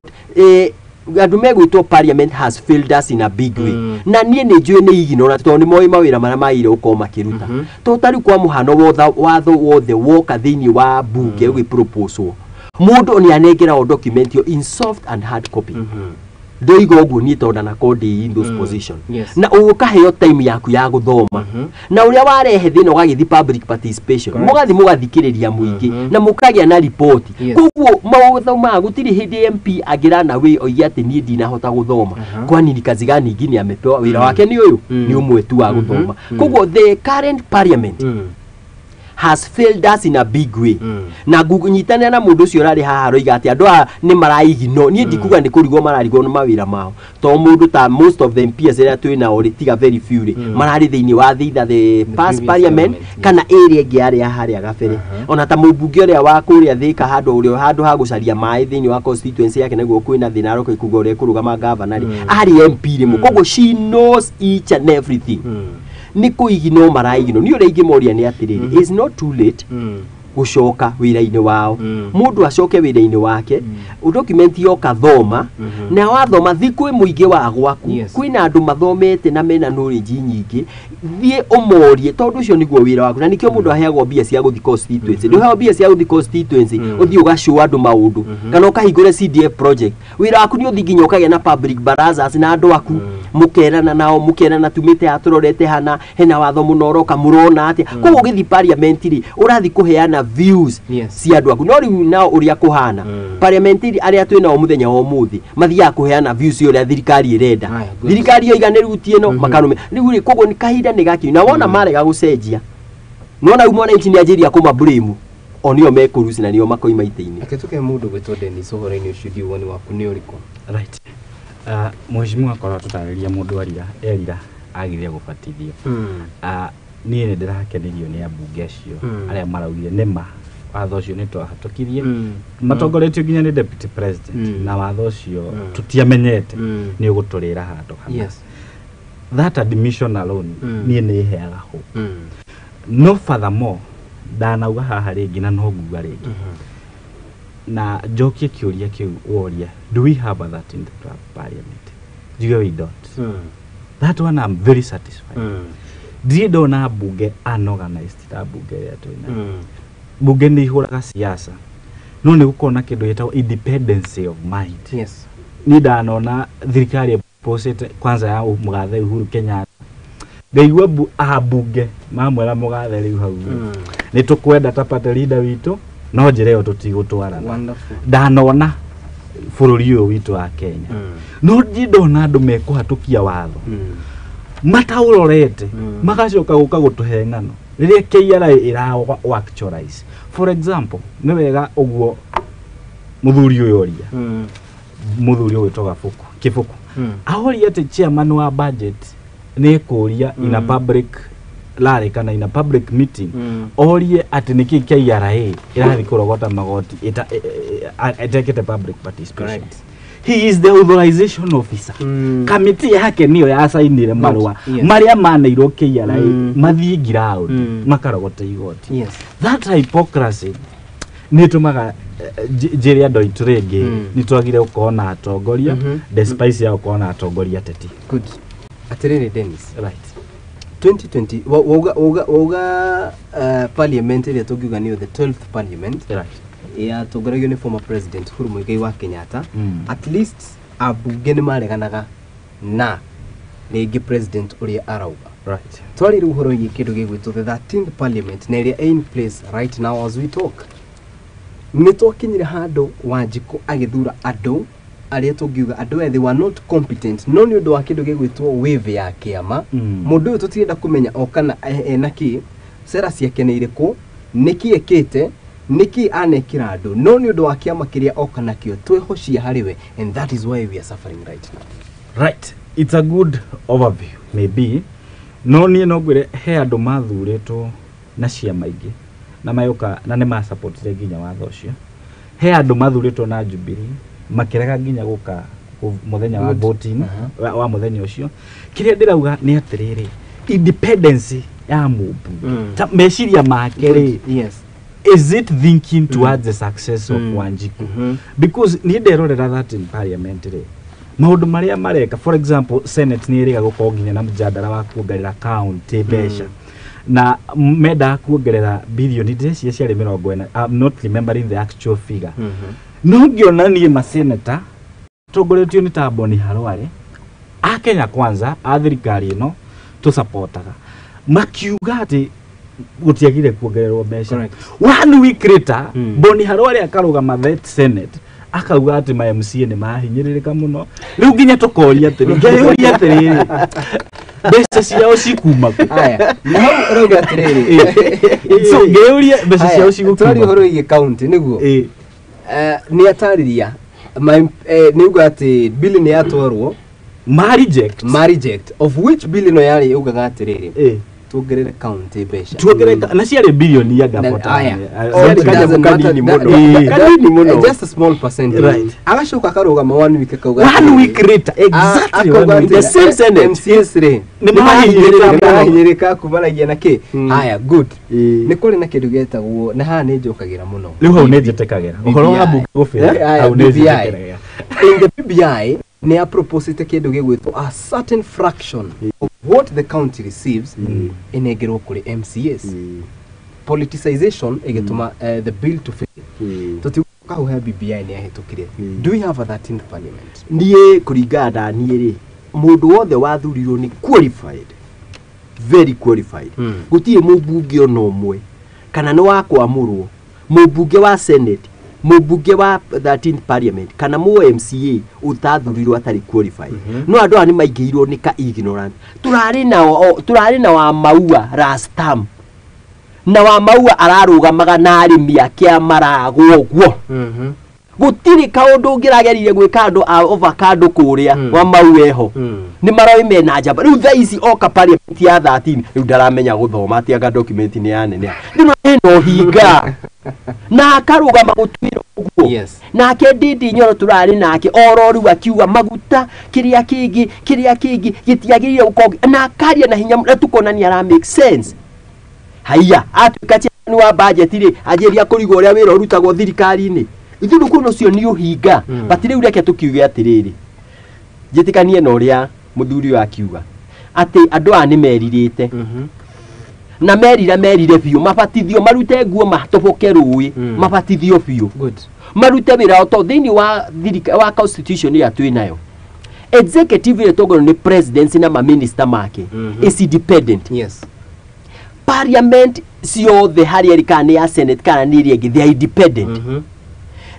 andũ megwĩtwo parliament has failed us in a big way, na niĩ nĩ njũĩ nĩ iginora tondũ nĩ moĩ mawĩra marĩa magĩrĩire gũkorwo makĩruta. Tondũ ta rĩu kwa mũhano, watho wothe woka thĩinĩ wa bunge ũgĩproposwo, mũndũ nĩ anengeragwo document ĩyo in soft and hard copy. Ndoiga ũguo niĩ tondũ ndanakorwo ndĩ in those position. Na ũkaheo time yaku ya gũthoma, na ũrĩa warehe thĩna ũgagĩthiĩ public participation, mũgathiĩ mũgathikĩrĩria mũingĩ na mũkagĩa na riboti. Koguo mawatho ma gũtirĩ hĩndĩ MP angĩrana wĩ oige atĩ niĩ ndinahota gũthoma. Kwani ni kazi gani ingine amepewa? Wĩra wake nĩ ũyũ, nĩ ũmwe tu wa gũthoma. Koguo the current parliament has failed us in a big way, na ngũnyitanĩra na mũndũ ũcio ũrarĩ haha aroiga atĩ andũ aya nĩ maraigino. Niĩ ndikuga nĩ kũrigwo mararigwo nĩ mawĩra mao, tondũ mũndũ ta most of the MPs arĩa twĩ nao rĩ, tiga very few rĩ, mararĩ thĩinĩ wa either the past previous parliament government, kana ĩrĩa ĩngĩ yarĩ ya harĩa gabere. Ona ta mũmbunge ũrĩa wa kũrĩa Thĩka, handũ ũrĩa handũ ha gũcaria maĩ thĩinĩ wa constituency yake nĩguo kwĩna thĩna, aroka kuga ũrĩa kũrũgama gavana rĩ, arĩ MP rĩmwe. Koguo she knows each and everything. Nĩ kũigino maraigino. Niĩ ũrĩa ingĩmoria nĩ atĩrĩrĩ, it's not too late gũcoka wĩra-inĩ wao. Mũndũ acoke wĩra-inĩ wake, document yoka thoma, na wathoma thi kwĩ mũingĩ wa gwaku, kwĩna andũ mathomete na mena knowledge nyingĩ, thiĩ ũmorie, tondũ ũcio nĩguo wĩra waku, na nĩkĩo mũndũ aheagwo mbia cia gũthiĩ constituency. Ndũheagwo mbia cia gũthiĩ constituency ũthiĩ ũgacũa andũ maũndũ kana ũkahingũre CDF project. Wĩra waku nĩ ũthiĩ nginya ũkagĩa na public barazas na andũ aku, mũkerana nao, mũkerana tumĩte haha tũrorete hana, hena watho mũno ũroka, mũrona atĩa? Koguo ũgĩthiĩ parliament rĩ, ũrathiĩ kũheana views cia andũ aku. No rĩu nao ũrĩa kũhana parliament rĩ, arĩa twĩ nao mũthenya wa ũmũthĩ mathiaga kũheana views cia ũrĩa thirikari ĩrenda. Thirikari yoiga nĩ ruti ĩno, makarũme rĩu rĩ. Koguo nĩ kahinda nĩ gakinyu, na wona marega gũcenjia, nona rĩu mwananchi nĩ anjĩria kũma blame, o nĩo mekũruci na nĩo makoima itĩ-inĩ. Reke tũke mũndũ gwĩtwo Dennis ũhoro-inĩ ũcio, ndiũ woni waku nĩ ũrĩkũ? Right. Mheshimiwa akorwo atũtarĩria mũndũ arira erira agire gũbatithio. Niĩ nĩ ndĩrakenirio nĩ ambunge acio arĩa maraugire nĩma watho ũcio nĩ twahatũkirie, matongoretio nginya nĩ deputy president, na watho ũcio tũtiamenyete nĩ ũgũtũrĩra handũ hana. That admission alone niĩ nĩ ĩheaga hope. No furthermore, ndanauga haha rĩngĩ na no nguga rĩngĩ na njokie kĩũria kĩu woria, do we have a 13th parliament? Njuge we don't. That one I'm very satisfied. Ndirĩ ndona mbunge unorganized ta mbunge ĩrĩa twĩnayo. Mbunge nĩ ihũraga siasa, no nĩ gũkorwo na kĩndũ gĩtagwo independence of mind. Niĩ ndanona thirikari ĩpocete kwanza ya mũgathe Uhuru Kenyatta, ngaigua ambunge mamwĩra mũgathe rĩu hau nĩ tũkwenda ta party leader witũ, no njĩra ĩyo tũtigũtwarana. Ndanona bũrũri ũyũ witũ wa Kenya, no ndirĩ ndona andũ mekũhatũkia watho mataũrorete, magacoka gũka gũtũhe ng'ano rĩrĩa KRA ĩra actualize. For example, nĩ wega ũguo mũthuri ũyũ oria, mũthuri ũyũ wĩtwo Gabuku Kĩbũkũ, ahoria atĩ chairman wa budget nĩ kũria in a public rally kana in a public meeting, orie atĩ nĩkĩ KRA ĩrathiĩ kũrogota magoti ĩtekĩte public participation. He is the authorization officer. Kamiti yake niyo yacainire marũa marĩa maneirwo KRA mathiĩ ground makarogota igoti. That hypocrisy nĩ ĩtũmaga njĩre andũ aitũ rĩngĩ nĩ twagire gũkorwo na atongoria, despite ya gũkorwo na atongoria ateti. Good. Atĩrĩrĩ Dennis. Right. 2020 wauga parliament ĩrĩa tũngiuga nĩyo the 12th parliament yatongoragio nĩ former president Uhuru Muigai wa Kenyatta, at least ambunge nĩ mareganaga na rĩngĩ president ũrĩa arauga. Twarĩ rĩu ũhoro wĩgiĩ kĩndũ gĩgwĩtwo the 13th parliament, na ĩrĩa in place right now as we talk, nĩ twakinyire handũ Wanjikũ agĩthura andũ arĩa tũngiuga andũ aya they were not competent, no nĩ ũndũ wa kĩndũ gĩgwĩtwo wave ya kĩama, mũndũ ũyũ tũtirenda kũmenya o kana ena kĩ, sera ciake nĩ irĩkũ, nĩkĩ ekĩte, nĩkĩ anekĩra andũ, no nĩ ũndũ wa kĩama kĩrĩa oka nakĩo twehocia harĩ we, and that is why we are suffering right now. Right, it's a good overview maybe, no niĩ no ngwĩre he andũ mathurĩtwo na ciama ingĩ na mayoka na nĩ masupportire nginya watho ũcio. He andũ mathurĩtwo na Jubilee. Makĩrega nginya gũka mũthenya wa voting wa mũthenya ũcio. Kĩrĩa ndĩrauga nĩ atĩrĩrĩ, independence ya mũmbunge ta meciria make rĩ, is it thinking towards the success of Wanjiku? Because niĩ nderorera that in parliament rĩ, maũndũ marĩa mareka, for example, Senate nĩ ĩrĩga gũkorwo nginya na mũjadara wa kuongerera county mbeca, na mendaga kuongerera bilioni ndĩreciria ciarĩ 40. I'm not remembering the actual figure, no ngĩona niĩ maseneta tongoretio nĩ ta Boni Harware a Kenya Kwanza a thirikari ĩno tũsapotaga, makiuga atĩ gũtiagire kuongererwo mbeca. One week later, Boni Harware akarũgama that Senate akauga atĩ ma MCA nĩ mahinyĩrĩrĩka mũno. Rĩu nginya tũkoria atĩrĩ, ngeyũria atĩrĩrĩ, mbeca ciao cikuma kũ? Aya, na hau ũrauga atĩrĩrĩ, So ngeyũria mbeca ciao cigũkuma tũraria ũhoro wĩgiĩ county nĩguo nĩ atarĩria nĩ uga atĩ bill nĩ yatwarwo ma reject, ma reject, of which bill ĩno yarĩ yaugaga atĩrĩrĩ, tuongerere county mbeca. Tuongerere na ciarĩ bilioni ya ngabota. Aya. Kanini mũno. Kanini mũno. Just a small percentage. Agacoka akarũgama one week akauga One week later, exactly akauga one week. atĩ The same Senate. MCAs rĩ nĩ mahinyĩrĩka nĩ mũno. mahinyĩrĩka kumanagia na kĩ. Haya, good. Nĩ kũrĩ na kĩndũ gĩtagwo, na haha nĩ njokagĩra mũno. Rĩu hau nĩ njĩtĩkagĩra ũhoro wa BBI. mbunge gũbĩra, Aya, hau nĩ BBI. njĩtĩkagĩra. In the BBI nĩ ya proposite kĩndũ gĩgwĩtwo a certain fraction of what the county receives ĩnengerwo kũrĩ MCAs. Politicization ĩgĩtũma the bill to fail. Tũtiuga hau he BBI nĩ yahĩtũkire. Do we have a 13th parliament? Niĩ kũringana na niĩ rĩ, mũndũ wothe wathurirwo nĩ qualified, very qualified. Gũtirĩ mũmbunge ona ũmwe, kana nĩ wa kwamũrwo, mũmbunge wa Senate, mũmbunge wa 13th parliament, kana mũ MCA ũtathurirwo atarĩ qualified. No andũ aya nĩ maingĩirwo nĩ ka ignorant. Tũrarĩ na tũrarĩ na wa Maua last term, na wa Maua ararũgamaga na arĩmi ake a maragwo ũguo. Gũtirĩ kaũndũ ũngĩragerire gwĩka andũ a avocado kũrĩa wa Mau eho nĩ maroĩ mena njamba. Rĩu thaa ici oka parliament ya 13, rĩu ndaramenya gũthoma atĩ anga document nĩ yanene rĩu ĩna ũhinga na akarũgama gũtuĩra ũguo. Nake Ndindi Nyoro tũrarĩ nake oro rĩu akiuga maguta kĩrĩa kĩngĩ kĩrĩa kĩngĩ gĩtiagĩrĩire gũkorwo, na akaria na hinya na tukona nĩ ara make sense. Haiya, atuĩka chairman wa budget rĩ, anjĩria kũrigwo ũrĩa wĩra ũrutagwo thirikari-inĩ. Ithuĩ rĩu kuona ũcio nĩ ũhinga. But rĩu reke tũkiuge atĩrĩrĩ, njĩtĩkanie na ũrĩa mũthuri ũyũ akiuga atĩ andũ aya nĩ merirĩte, na merira merire biũ, mabatithio, marute nguo matoboke rũĩ, mabatithio biũ, marute wĩra to thĩinĩ wa thirika wa constitution ĩrĩa twĩ nayo. Executive ĩrĩa ĩtongorio nĩ presidency na maminista make is independent. Parliament ciothe harĩa ĩrĩ, kana nĩ ya Senate kana nĩ ĩrĩa ĩngĩ, they are independent.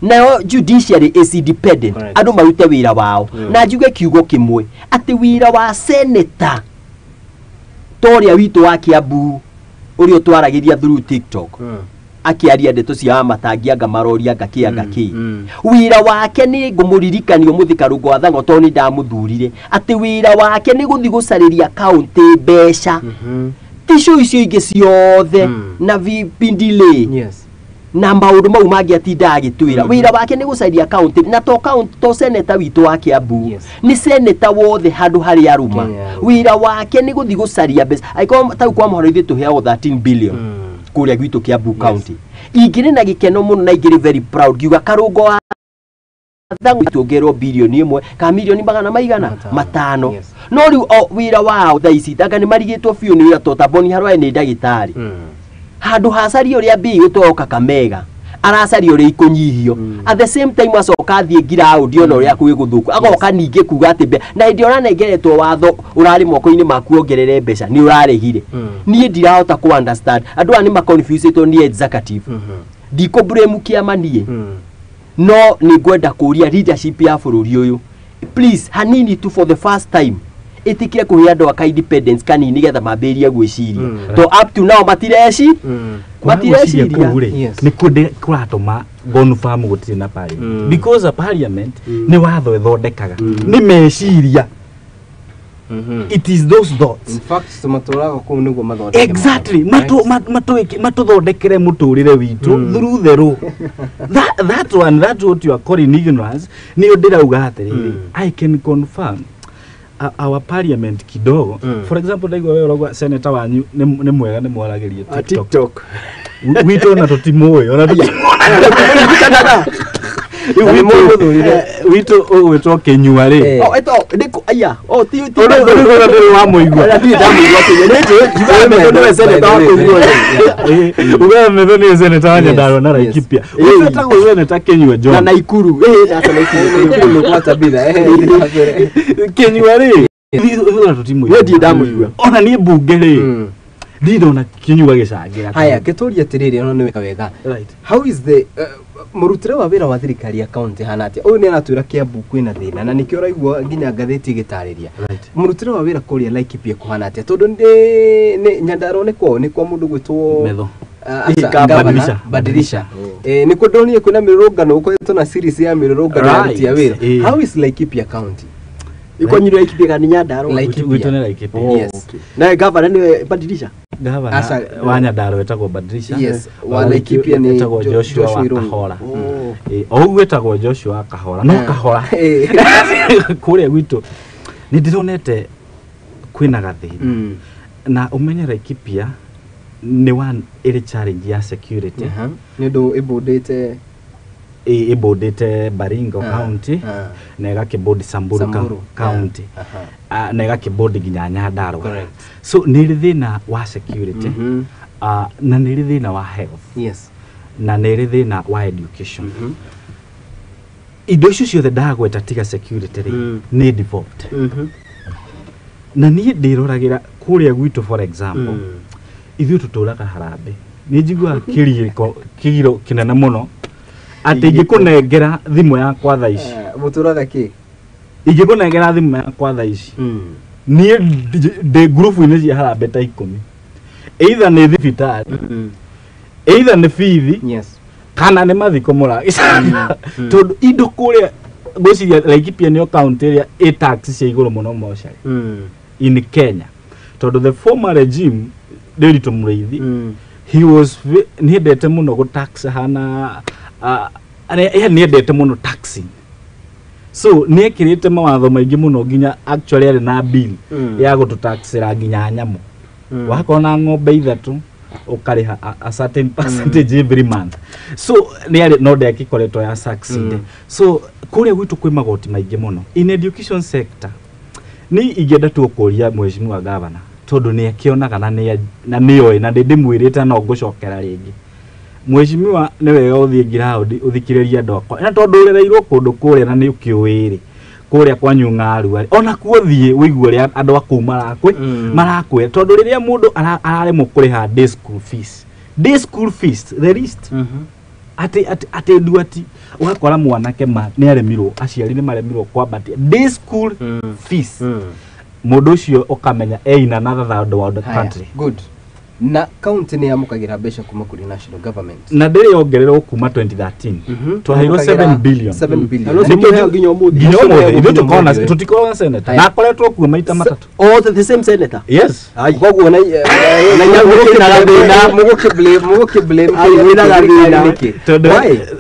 Nayo judiciary is independent. Andũ marute wĩra wao. Na njuge kiugo kĩmwe atĩ wĩra wa senator ta ũrĩa witũ wa Kiambu ũrĩa ũtwaragĩria through TikTok akĩaria ndeto cia Wamatangi, anga maroria anga kĩ anga kĩ, wĩra wake nĩ ngũmũririkania ũmũthĩ Karũngo wa Thang'wa, tondũ nĩ ndamũthurire, atĩ wĩra wake nĩ gũthiĩ gũcarĩria kaũntĩ mbeca, ticio icio ingĩ ciothe na vipindile na maũndũ mau mangĩ atindaga agĩtwĩra. Wĩra wake nĩ gũcaria kaũntĩ, na to kaũntĩ, to seneta witũ wa Kiambu, nĩ seneta wothe handũ harĩa arũma, wĩra wake nĩ gũthiĩ gũcaria mbeca. Angĩkorwo tau kwa mũhano ithuĩ tũheagwo 13 billion kũrĩa gwitũ Kiambu County, ingĩrĩ na gĩkeno mũno na ingĩrĩ very proud ngiuga Karũngo wa Thang'wa tuongerwo bilioni 1 kana milioni magana maigana matano. No rĩu o wĩra wao thaa ici anga nĩ marigĩtwo biũ nĩ wĩra, to ta Boni Harwae nĩ ndagĩtarĩ, handũ hacaria ũrĩa mbia igũtwarwo Kakamega, aracaria ũrĩa ikũnyihio. At the same time acoka athiĩ ngiraũndi ona ũrĩa kwĩ gũthũku, agoka ningĩ kuga atĩ na hĩndĩ ĩrĩa ũranengeretwo watho ũrarĩ moko-inĩ maku wongerere mbeca nĩ ũraregire. Niĩ ndirahota kũ understand andũ aya nĩ maconfusĩtwo nĩ executive. Ndikũ blame kĩama niĩ, no nĩ ngwenda kũria leadership ya bũrũri ũyũ, please, hanini tu, for the first time ĩtĩkĩre kũhe andũ aka independence kanini nĩgetha mambĩrĩrie gwĩciria, to up to now matireci Matireciria matireciria. kũu rĩ, nĩ kũ kũratũma confirm gũtirĩ na parliament, because a parliament nĩ watho ĩthondekaga, nĩ meciria. It is those thoughts. In fact, tũmatũraga kũu nĩguo mathondeke. Exactly. Matuthondekere muturire witu through the law. That one, that's what you are calling ignorance. Niyo ndirauga atiriri, I can confirm our parliament kidogo. For example, ndaigua wewe ũrauga senator wanyu nĩ mwega, nĩ mwaragĩrie TikTok. Witũ ona tũtimũĩ, ona tũtimũĩ. Witũ ũgwĩtwo Kĩnyua rĩ. Oh, eto ndiko aya. Oh, ti ti. Ũrĩa wa mũigua. Ndirĩ ndamũigua Kĩnyua. Nĩ njũĩ, njugaga Methu nĩwe senator wa Kĩnyua. Ugaga Methu nĩwe senator wa Nyandarua na Laikipia. Wĩtagwo senator Kĩnyua John. Na Naikuru. Aca Naikuru. Naikuru nĩ gwata bitha. Kĩnyua rĩ. Ithuĩ tũtimũigua. Niĩ ndirĩ ndamũigua. Ona niĩ mbunge rĩ. Ndirĩ ndona Kĩnyua gĩcangĩra. Haya, gĩtũria atĩrĩrĩ, ona nĩ weka wega. How is the mũrutĩre wa wĩra wa thirikari ya county hana atĩa? Ũyũ nĩ aratwĩra Kiambu kwĩna thĩna na nĩkĩo ũraigua nginya ngathĩti ĩgĩtarĩria. Mũrutĩre wa wĩra kũrĩa Laikipia kũhana atĩa? Tondũ nĩ Nyandarua nĩ kwao, nĩ kwa mũndũ gwĩtwo Methu. Badilisha. Nĩkuo ndonire kwĩna mĩrũrũngano, gũkoretwo na series ya mĩrũrũngano ya aruti a wĩra. How is Laikipia county? Ikwanyu Laikipia kana Nyandarua? Gwitũ nĩ Laikipia. Yes. Na governor nĩwe Badilisha? Gavana wa Nyandarua etagwo Badilisha. Yes, wa Laikipia nĩ etagwo Joshua wa Kahora. O ũguo etagwo Joshua wa Kahora. No Kahora. Kũrĩa gwitũ nĩ ndĩronete kwĩna gathĩna. Na ũmenye Laikipia nĩ one ĩrĩ challenge ya security. Nĩ ũndũ ĩbũndĩte ĩbũndĩte Baringo County na ĩgakĩbũndi Samburu County na ĩgakĩbũndi nginya Nyandarua. So nĩ ĩrĩ thĩna wa security, na nĩ ĩrĩ thĩna wa health. Yes. Na nĩ ĩrĩ thĩna wa education. Indo icio ciothe ndagweta tiga security rĩ, nĩ default. Na niĩ ndĩroragĩra kũrĩa gwitũ, for example, ithuĩ tũtũraga harambee. Nĩ njiguaga kĩgiro kĩnene mũno atĩ ingĩkũnengera thimũ yakwa thaa ici. Mũtũraga kĩ? Ingĩkũnengera thimũ yakwa thaa ici, niĩ ndĩ ngurubu-inĩ cia harambee ta 10. Either nĩ thibitarĩ, either nĩ bithi, kana nĩ mathiko mũragĩcanga. Tondũ indo kũrĩa ngwĩciria Laikipia nĩyo county ĩrĩa ĩ tax cia igũrũ mũno mocarĩ in Kenya. Tondũ the former regime Ndiritu Mũrĩithi, he was nĩendete mũno gũ tax hana nĩendete mũno taxing. So nĩekĩrĩte mawatho maingĩ mũno nginya actually arĩ na bill ya gũtũtaxĩra nginya nyamũ. Wakorwo na ng'ombe 3 ũkarĩha a certain percentage every month. So nĩarĩ no ndekĩkoretwo ya succeed. So kũrĩa gwitũ kwĩ magoti maingĩ mũno. In education sector nĩ ingĩenda tu kũria mheshimiwa governor tondũ nĩ akĩonaga na nĩoĩ na ndĩmwĩrĩte no ngũcokera rĩngĩ. Mheshimiwa nĩ wega ũthiĩ ground ũthikĩrĩrie andũ akwa. Na tondũ ũrereirwo kũndũ kũrĩa na nĩ ũkĩũĩ rĩ, kũrĩa kwanyu Ng'arua rĩ, ona kuo thiĩ ũigue ũrĩa andũ a kũu marakwĩra. Tondũ rĩrĩa mũndũ araremwo kũrĩha day school fees, day school fees the least, atĩ nduati ũgakora mwanake nĩ aremirwo, aciari nĩ maremirwo kwambatia day school fees. Mũndũ ũcio ũkamenya in another third world country. Good. Na county nĩ yamũkagĩra mbeca kuma kũrĩ national government. Na ndĩrĩ yongererwo kuma 2013. Twaheirwo 7 billion. 7 billion. Na no nginya ũmũthĩ. Nginya ũmũthĩ ithuĩ tũkoragwo tũtikoragwo na senator. Na akoretwo kuo maita matatũ. Oh, the same senator. Yes. Koguo na mũgũkĩ blame tondũ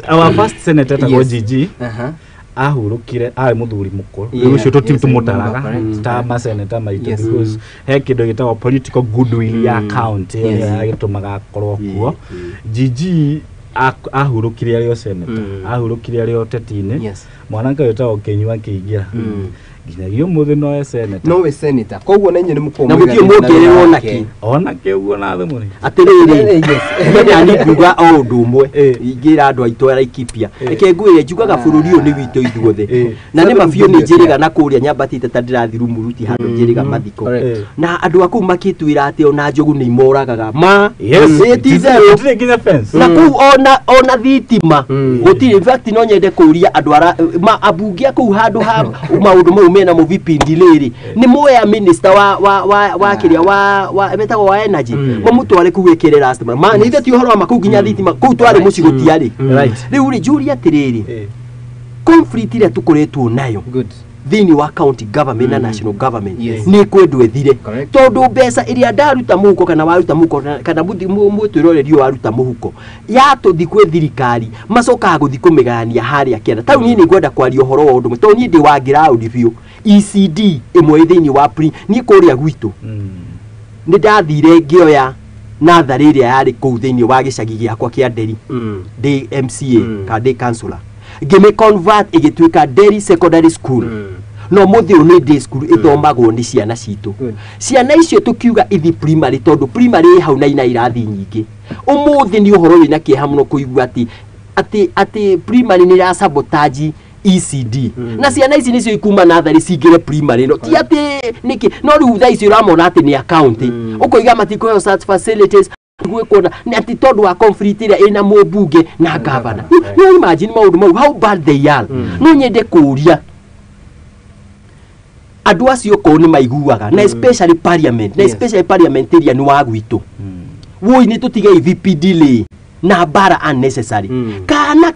our first senator etagwo GG ahurũkire arĩ mũthuri mũkũrũ. Rĩu ũcio tũtimũtaraga ta maseneta maitũ because he kĩndũ gĩtagwo political goodwill ya county ĩrĩa gĩtũmaga akorwo kuo. GG ahurũkire arĩ o senator, ahurũkire arĩ o ũteti-inĩ. Mwanake wĩtagwo Kĩnyua akĩingĩra. Nginyagia ũmũthĩ nowe senator. Nowe senator. Koguo na inyuĩ nĩ mũkoragwo Na gũtirĩ mũngĩrĩrwo nakĩ. Ona kĩ ũguo na thimũ rĩ. Atĩrĩrĩ, niĩ nguga o ũndũ ũmwe ingĩra andũ aitũ a Laikipia. Reke ngwĩre njugaga bũrũri ũyũ nĩ witũ ithuothe. Na nĩ ma biũ nĩ njĩrĩga na kũrĩa nyambatĩte ta ndĩrathiĩ Rumuruti handũ njĩrĩga mathiko. Na andũ a kũu makĩtwĩra atĩ ona njogu nĩ imoragaga. Ma ti itherũ. Gũtirĩ nginya fence. Na kũu ona thitima gũtirĩ. In fact no nyende kũria andũ ara ambunge a kũu handũ ha maũndũ mau mena mo vipindi rĩrĩ nĩ moya minister wa kĩrĩa wa metagwo wa energy mamũtware kũu ĩkĩre last ma nĩ ithe ti ũhoro wa ma kũu nginya thitima kũu twarĩ mũciĩ gũtiarĩ. Rĩu rĩ njũrie atĩrĩrĩ, conflict ĩrĩa tũkoretwo nayo Thĩinĩ wa county government na national government Yes. nĩ kwendwo ĩthire, tondũ mbeca ĩrĩa ndaruta mũhuko kana waruta mũhuko kana mũtwĩroreri ũyũ waruta mũhuko yatũthi kwĩ thirikari, macokaga gũthi kũmĩgayania harĩa kĩanda. Tarĩu niĩ nĩ ngwenda kwaria ũhoro wa ũndũ ũmwe, tondũ niĩ ndĩ wa ground biũ. ECD ĩmwe ĩ thĩinĩ wa pre niĩ kũrĩa gwitũ nĩ ndathire ngĩoya natharĩ ĩrĩa yarĩ kũu thĩinĩ wa gĩcagi gĩakwa kĩa Nderi ndĩ MCA kana ndĩ councillor, ngĩmĩ convert ĩgĩtuĩka Nderi Secondary School. No mũthĩ ũyũ nĩ day school ĩthomagwo nĩ ciana citũ. Ciana icio tũkiuga ithi primary, tondũ primary ĩ hau na ina irathi nyingĩ. Ũmũthĩ nĩ ũhoro wĩna kĩeha mũno kũigua atĩ primary nĩ ĩra sabotage ECD, na ciana ici nĩcio ikuma natharĩ cingĩre primary, no ti atĩ nĩkĩ. No rĩu thaa ici ũramona atĩ nĩ a county ũkoiga matikũheo such facilities gwĩkwo na nĩ atĩ tondũ wa conflict ĩrĩa ĩna mũmbunge na governor. No imagine maũndũ mau, how bad they are. No nyende kũũria andũ acio korwo nĩ maiguaga, na especially parliament, na especially parliamentarian wa gwitũ, woi, nĩ tũtigei VP delay na mbara unnecessary. Kana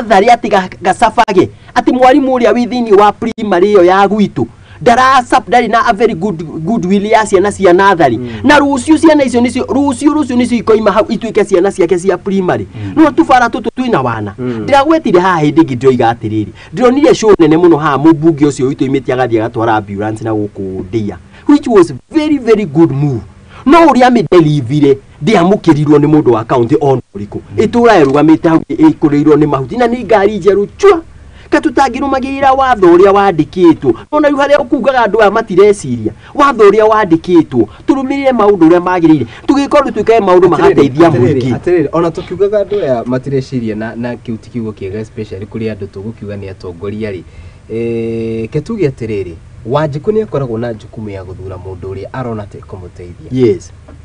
tharĩ atĩ gacabage atĩ mwarimũ ũrĩa wĩ thĩinĩ wa primary ĩyo ya gwitũ ndarasa ndarĩ na a very good goodwill ya ciana cia natharĩ, na rũciũ ciana icio nĩcio rũciũ nĩcio ikoima hau ituĩke ciana ciake cia primary. No tubara tũtũ twĩna wana ndĩragwetire haha hĩndĩ ĩngĩ, ndĩroiga atĩrĩrĩ, ndĩronire show nene mũno haha, mũmbunge ũcio witũ oimĩte agathiĩ agatwara ambulance na gũkũ Ndeia, which was very very good move, no ũrĩa amĩdelivire ndĩamũkĩrirwo nĩ mũndũ wa county ona ũrĩkũ. Ĩtũra ĩrũgamĩte hau ĩkũrĩirwo nĩ mahuti na nĩ ngari njerũ chua katutangĩrũmagĩrĩra watho ũrĩa wandĩkĩtwo. Nona rĩu harĩa ũkugaga andũ aya matireciria watho ũrĩa wandĩkĩtwo, tũrũmĩrĩre maũndũ ũrĩa magĩrĩire, tũgĩka ũndũ twĩkage maũndũ magateithia mũingĩ. Atĩrĩrĩ, ona tũkiugaga andũ aya matireciria na kĩu ti kiugo kĩega, especially kũrĩ andũ tũgũkiuga nĩ atongoria rĩ, ke tuge atĩrĩrĩ, Wanjikũ nĩ akoragwo na jukumu ya gũthura mũndũ ũrĩa arona ta ĩkũmũteithia.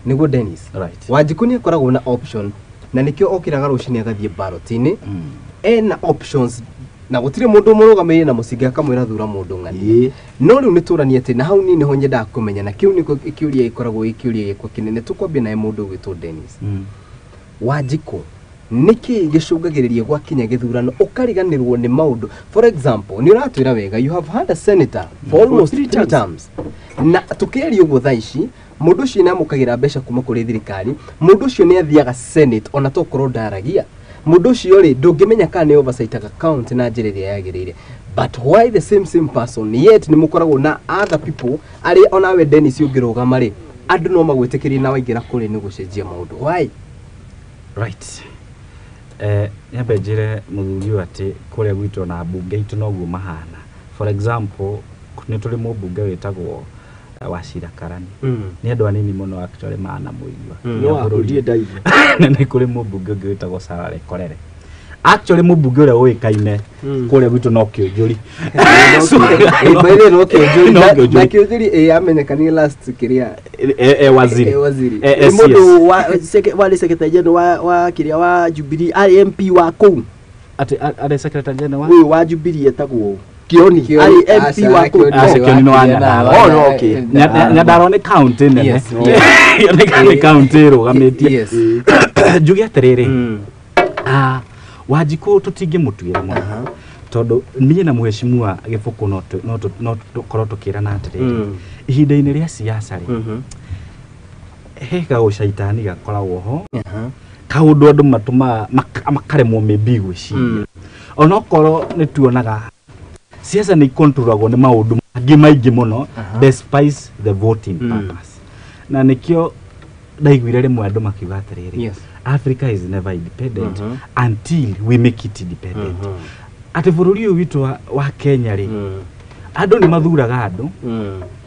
Nĩguo Dennis? Right. Wanjikũ nĩ akoragwo na option, na nĩkĩo okĩraga rũcinĩ agathiĩ ballot-inĩ ena options, na gũtirĩ mũndũ mũrũgamĩrĩire na mũcinga akamwĩra thura mũndũ ng'ania. No rĩu nĩ tũranie atĩ na hau niĩ nĩho nyendaga kũmenya, na kĩu nĩkĩo kĩũria gĩkoragwo gĩ kĩũria gĩakwa kĩnene. Tũkwambia naye mũndũ ũgwĩtwo Dennis Wanjikũ, nĩkĩ gĩcũngagĩrĩria gwakinya gĩthurano ũkariganĩrwo nĩ maũndũ? For example, nĩ ũratwĩra wega you have had a senator for almost three 3 terms, na tũkĩaria ũguo thaa ici mũndũ ũcio nĩ amũkagĩra mbeca kuma kũrĩ thirikari, mũndũ ũcio nĩ athiaga senate ona tokorwo ndaragia, mũndũ ũcio rĩ ndũngĩmenya kana nĩ oversightaga county na njĩra ĩrĩa yagĩrĩire. But why the same person, yet nĩ mũkoragwo na other people arĩa onawe Dennis ũngĩrũgama rĩ, andũ no magwĩtĩkĩrie na waingĩra kũrĩ nĩ gũcenjia maũndũ? Why? Right, nyambe njĩre mũthuri ũyũ atĩ kũrĩa gwitũ na mbunge itũ noguo mahana. For example, nĩ tũrĩ mũmbunge wĩtagwo Wachira Karani. Nĩ andũ anini mũno actually manamũigua. No akũrie ndaigua. Na nĩ kũrĩ mũmbunge ũngĩ wĩtagwo Sarah Lekorere. Actually mũmbunge ũrĩa ũĩkaine kũrĩa gwitũ no Kĩũnjũri. By the way, no Kĩũnjũri. No Na Kĩũnjũri. Kĩũnjũri ĩ amenyekanire last kĩrĩa e waziri. E waziri. Nĩ mũndũ wa warĩ secretary general wa kĩrĩa wa Jubilee, arĩ MP wa kũu. Atĩ arĩ secretary general wa Ũyũ wa Jubilee etagwo Kioni, Kioni, arĩ MP aca, wa kũu. Kioni. Aca, Kioni nĩ wa Nyandarua. Oh, no, okay. Nyandarua nĩ county nene. Yes. Nĩ county ĩrũgamĩtie. Yes. Njuge atĩrĩrĩ, Wanjikũ tũtingĩmũtuĩra mũno, tondũ niĩ na mheshimiwa Gĩbũkũ no tũkorwo tũkĩrana atĩrĩrĩ, ihinda-inĩ rĩa siasa rĩ, he gaũcaitani gakoragwo ho, kaũndũ andũ matũmaga makaremwo maybe gwĩciria, onokorwo nĩ tuonaga siasa nĩ ikontrolagwo nĩ maũndũ mangĩ maingĩ mũno despite the voting purpose. Na nĩkĩo ndaiguire rĩmwe andũ makiuga atĩrĩrĩ, Africa is never independent until we make it independent. Atĩ bũrũri ũyũ witũ wa Kenya rĩ, andũ nĩ mathuraga andũ.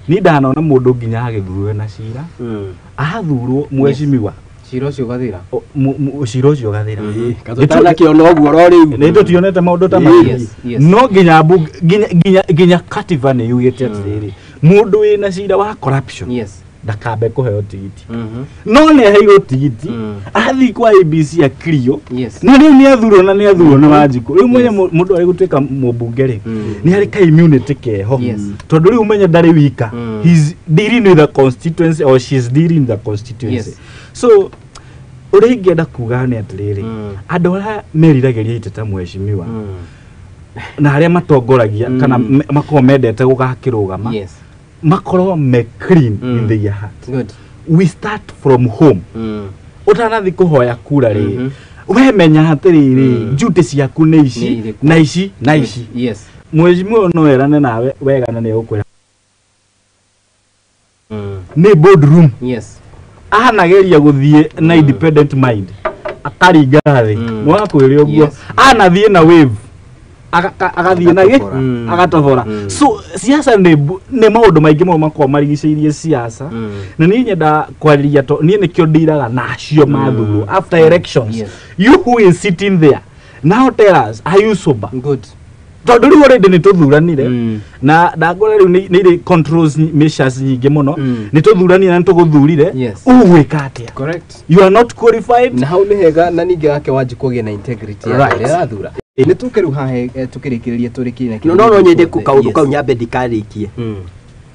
Niĩ ndanona mũndũ nginya agĩthurwo na cira, athurwo mheshimiwa, Cira ũcio ũgathira. Cira ũcio ũgathira. Tũtanakĩona ũguo ro rĩu. Nĩ tũtionete maũndũ ta macio. Yes. No nginya nginya katiba nĩ yugĩte atĩrĩrĩ, mũndũ wĩna cira wa corruption ndakambe kũheo tigiti. No nĩ aheirwo tigiti, athiĩ kwa ABC akirio, na rĩu nĩ athurwo, na nĩ athurwo nĩ Wanjikũ. Rĩu mwenye mũndũ arĩ gũtuĩka mũmbunge rĩ, nĩ harĩ ka immunity keho, tondũ rĩu ũmenye ndarĩ wika. He's dealing with the constituency or she's dealing with the constituency. So ũrĩa ingĩenda kuga nĩ atĩrĩrĩ, andũ arĩa meriragĩria itĩ ta mheshimiwa Na arĩa matongoragia kana makorwo mendete gũgakĩrũgama makorwo me clean in their heart. Good. We start from home. Ũtanathi kũhoya kura rĩ, we menya atĩrĩrĩ, duty ciaku nĩ ici na ici na ici. Yes. Mheshimiwa no erane nawe wega na nĩ egũkwĩra nĩ boardroom. Yes. Anageria gũthiĩ na independent mind akaringa thĩ nĩwakwĩre ũguo, anathiĩ na wave agathiĩ na agatobora. So siasa nĩ maũndũ maingĩ mũno makoragwo marigicĩirie siasa, na niĩ nyenda kwarĩria to niĩ nĩkĩo ndiraga nacio mathurwo after elections. You who is sitting there now, tell us, are you sober? Good. Tondũ rĩu already nĩ tũthuranire na ndangora rĩu nĩ irĩ controls measures nyingĩ mũno, nĩ tũthuranire na nĩ tũgũthurire, ũgwĩka atĩa? Correct. You are not qualified. Na hau nĩ hega na ningĩ wake wanji kũgĩa na integrity ya ũrĩa arathura. Nĩ tũke rĩu haha tũkĩrĩkĩrĩria tũrĩkie na No nyende kaũndũ kau nyambe ndikarĩkie.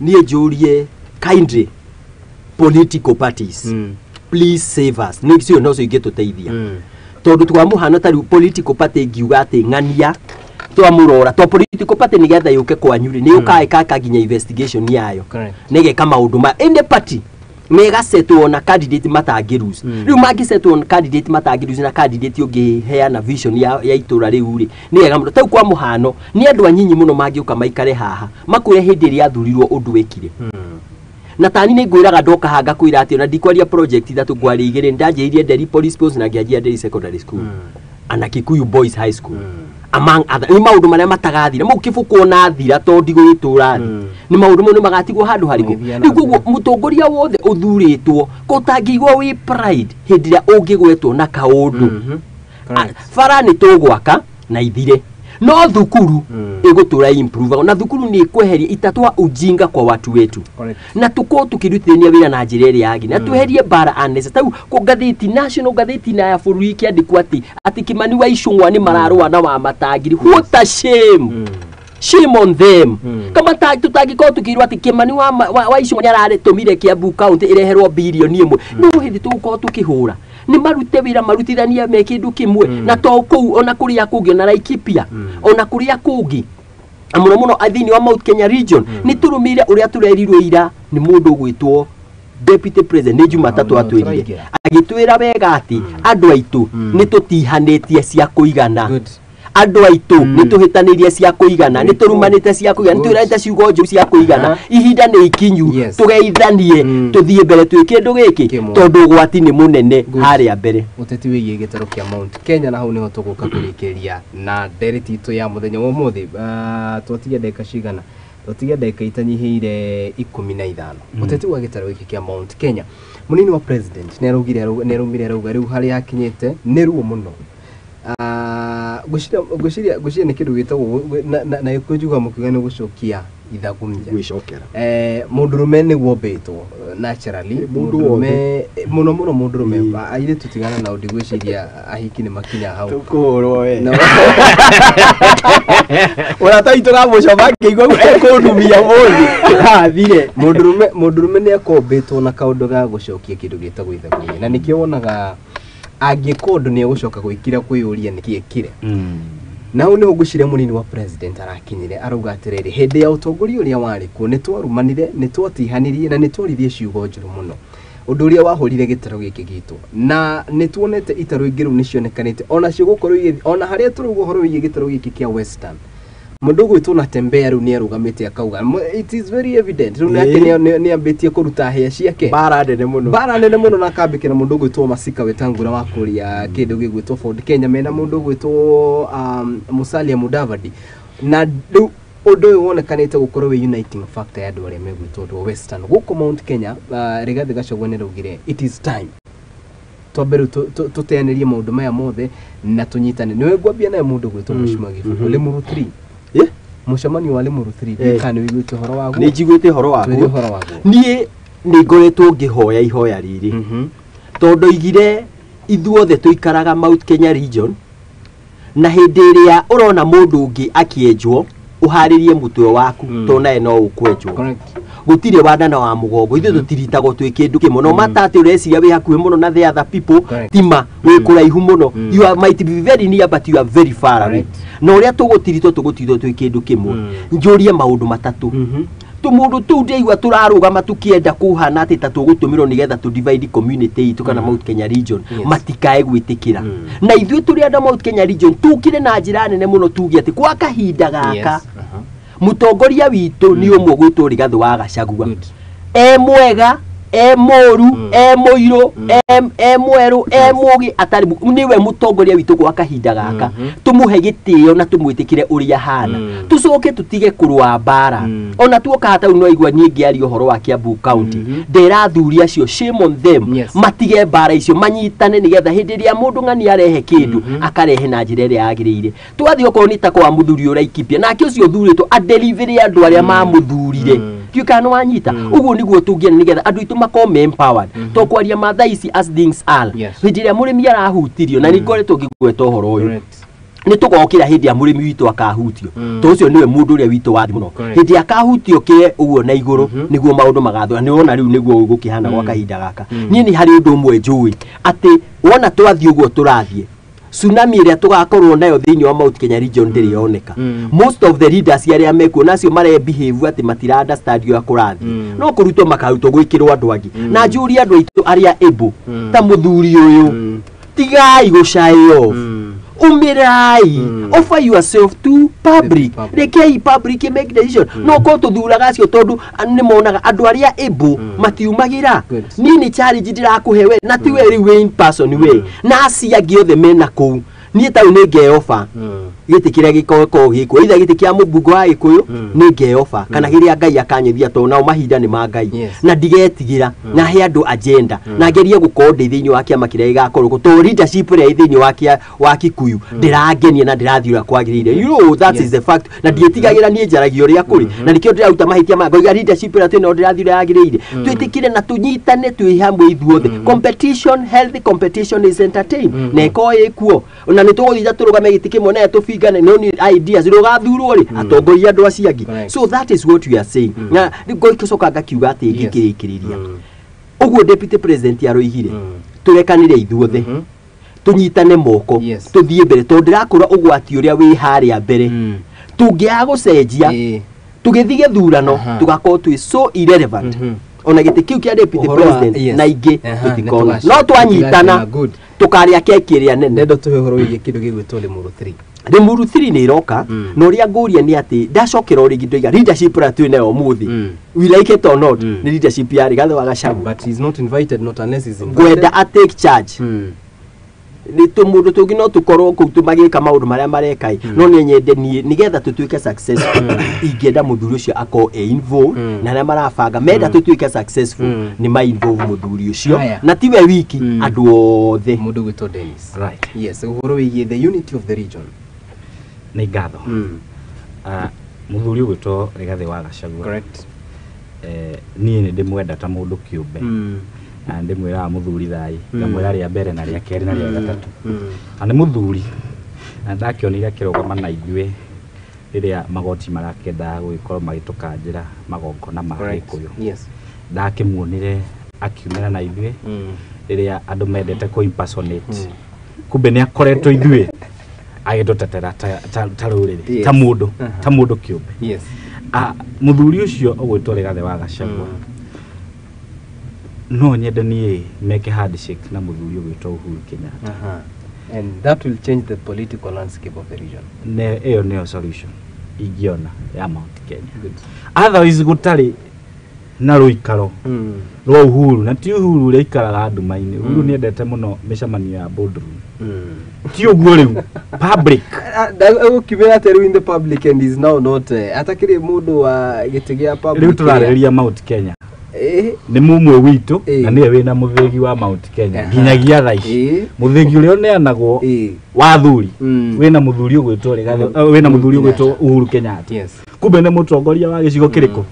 Niĩ njũrie kindly political parties, please save us. Nĩ cio no cio ingĩtũteithia, tondũ twa mũhano ta rĩu political party ingiuga atĩ ng'ania twamũrora to political party nĩgetha yũke kwanyu rĩ, nĩ yũkaga ĩkaka nginya investigation yayo, nĩgeka maũndũ ma any party nĩgasetwo na candidate matangĩ lose. Rĩu mangĩsetwo na candidate matangĩ lose na candidate ũngĩheana vision ya itũra rĩu rĩ, nĩ wega mũno. Tau kwa mũhano nĩ andũ anyinyi mũno mangĩũka maikare haha makwĩre hĩndĩ ĩrĩa athurirwo ũndũ wekire. Na tani nĩ ngwĩraga ndoka haha ngakwĩra atĩ ona ndikwaria project ithatũ, ngwaria igĩrĩ. Ndanjĩrĩirie Nderi Police Post na ngĩanjia Nderi Secondary School ana Kikuyu Boys High School among other. Nĩ maũndũ marĩa matagathira mau kĩbũkũ ona thira tondũ ndigũgĩtũra thĩ, nĩ maũndũ mau nĩ magatigwo handũ harĩkũ. Rĩu koguo mũtongoria wothe ũthurĩtwo ko ũtangĩigua wĩ pride hĩndĩ ĩrĩa ũngĩgwetwo na kaũndũ. Bara nĩ tũgwaka na ithire, no thukuru ĩgũtũra improve, na thukuru nĩ ĩkweheria itatwa ujinga kwa watu wetu, na tukorwo tukĩrutithania wĩra na njĩra ĩrĩa yagĩrĩire na tweherie mbara unnecessary. Tau kũ ngathĩti national, ngathĩti na ya bũrũri ikĩandĩkwo atĩ Kimani wa Ichung'wa nĩ mararũa na Wamatangi. What a shame. Shame on them. Kama tũtangĩkorwo tũkĩirwo atĩ Kimani wa Ichung'wa nĩ araretũmire Kiambu County ĩreherwo birioni 1, no hĩndĩ tũgũkorwo tũkĩhũra nĩ marute wĩra marutithanie me kĩndũ kĩmwe, na to kũu ona kũrĩa kũngĩ, ona Laikipia, ona kũrĩa kũngĩ, na mũno mũno thĩinĩ wa Mount Kenya region. Nĩ tũrũmĩrĩre ũrĩa tũrerirwo ira nĩ mũndũ ũgwĩtwo Deputy President nĩ Jumatatũ, atwĩrire agĩtwĩra wega atĩ andũ aitũ nĩ tũtihanĩtie cia kũigana, andũ aitũ nĩ tũhĩtanĩirie cia kũigana, nĩ tũrumanĩte cia kũigana, nĩ twĩranĩte ciugo njũru cia kũigana. Ihinda nĩ ikinyu tũgeithanie tũthiĩ mbere twĩ kĩndũ gĩkĩ, tondũ ũgwati nĩ mũnene harĩa mbere. Ũteti wĩgiĩ gĩtarũ kĩa Mount Kenya, na hau nĩho tũgũka kũrĩkĩria na ndereti itũ ya mũthenya wa ũmũthĩ. Twatigia ndagĩka cigana? Twatigia ndagĩka itanyihĩire 15. Ũteti wa gĩtarũ gĩkĩ kĩa Mount Kenya, mũnini wa president nĩ arumire arauga rĩu harĩa hakinyĩte nĩ ruo mũno. Ngwĩciria nĩ kĩndũ gĩtagwo na gĩkũnjuga mũkiuga nĩ gũcokia ithagumia gwĩcokera. Mũndũrũme nĩguo ũmbĩtwo naturally, mũndũrũme mũno mũno, mũndũrũme airĩtu tigana nao, ndigwĩciria ahiki nĩ makinya hau. Tũkũhũrwo we ũrata witũ gamũcoma ngĩigua ekũndumia mũthĩ athire. Mũndũrũme nĩ akombĩtwo na kaũndũ ga gũcokia kĩndũ gĩtagwo ithagumia, na nĩkĩo wonaga angĩkwo ũndũ nĩ egũcoka gwĩkira kwĩyũria nĩkĩ ekire. Na hau nĩho ngwĩciria mũnini wa president arakinyire arauga atĩrĩrĩ, hĩndĩ ya ũtongoria ũrĩa warĩ kuo nĩ twarumanire, nĩ twatihanirie na nĩ twaririe ciugo njũru mũno, ũndũ ũrĩa wahũrire gĩtarũ gĩkĩ gitũ, na nĩ tuonete itarũ ingĩ rĩu nĩ cionekanĩte onacio gũkorwo igĩthiĩ ona harĩa tũrauga ũhoro wĩgiĩ gĩtarũ gĩkĩ kĩa Western. Mũndũ ũgwĩtwo Natembeya rĩu nĩ arũgamĩte akauga it is very evident rĩu nake nĩ ambĩtie kũruta hĩa ciake, mbara nene mũno, mbara nene mũno, na akambĩkĩra mũndũ ũgwĩtwo Masika Wetangula wa kũrĩa kĩndũ gĩgwĩtwo Ford Kenya, mena mũndũ ũgwĩtwo Musalia Mudavadi. Na rĩu ũndũ ũyũ wonekanĩte gũkorwo wĩ uniting factor ya andũ arĩa megwĩtwo andũ a Western gũkũ Mount Kenya. Rigathĩ Gachagua nĩ raugire it is time twambe rĩu tũteanĩrie maũndũ maya mothe na tũnyitane. Nĩwe ngwambia naye mũndũ ũgwĩtwo Mheshimiwa Gĩbũkũ, Limuru 3, mũcemanio wa Limuru 3, kana nĩ ũiguĩte ũhoro waguo? Nĩ njiguĩte ũhoro waguo. Twĩre ũhoro waguo. Niĩ nĩ ngoretwo ngĩhoya ihoya rĩrĩ, tondũ oigire ithuothe tũikaraga Mount Kenya region, na hĩndĩ ĩrĩa ũrona mũndũ ũngĩ akĩenjwo ũharĩrie mũtwe waku, tondũ nawe no ũkwenjwo. Gũtirĩ wa nda na wa mũgongo, ithuĩ tũtiritagwo twĩ kĩndũ kĩmwe. No mata atĩ ũreciria wĩ hakuhĩ mũno na the other people, tima wĩ kũraihu mũno. You are, might be very near, but you are very far away. Na ũrĩa tũgũtiritwo, tũgũtiritwo twĩ kĩndũ kĩmwe. Njũrie maũndũ matatũ. Tũmũndũ tũu ndĩigua tũrarũgama tũkĩenda kũhana atĩ ta tũgũtũmĩrwo nĩgetha tũ divide community itũ kana Mount Kenya region, matikae gwĩtĩkĩra. Na ithuĩ tũrĩ andũ a Mount Kenya region tũkire na njĩra nene mũno, tuge atĩ kwa kahinda gaka mũtongoria witũ nĩ ũmwe gwĩtwo Rigathĩ wa Gachagua. E mwega, e mũru, e mũirũ, e mwerũ, e mũgĩ, atarĩ nĩwe mũtongoria witũ gwa kahinda gaka. Tũmũhe gĩtĩo na tũmwĩtĩkĩre ũrĩa ahana, tũcoke tũtige kũrũa mbara. Ona tuoka hata no igua niĩ ngĩaria ũhoro wa Kiambu County, ndera athuri acio, shame on them, matige mbara icio, manyitane nĩgetha hĩndĩ ĩrĩa mũndũ ng'ani arehe kĩndũ, akarehe na njĩra ĩrĩa yagĩrĩire. Twathiĩ okorwo nĩ ta kwa mũthuri ũraikipia nake ũcio ũthurĩtwo adelivere andũ arĩa mamũthurire. Ndiũĩ kana nĩ wanyita. Ũguo nĩguo tũngĩenda nĩgetha andũ aitũ makorwo me empowered. To kwaria ma thaa ici, as things are, hĩndĩ ĩrĩa mũrĩmi arahutirio, na nĩ ngoretwo ngĩgweta ũhoro ũyũ, nĩ tũgokĩra hĩndĩ ya mũrĩmi witũ akahutio, to ũcio nĩwe mũndũ ũrĩa witũ wathi mũno. Hĩndĩ akahutio kĩe ũguo na igũrũ, nĩguo maũndũ magathũra. Nĩ wona rĩu nĩguo gũkĩhana gwa kahinda gaka. Niĩ nĩ harĩ ũndũ ũmwe njũĩ, atĩ wona twathiĩ ũguo tũrathiĩ, tsunami ĩrĩa tũgakorwo nayo thĩinĩ wa Mount Kenya region ndĩrĩ yoneka. Most of the leaders arĩa mekuo nacio mare behave atĩ matira understand ũrĩa kũrathiĩ, no kũrutwo makarutwo gwĩkĩrwo andũ angĩ. Na njũrie andũ aitũ arĩa able ta mũthuri ũyũ, tigai gũshy off, umĩrai, offer yourself to public, rekei public make decision. No korwo tũthuraga acio tondũ nĩ monaga andũ arĩa able matiumagĩra. Niĩ nĩ challenge ndĩrakũhe we, na ti we rĩu wĩ in person, we na acio angĩ othe mena kũu. Niĩ tau nĩ ngeoba gĩtĩ kĩrĩa gĩkoragwo gĩkuo, either gĩtĩ kĩa mũmbunge wa Gĩkũyũ nĩ ngeoba, kana kĩrĩa Ngai akanyithia, tondũ nao mahinda nĩ ma Ngai. Na ndigetigĩra na he andũ agenda na ngerie gũkorwo ndĩ thĩinĩ wa kĩama kĩrĩa gĩgakorwo kuo, tondũ leadership ĩrĩa ĩ thĩinĩ wa kĩa wa Kikuyu ndĩrangenia na ndĩrathiĩ ũrĩa kwagĩrĩire. You know that is the fact. Na ndiĩtigagĩra, niĩ njaragia ũrĩa kũrĩ, na nĩkĩo ndĩraruta mahĩtia maya ngoiga leadership ĩrĩa twĩnayo ndĩrathiĩ ũrĩa yagĩrĩire. Twĩtĩkĩre na tũnyitane twĩ hamwe ithuothe. Competition, healthy competition is entertained, na ĩkorwo ĩkuo, na nĩ tũgũthiĩ tũrũgame gĩtĩ kĩmwe naye tũbingane no nĩ ideas rũgathurwo rĩ atongoria andũ acio angĩ. So that is what we are saying. Na ngũcoka ngakiuga atĩ ngĩkĩrĩkĩrĩria ũguo deputy president aroigire, tũrekanĩre ithuothe, tũnyitane moko, tũthiĩ mbere, tondũ ndĩrakũra ũgwati ũrĩa wĩ harĩa mbere. Tũngĩaga gũcenjia tũgĩthiĩ gĩthurano, tũgakorwo twĩ so irrelevant, ona gĩtĩ kĩu kĩa deputy president na ingĩ tũtikona. No twanyitana, tũkarĩa keki ĩrĩa nene. Ndenda tũhe ũhoro wĩgiĩ kĩndũ gĩgwĩtwo Limuru 3. Limuru 3 nĩ ĩroka, na ũrĩa ngũria nĩ atĩ ndacokera o rĩngĩ ndoiga leadership ĩrĩa twĩ nayo ũmũthĩ, we like it or not, nĩ leadership ya Rigathĩ wa Gachagua. But he's not invited, not unless he's invited. Ngwenda a take charge. Nĩ tũmũndũ tũngĩ no tũkorwo kũu tũmagĩka maũndũ marĩa mareka ĩ, no nĩ nyende niĩ nĩgetha tũtuĩke successful, ingĩenda mũthuri ũcio akorwo e involved, na arĩa marabanga menda tũtuĩke successful nĩ ma involve mũthuri ũcio. Haya. Na tiwe wiki, andũ othe. Mũndũ gwĩtwo Dennis. Right. Yes, ũhoro wĩgiĩ the unity of the region. Nĩ ngatho. Mũthuri ũgwĩtwo Rigathĩ wa Gachagua. Correct. Niĩ nĩ ndĩmwenda ta mũndũ kĩũmbe, na ndĩmwĩraga mũthuri thai, ngamwĩra rĩa mbere na rĩa kerĩ na rĩa gatatũ. Na nĩ mũthuri na ndakĩonire akĩrũgama na ithuĩ rĩrĩa magoti marakĩenda gũgĩkorwo magĩtũkanjĩra magongona ma Gĩkũyũ. Ndakĩmuonire akiumĩra na ithuĩ rĩrĩa andũ mendete kũ impersonate, kumbe nĩ akoretwo ithuĩ agĩtũtetera ta rũrĩrĩ, ta mũndũ, ta mũndũ kĩũmbe. Mũthuri ũcio ũgwĩtwo Rigathĩ wa Gachagua, no nyende niĩ meke handshake na mũthuri ũgwĩtwo Uhuru Kenyatta. And that will change the political landscape of the region. Ne ĩyo nĩyo solution ingĩona ya Mount Kenya. Otherwise gũtarĩ na rũikaro rwa Uhuru, na ti Uhuru ũrĩa ikaraga nduma-inĩ. Uhuru nĩendete mũno mĩcemanio ya boardroom, ti ũguo rĩu public. Ũkiumĩra atĩ rĩu in the public and is now not atakĩrĩ mũndũ wa gĩtĩ gĩa public. Rĩu tũrarĩrĩria Mount Kenya, nĩ mumwe witũ na nĩwe wĩna mũthĩgi wa Mount Kenya nginyagia thaa ici, mũthĩgi ũrĩa ũneanagwo wa thuri wĩna mũthuri ũgwĩtwo Rigathĩ, wĩna mũthuri ũgwĩtwo Uhuru Kenyatta. Kumbe nĩ mũtongoria wa gĩcigo kĩrĩkũ?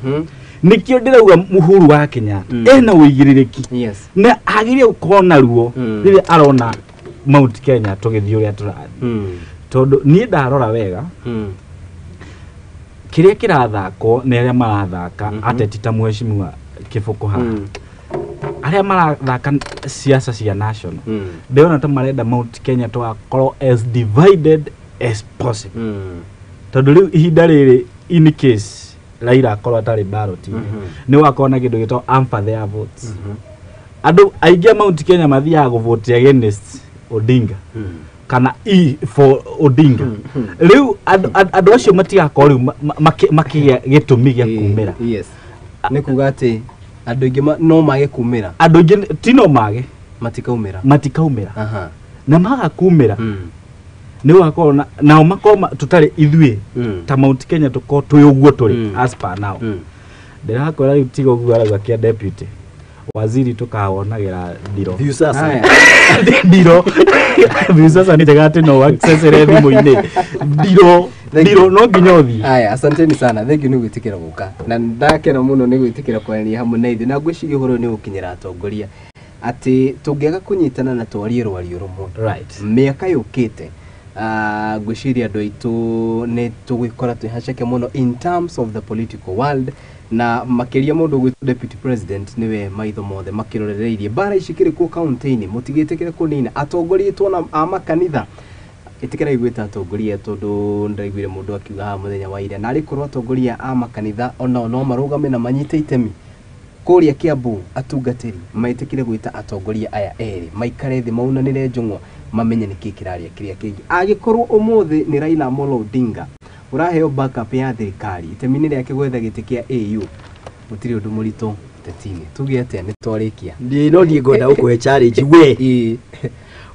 Nĩkĩo ndĩrauga Uhuru wa Kenyatta ena ũigĩrĩrĩki na agĩrĩire gũkorwo na ruo rĩrĩa arona Mount Kenya tũgĩthiĩ ũrĩa tũrathiĩ, tondũ niĩ ndarora wega. Kĩrĩa kĩrathakwo nĩ arĩa marathaka ateti ta mheshimiwa Kĩbũkũ haha, arĩa marathaka siasa cia national, ndĩrona ta marenda Mount Kenya tũgakorwo as divided as possible, tondũ rĩu ihinda rĩrĩ, in case Raila akorwo atarĩ ballot-inĩ, nĩ wakorwo na kĩndũ gĩtagwo unfair votes. Andũ aingĩ a Mount Kenya mathiaga kũvote against Odinga kana e for Odinga. Rĩu andũ acio matigakorwo rĩu makĩgĩa gĩtũmi gĩa kumĩra. Yes, nĩ kuga atĩ andũ aingĩ no mage kumĩra. Andũ aingĩ ti no mage. Matikaumĩra. Matikaumĩra, na maga kumĩra nĩ ũgakorwo nao makorwo tũtarĩ ithuĩ ta Mount Kenya tũkorwo twĩ ũguo tũrĩ as per now. Ndĩrakwĩra rĩu, tiga ũguo arauga kĩa deputy waziri tũkawonagĩra ndiro. Viusasa. Ndiro Viusasa nĩ njega atĩ no accessere thimũ-inĩ. Ndiro ndiro no nginya ũthiĩ. Aya, asanteni sana, thank you nĩ gwĩtĩkĩra gũka, na ndakena mũno nĩ gwĩtĩkĩra kwaranĩria hamwe na ithuĩ, na ngwĩciria ũhoro ũyũ nĩ ũgũkinyĩra atongoria atĩ tũngĩaga kũnyitana na twarie rwario rũmwe mĩaka yũkĩte, ngwĩciria andũ aitũ nĩ tũgwĩkora twĩ haceke mũno in terms of the political world, na makĩria mũndũ ũgwĩtwo deputy president nĩwe maitho mothe makĩrorereirie. Mbara ici kĩrĩ kuo kaunti-inĩ, mũtigĩtĩkĩre kũnina atongoria tuona a makanitha. Ĩtĩkĩrai gwĩta atongoria, tondũ ndaiguire mũndũ akiuga haha mũthenya wa ira, narĩ korwo atongoria a makanitha onao no marũgame na manyite itemi kũrĩa Kiambu, atungatĩri metĩkĩre gwĩta atongoria aya erĩ maikare thĩ, maunanĩre njũng'wa, mamenye nĩkĩ kĩraria kĩrĩa kĩngĩ. Angĩkorwo ũmũthĩ nĩ Raila Amolo Odinga ũraheo backup ya thirikari itemi-inĩ rĩake gwetha gĩtĩ kĩa AU, gũtirĩ ũndũ mũritũ ũteti-inĩ. Tuge atĩa? Nĩ twarĩkia. Ndĩ no niĩ ngwenda gũkũhe challenge.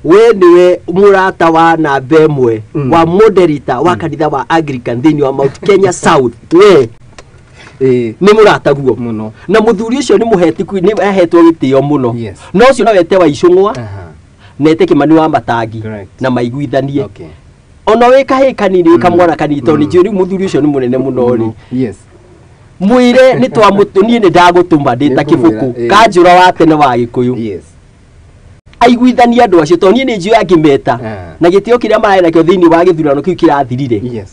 We nĩwe mũrata wa namba ĩmwe wa moderator wa kanitha wa Anglican thĩinĩ wa Mount Kenya South. We nĩ mũrata guo na mũthuri ũcio nĩ mũhetiku, nĩ ahetwo gĩtĩo mũno. No ũcio no wete wa Icũng'wa na ete Kĩmani wa Matangi na maiguithanie, ona wĩ kahĩĩ kanini, wĩ kamwana kanini, tondũ nĩ njũĩ rĩu mũthuri ũcio nĩ mũnene mũno rĩ. Mwĩre nĩ twamũtũ, niĩ nĩ ndagũtũma ndĩ ta Nĩngũmwĩra, Kĩbũkũ kanjũra wa tene wa Gĩkũyũ, aiguithanie andũ acio, tondũ niĩ nĩ njũĩ angĩmeta na gĩtĩo kĩrĩa mararĩ nakĩo thĩinĩ wa gĩthurano kĩu kĩrathirire.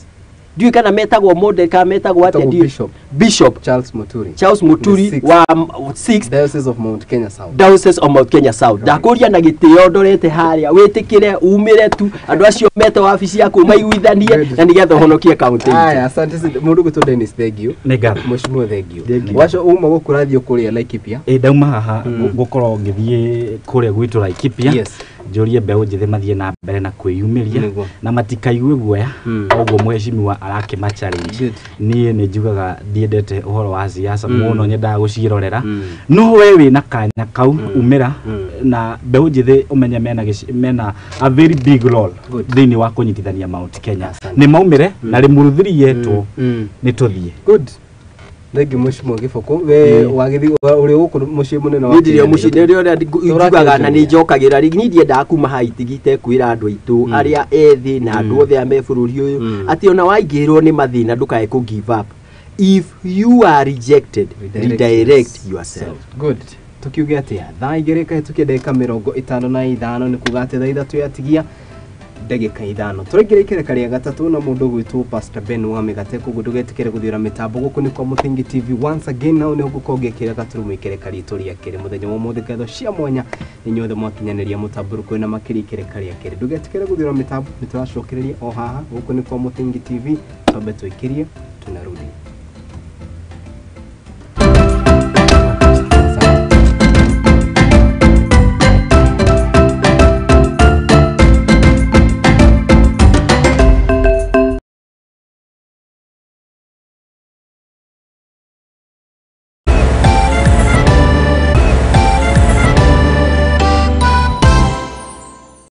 Ndiũĩ kana metagwo model kana metagwo atĩa. Etagwo ndiũĩ. Bishop. Bishop Charles Muturi. Charles Muturi. The sixth. Wa sixth Diocese of Mount Kenya South. Diocese of Mount Kenya South. Ndakũria na gĩtĩo ndorete harĩa, wĩtĩkĩre umĩre tu andũ acio mete wabici yaku maiguithanie na nĩgetha ũhonokie kaunti itũ. Aya, asante sana. Mũndũ gwĩtwo Dennis, thank you. Nĩ ngatho. Mheshimiwa, thank you. Thank you. Waco uma gũkũ ũrathiĩ kũrĩa Laikipia. Ĩ, ndauma haha ngũkorwo ngĩthiĩ kũrĩa gwitũ Laikipia, njũrie mbeũ njĩthĩ mathiĩ na mbere na kwĩyumĩria na matikaigue guoya. Ũguo mheshimiwa arakĩma challenge, niĩ nĩ njugaga ndiendete ũhoro wa siasa mũno, nyendaga gũciĩrorera, no we wĩna kanya kau, umĩra na mbeũ njĩthĩ ũmenye mena mena a very big role thĩinĩ wa kũnyitithania Mount Kenya. Nĩ maumĩre na rĩmũrũthiri yetwo nĩ tũthiĩ. Good. Thank you, Mheshimiwa Gĩbũkũ. We wagĩthiĩ ũrĩ gũkũ mũciĩ mũnene wa Niĩ ndirĩ o Kenya. mũciĩ, nĩ ũrĩa njugaga na nĩ njokagĩra rĩngĩ. Niĩ ndiendaga kuma haha itigite kwĩra andũ aitũ arĩa ethĩ na andũ othe a me bũrũri ũyũ atĩ ona waingĩrwo nĩ mathĩna, ndũkae kũ give up. If you are rejected, redirect yourself. Good. Tukiuge atĩa? Thaa 2 kahĩtũkia ndagĩka 55, nĩ kuga atĩ thaa 3 yatigia ndagĩka 5, tũraingĩra ikereka rĩa gatatũ na mũndũ ũgwĩtwo Pastor Ben wa Mĩgate. Koguo ndũgetĩkĩre gũthiũra mĩtambo. Gũkũ nĩ kwa Mũthingi TV once again, nao nĩho ngũkorwo ngĩkĩra gaturumo ikereka ritũ rĩa kerĩ mũthenya wa ũmũthĩ. Ngatho cia mwanya inyuothe mwakinyanĩria mũtambũrũko na makĩria ikereka rĩa kerĩ. Ndũgetĩkĩre gũthiũra mĩtambo, nĩ tũracokereria o haha. Gũkũ nĩ kwa Mũthingi TV, twambe tũikĩrie, tunarudi.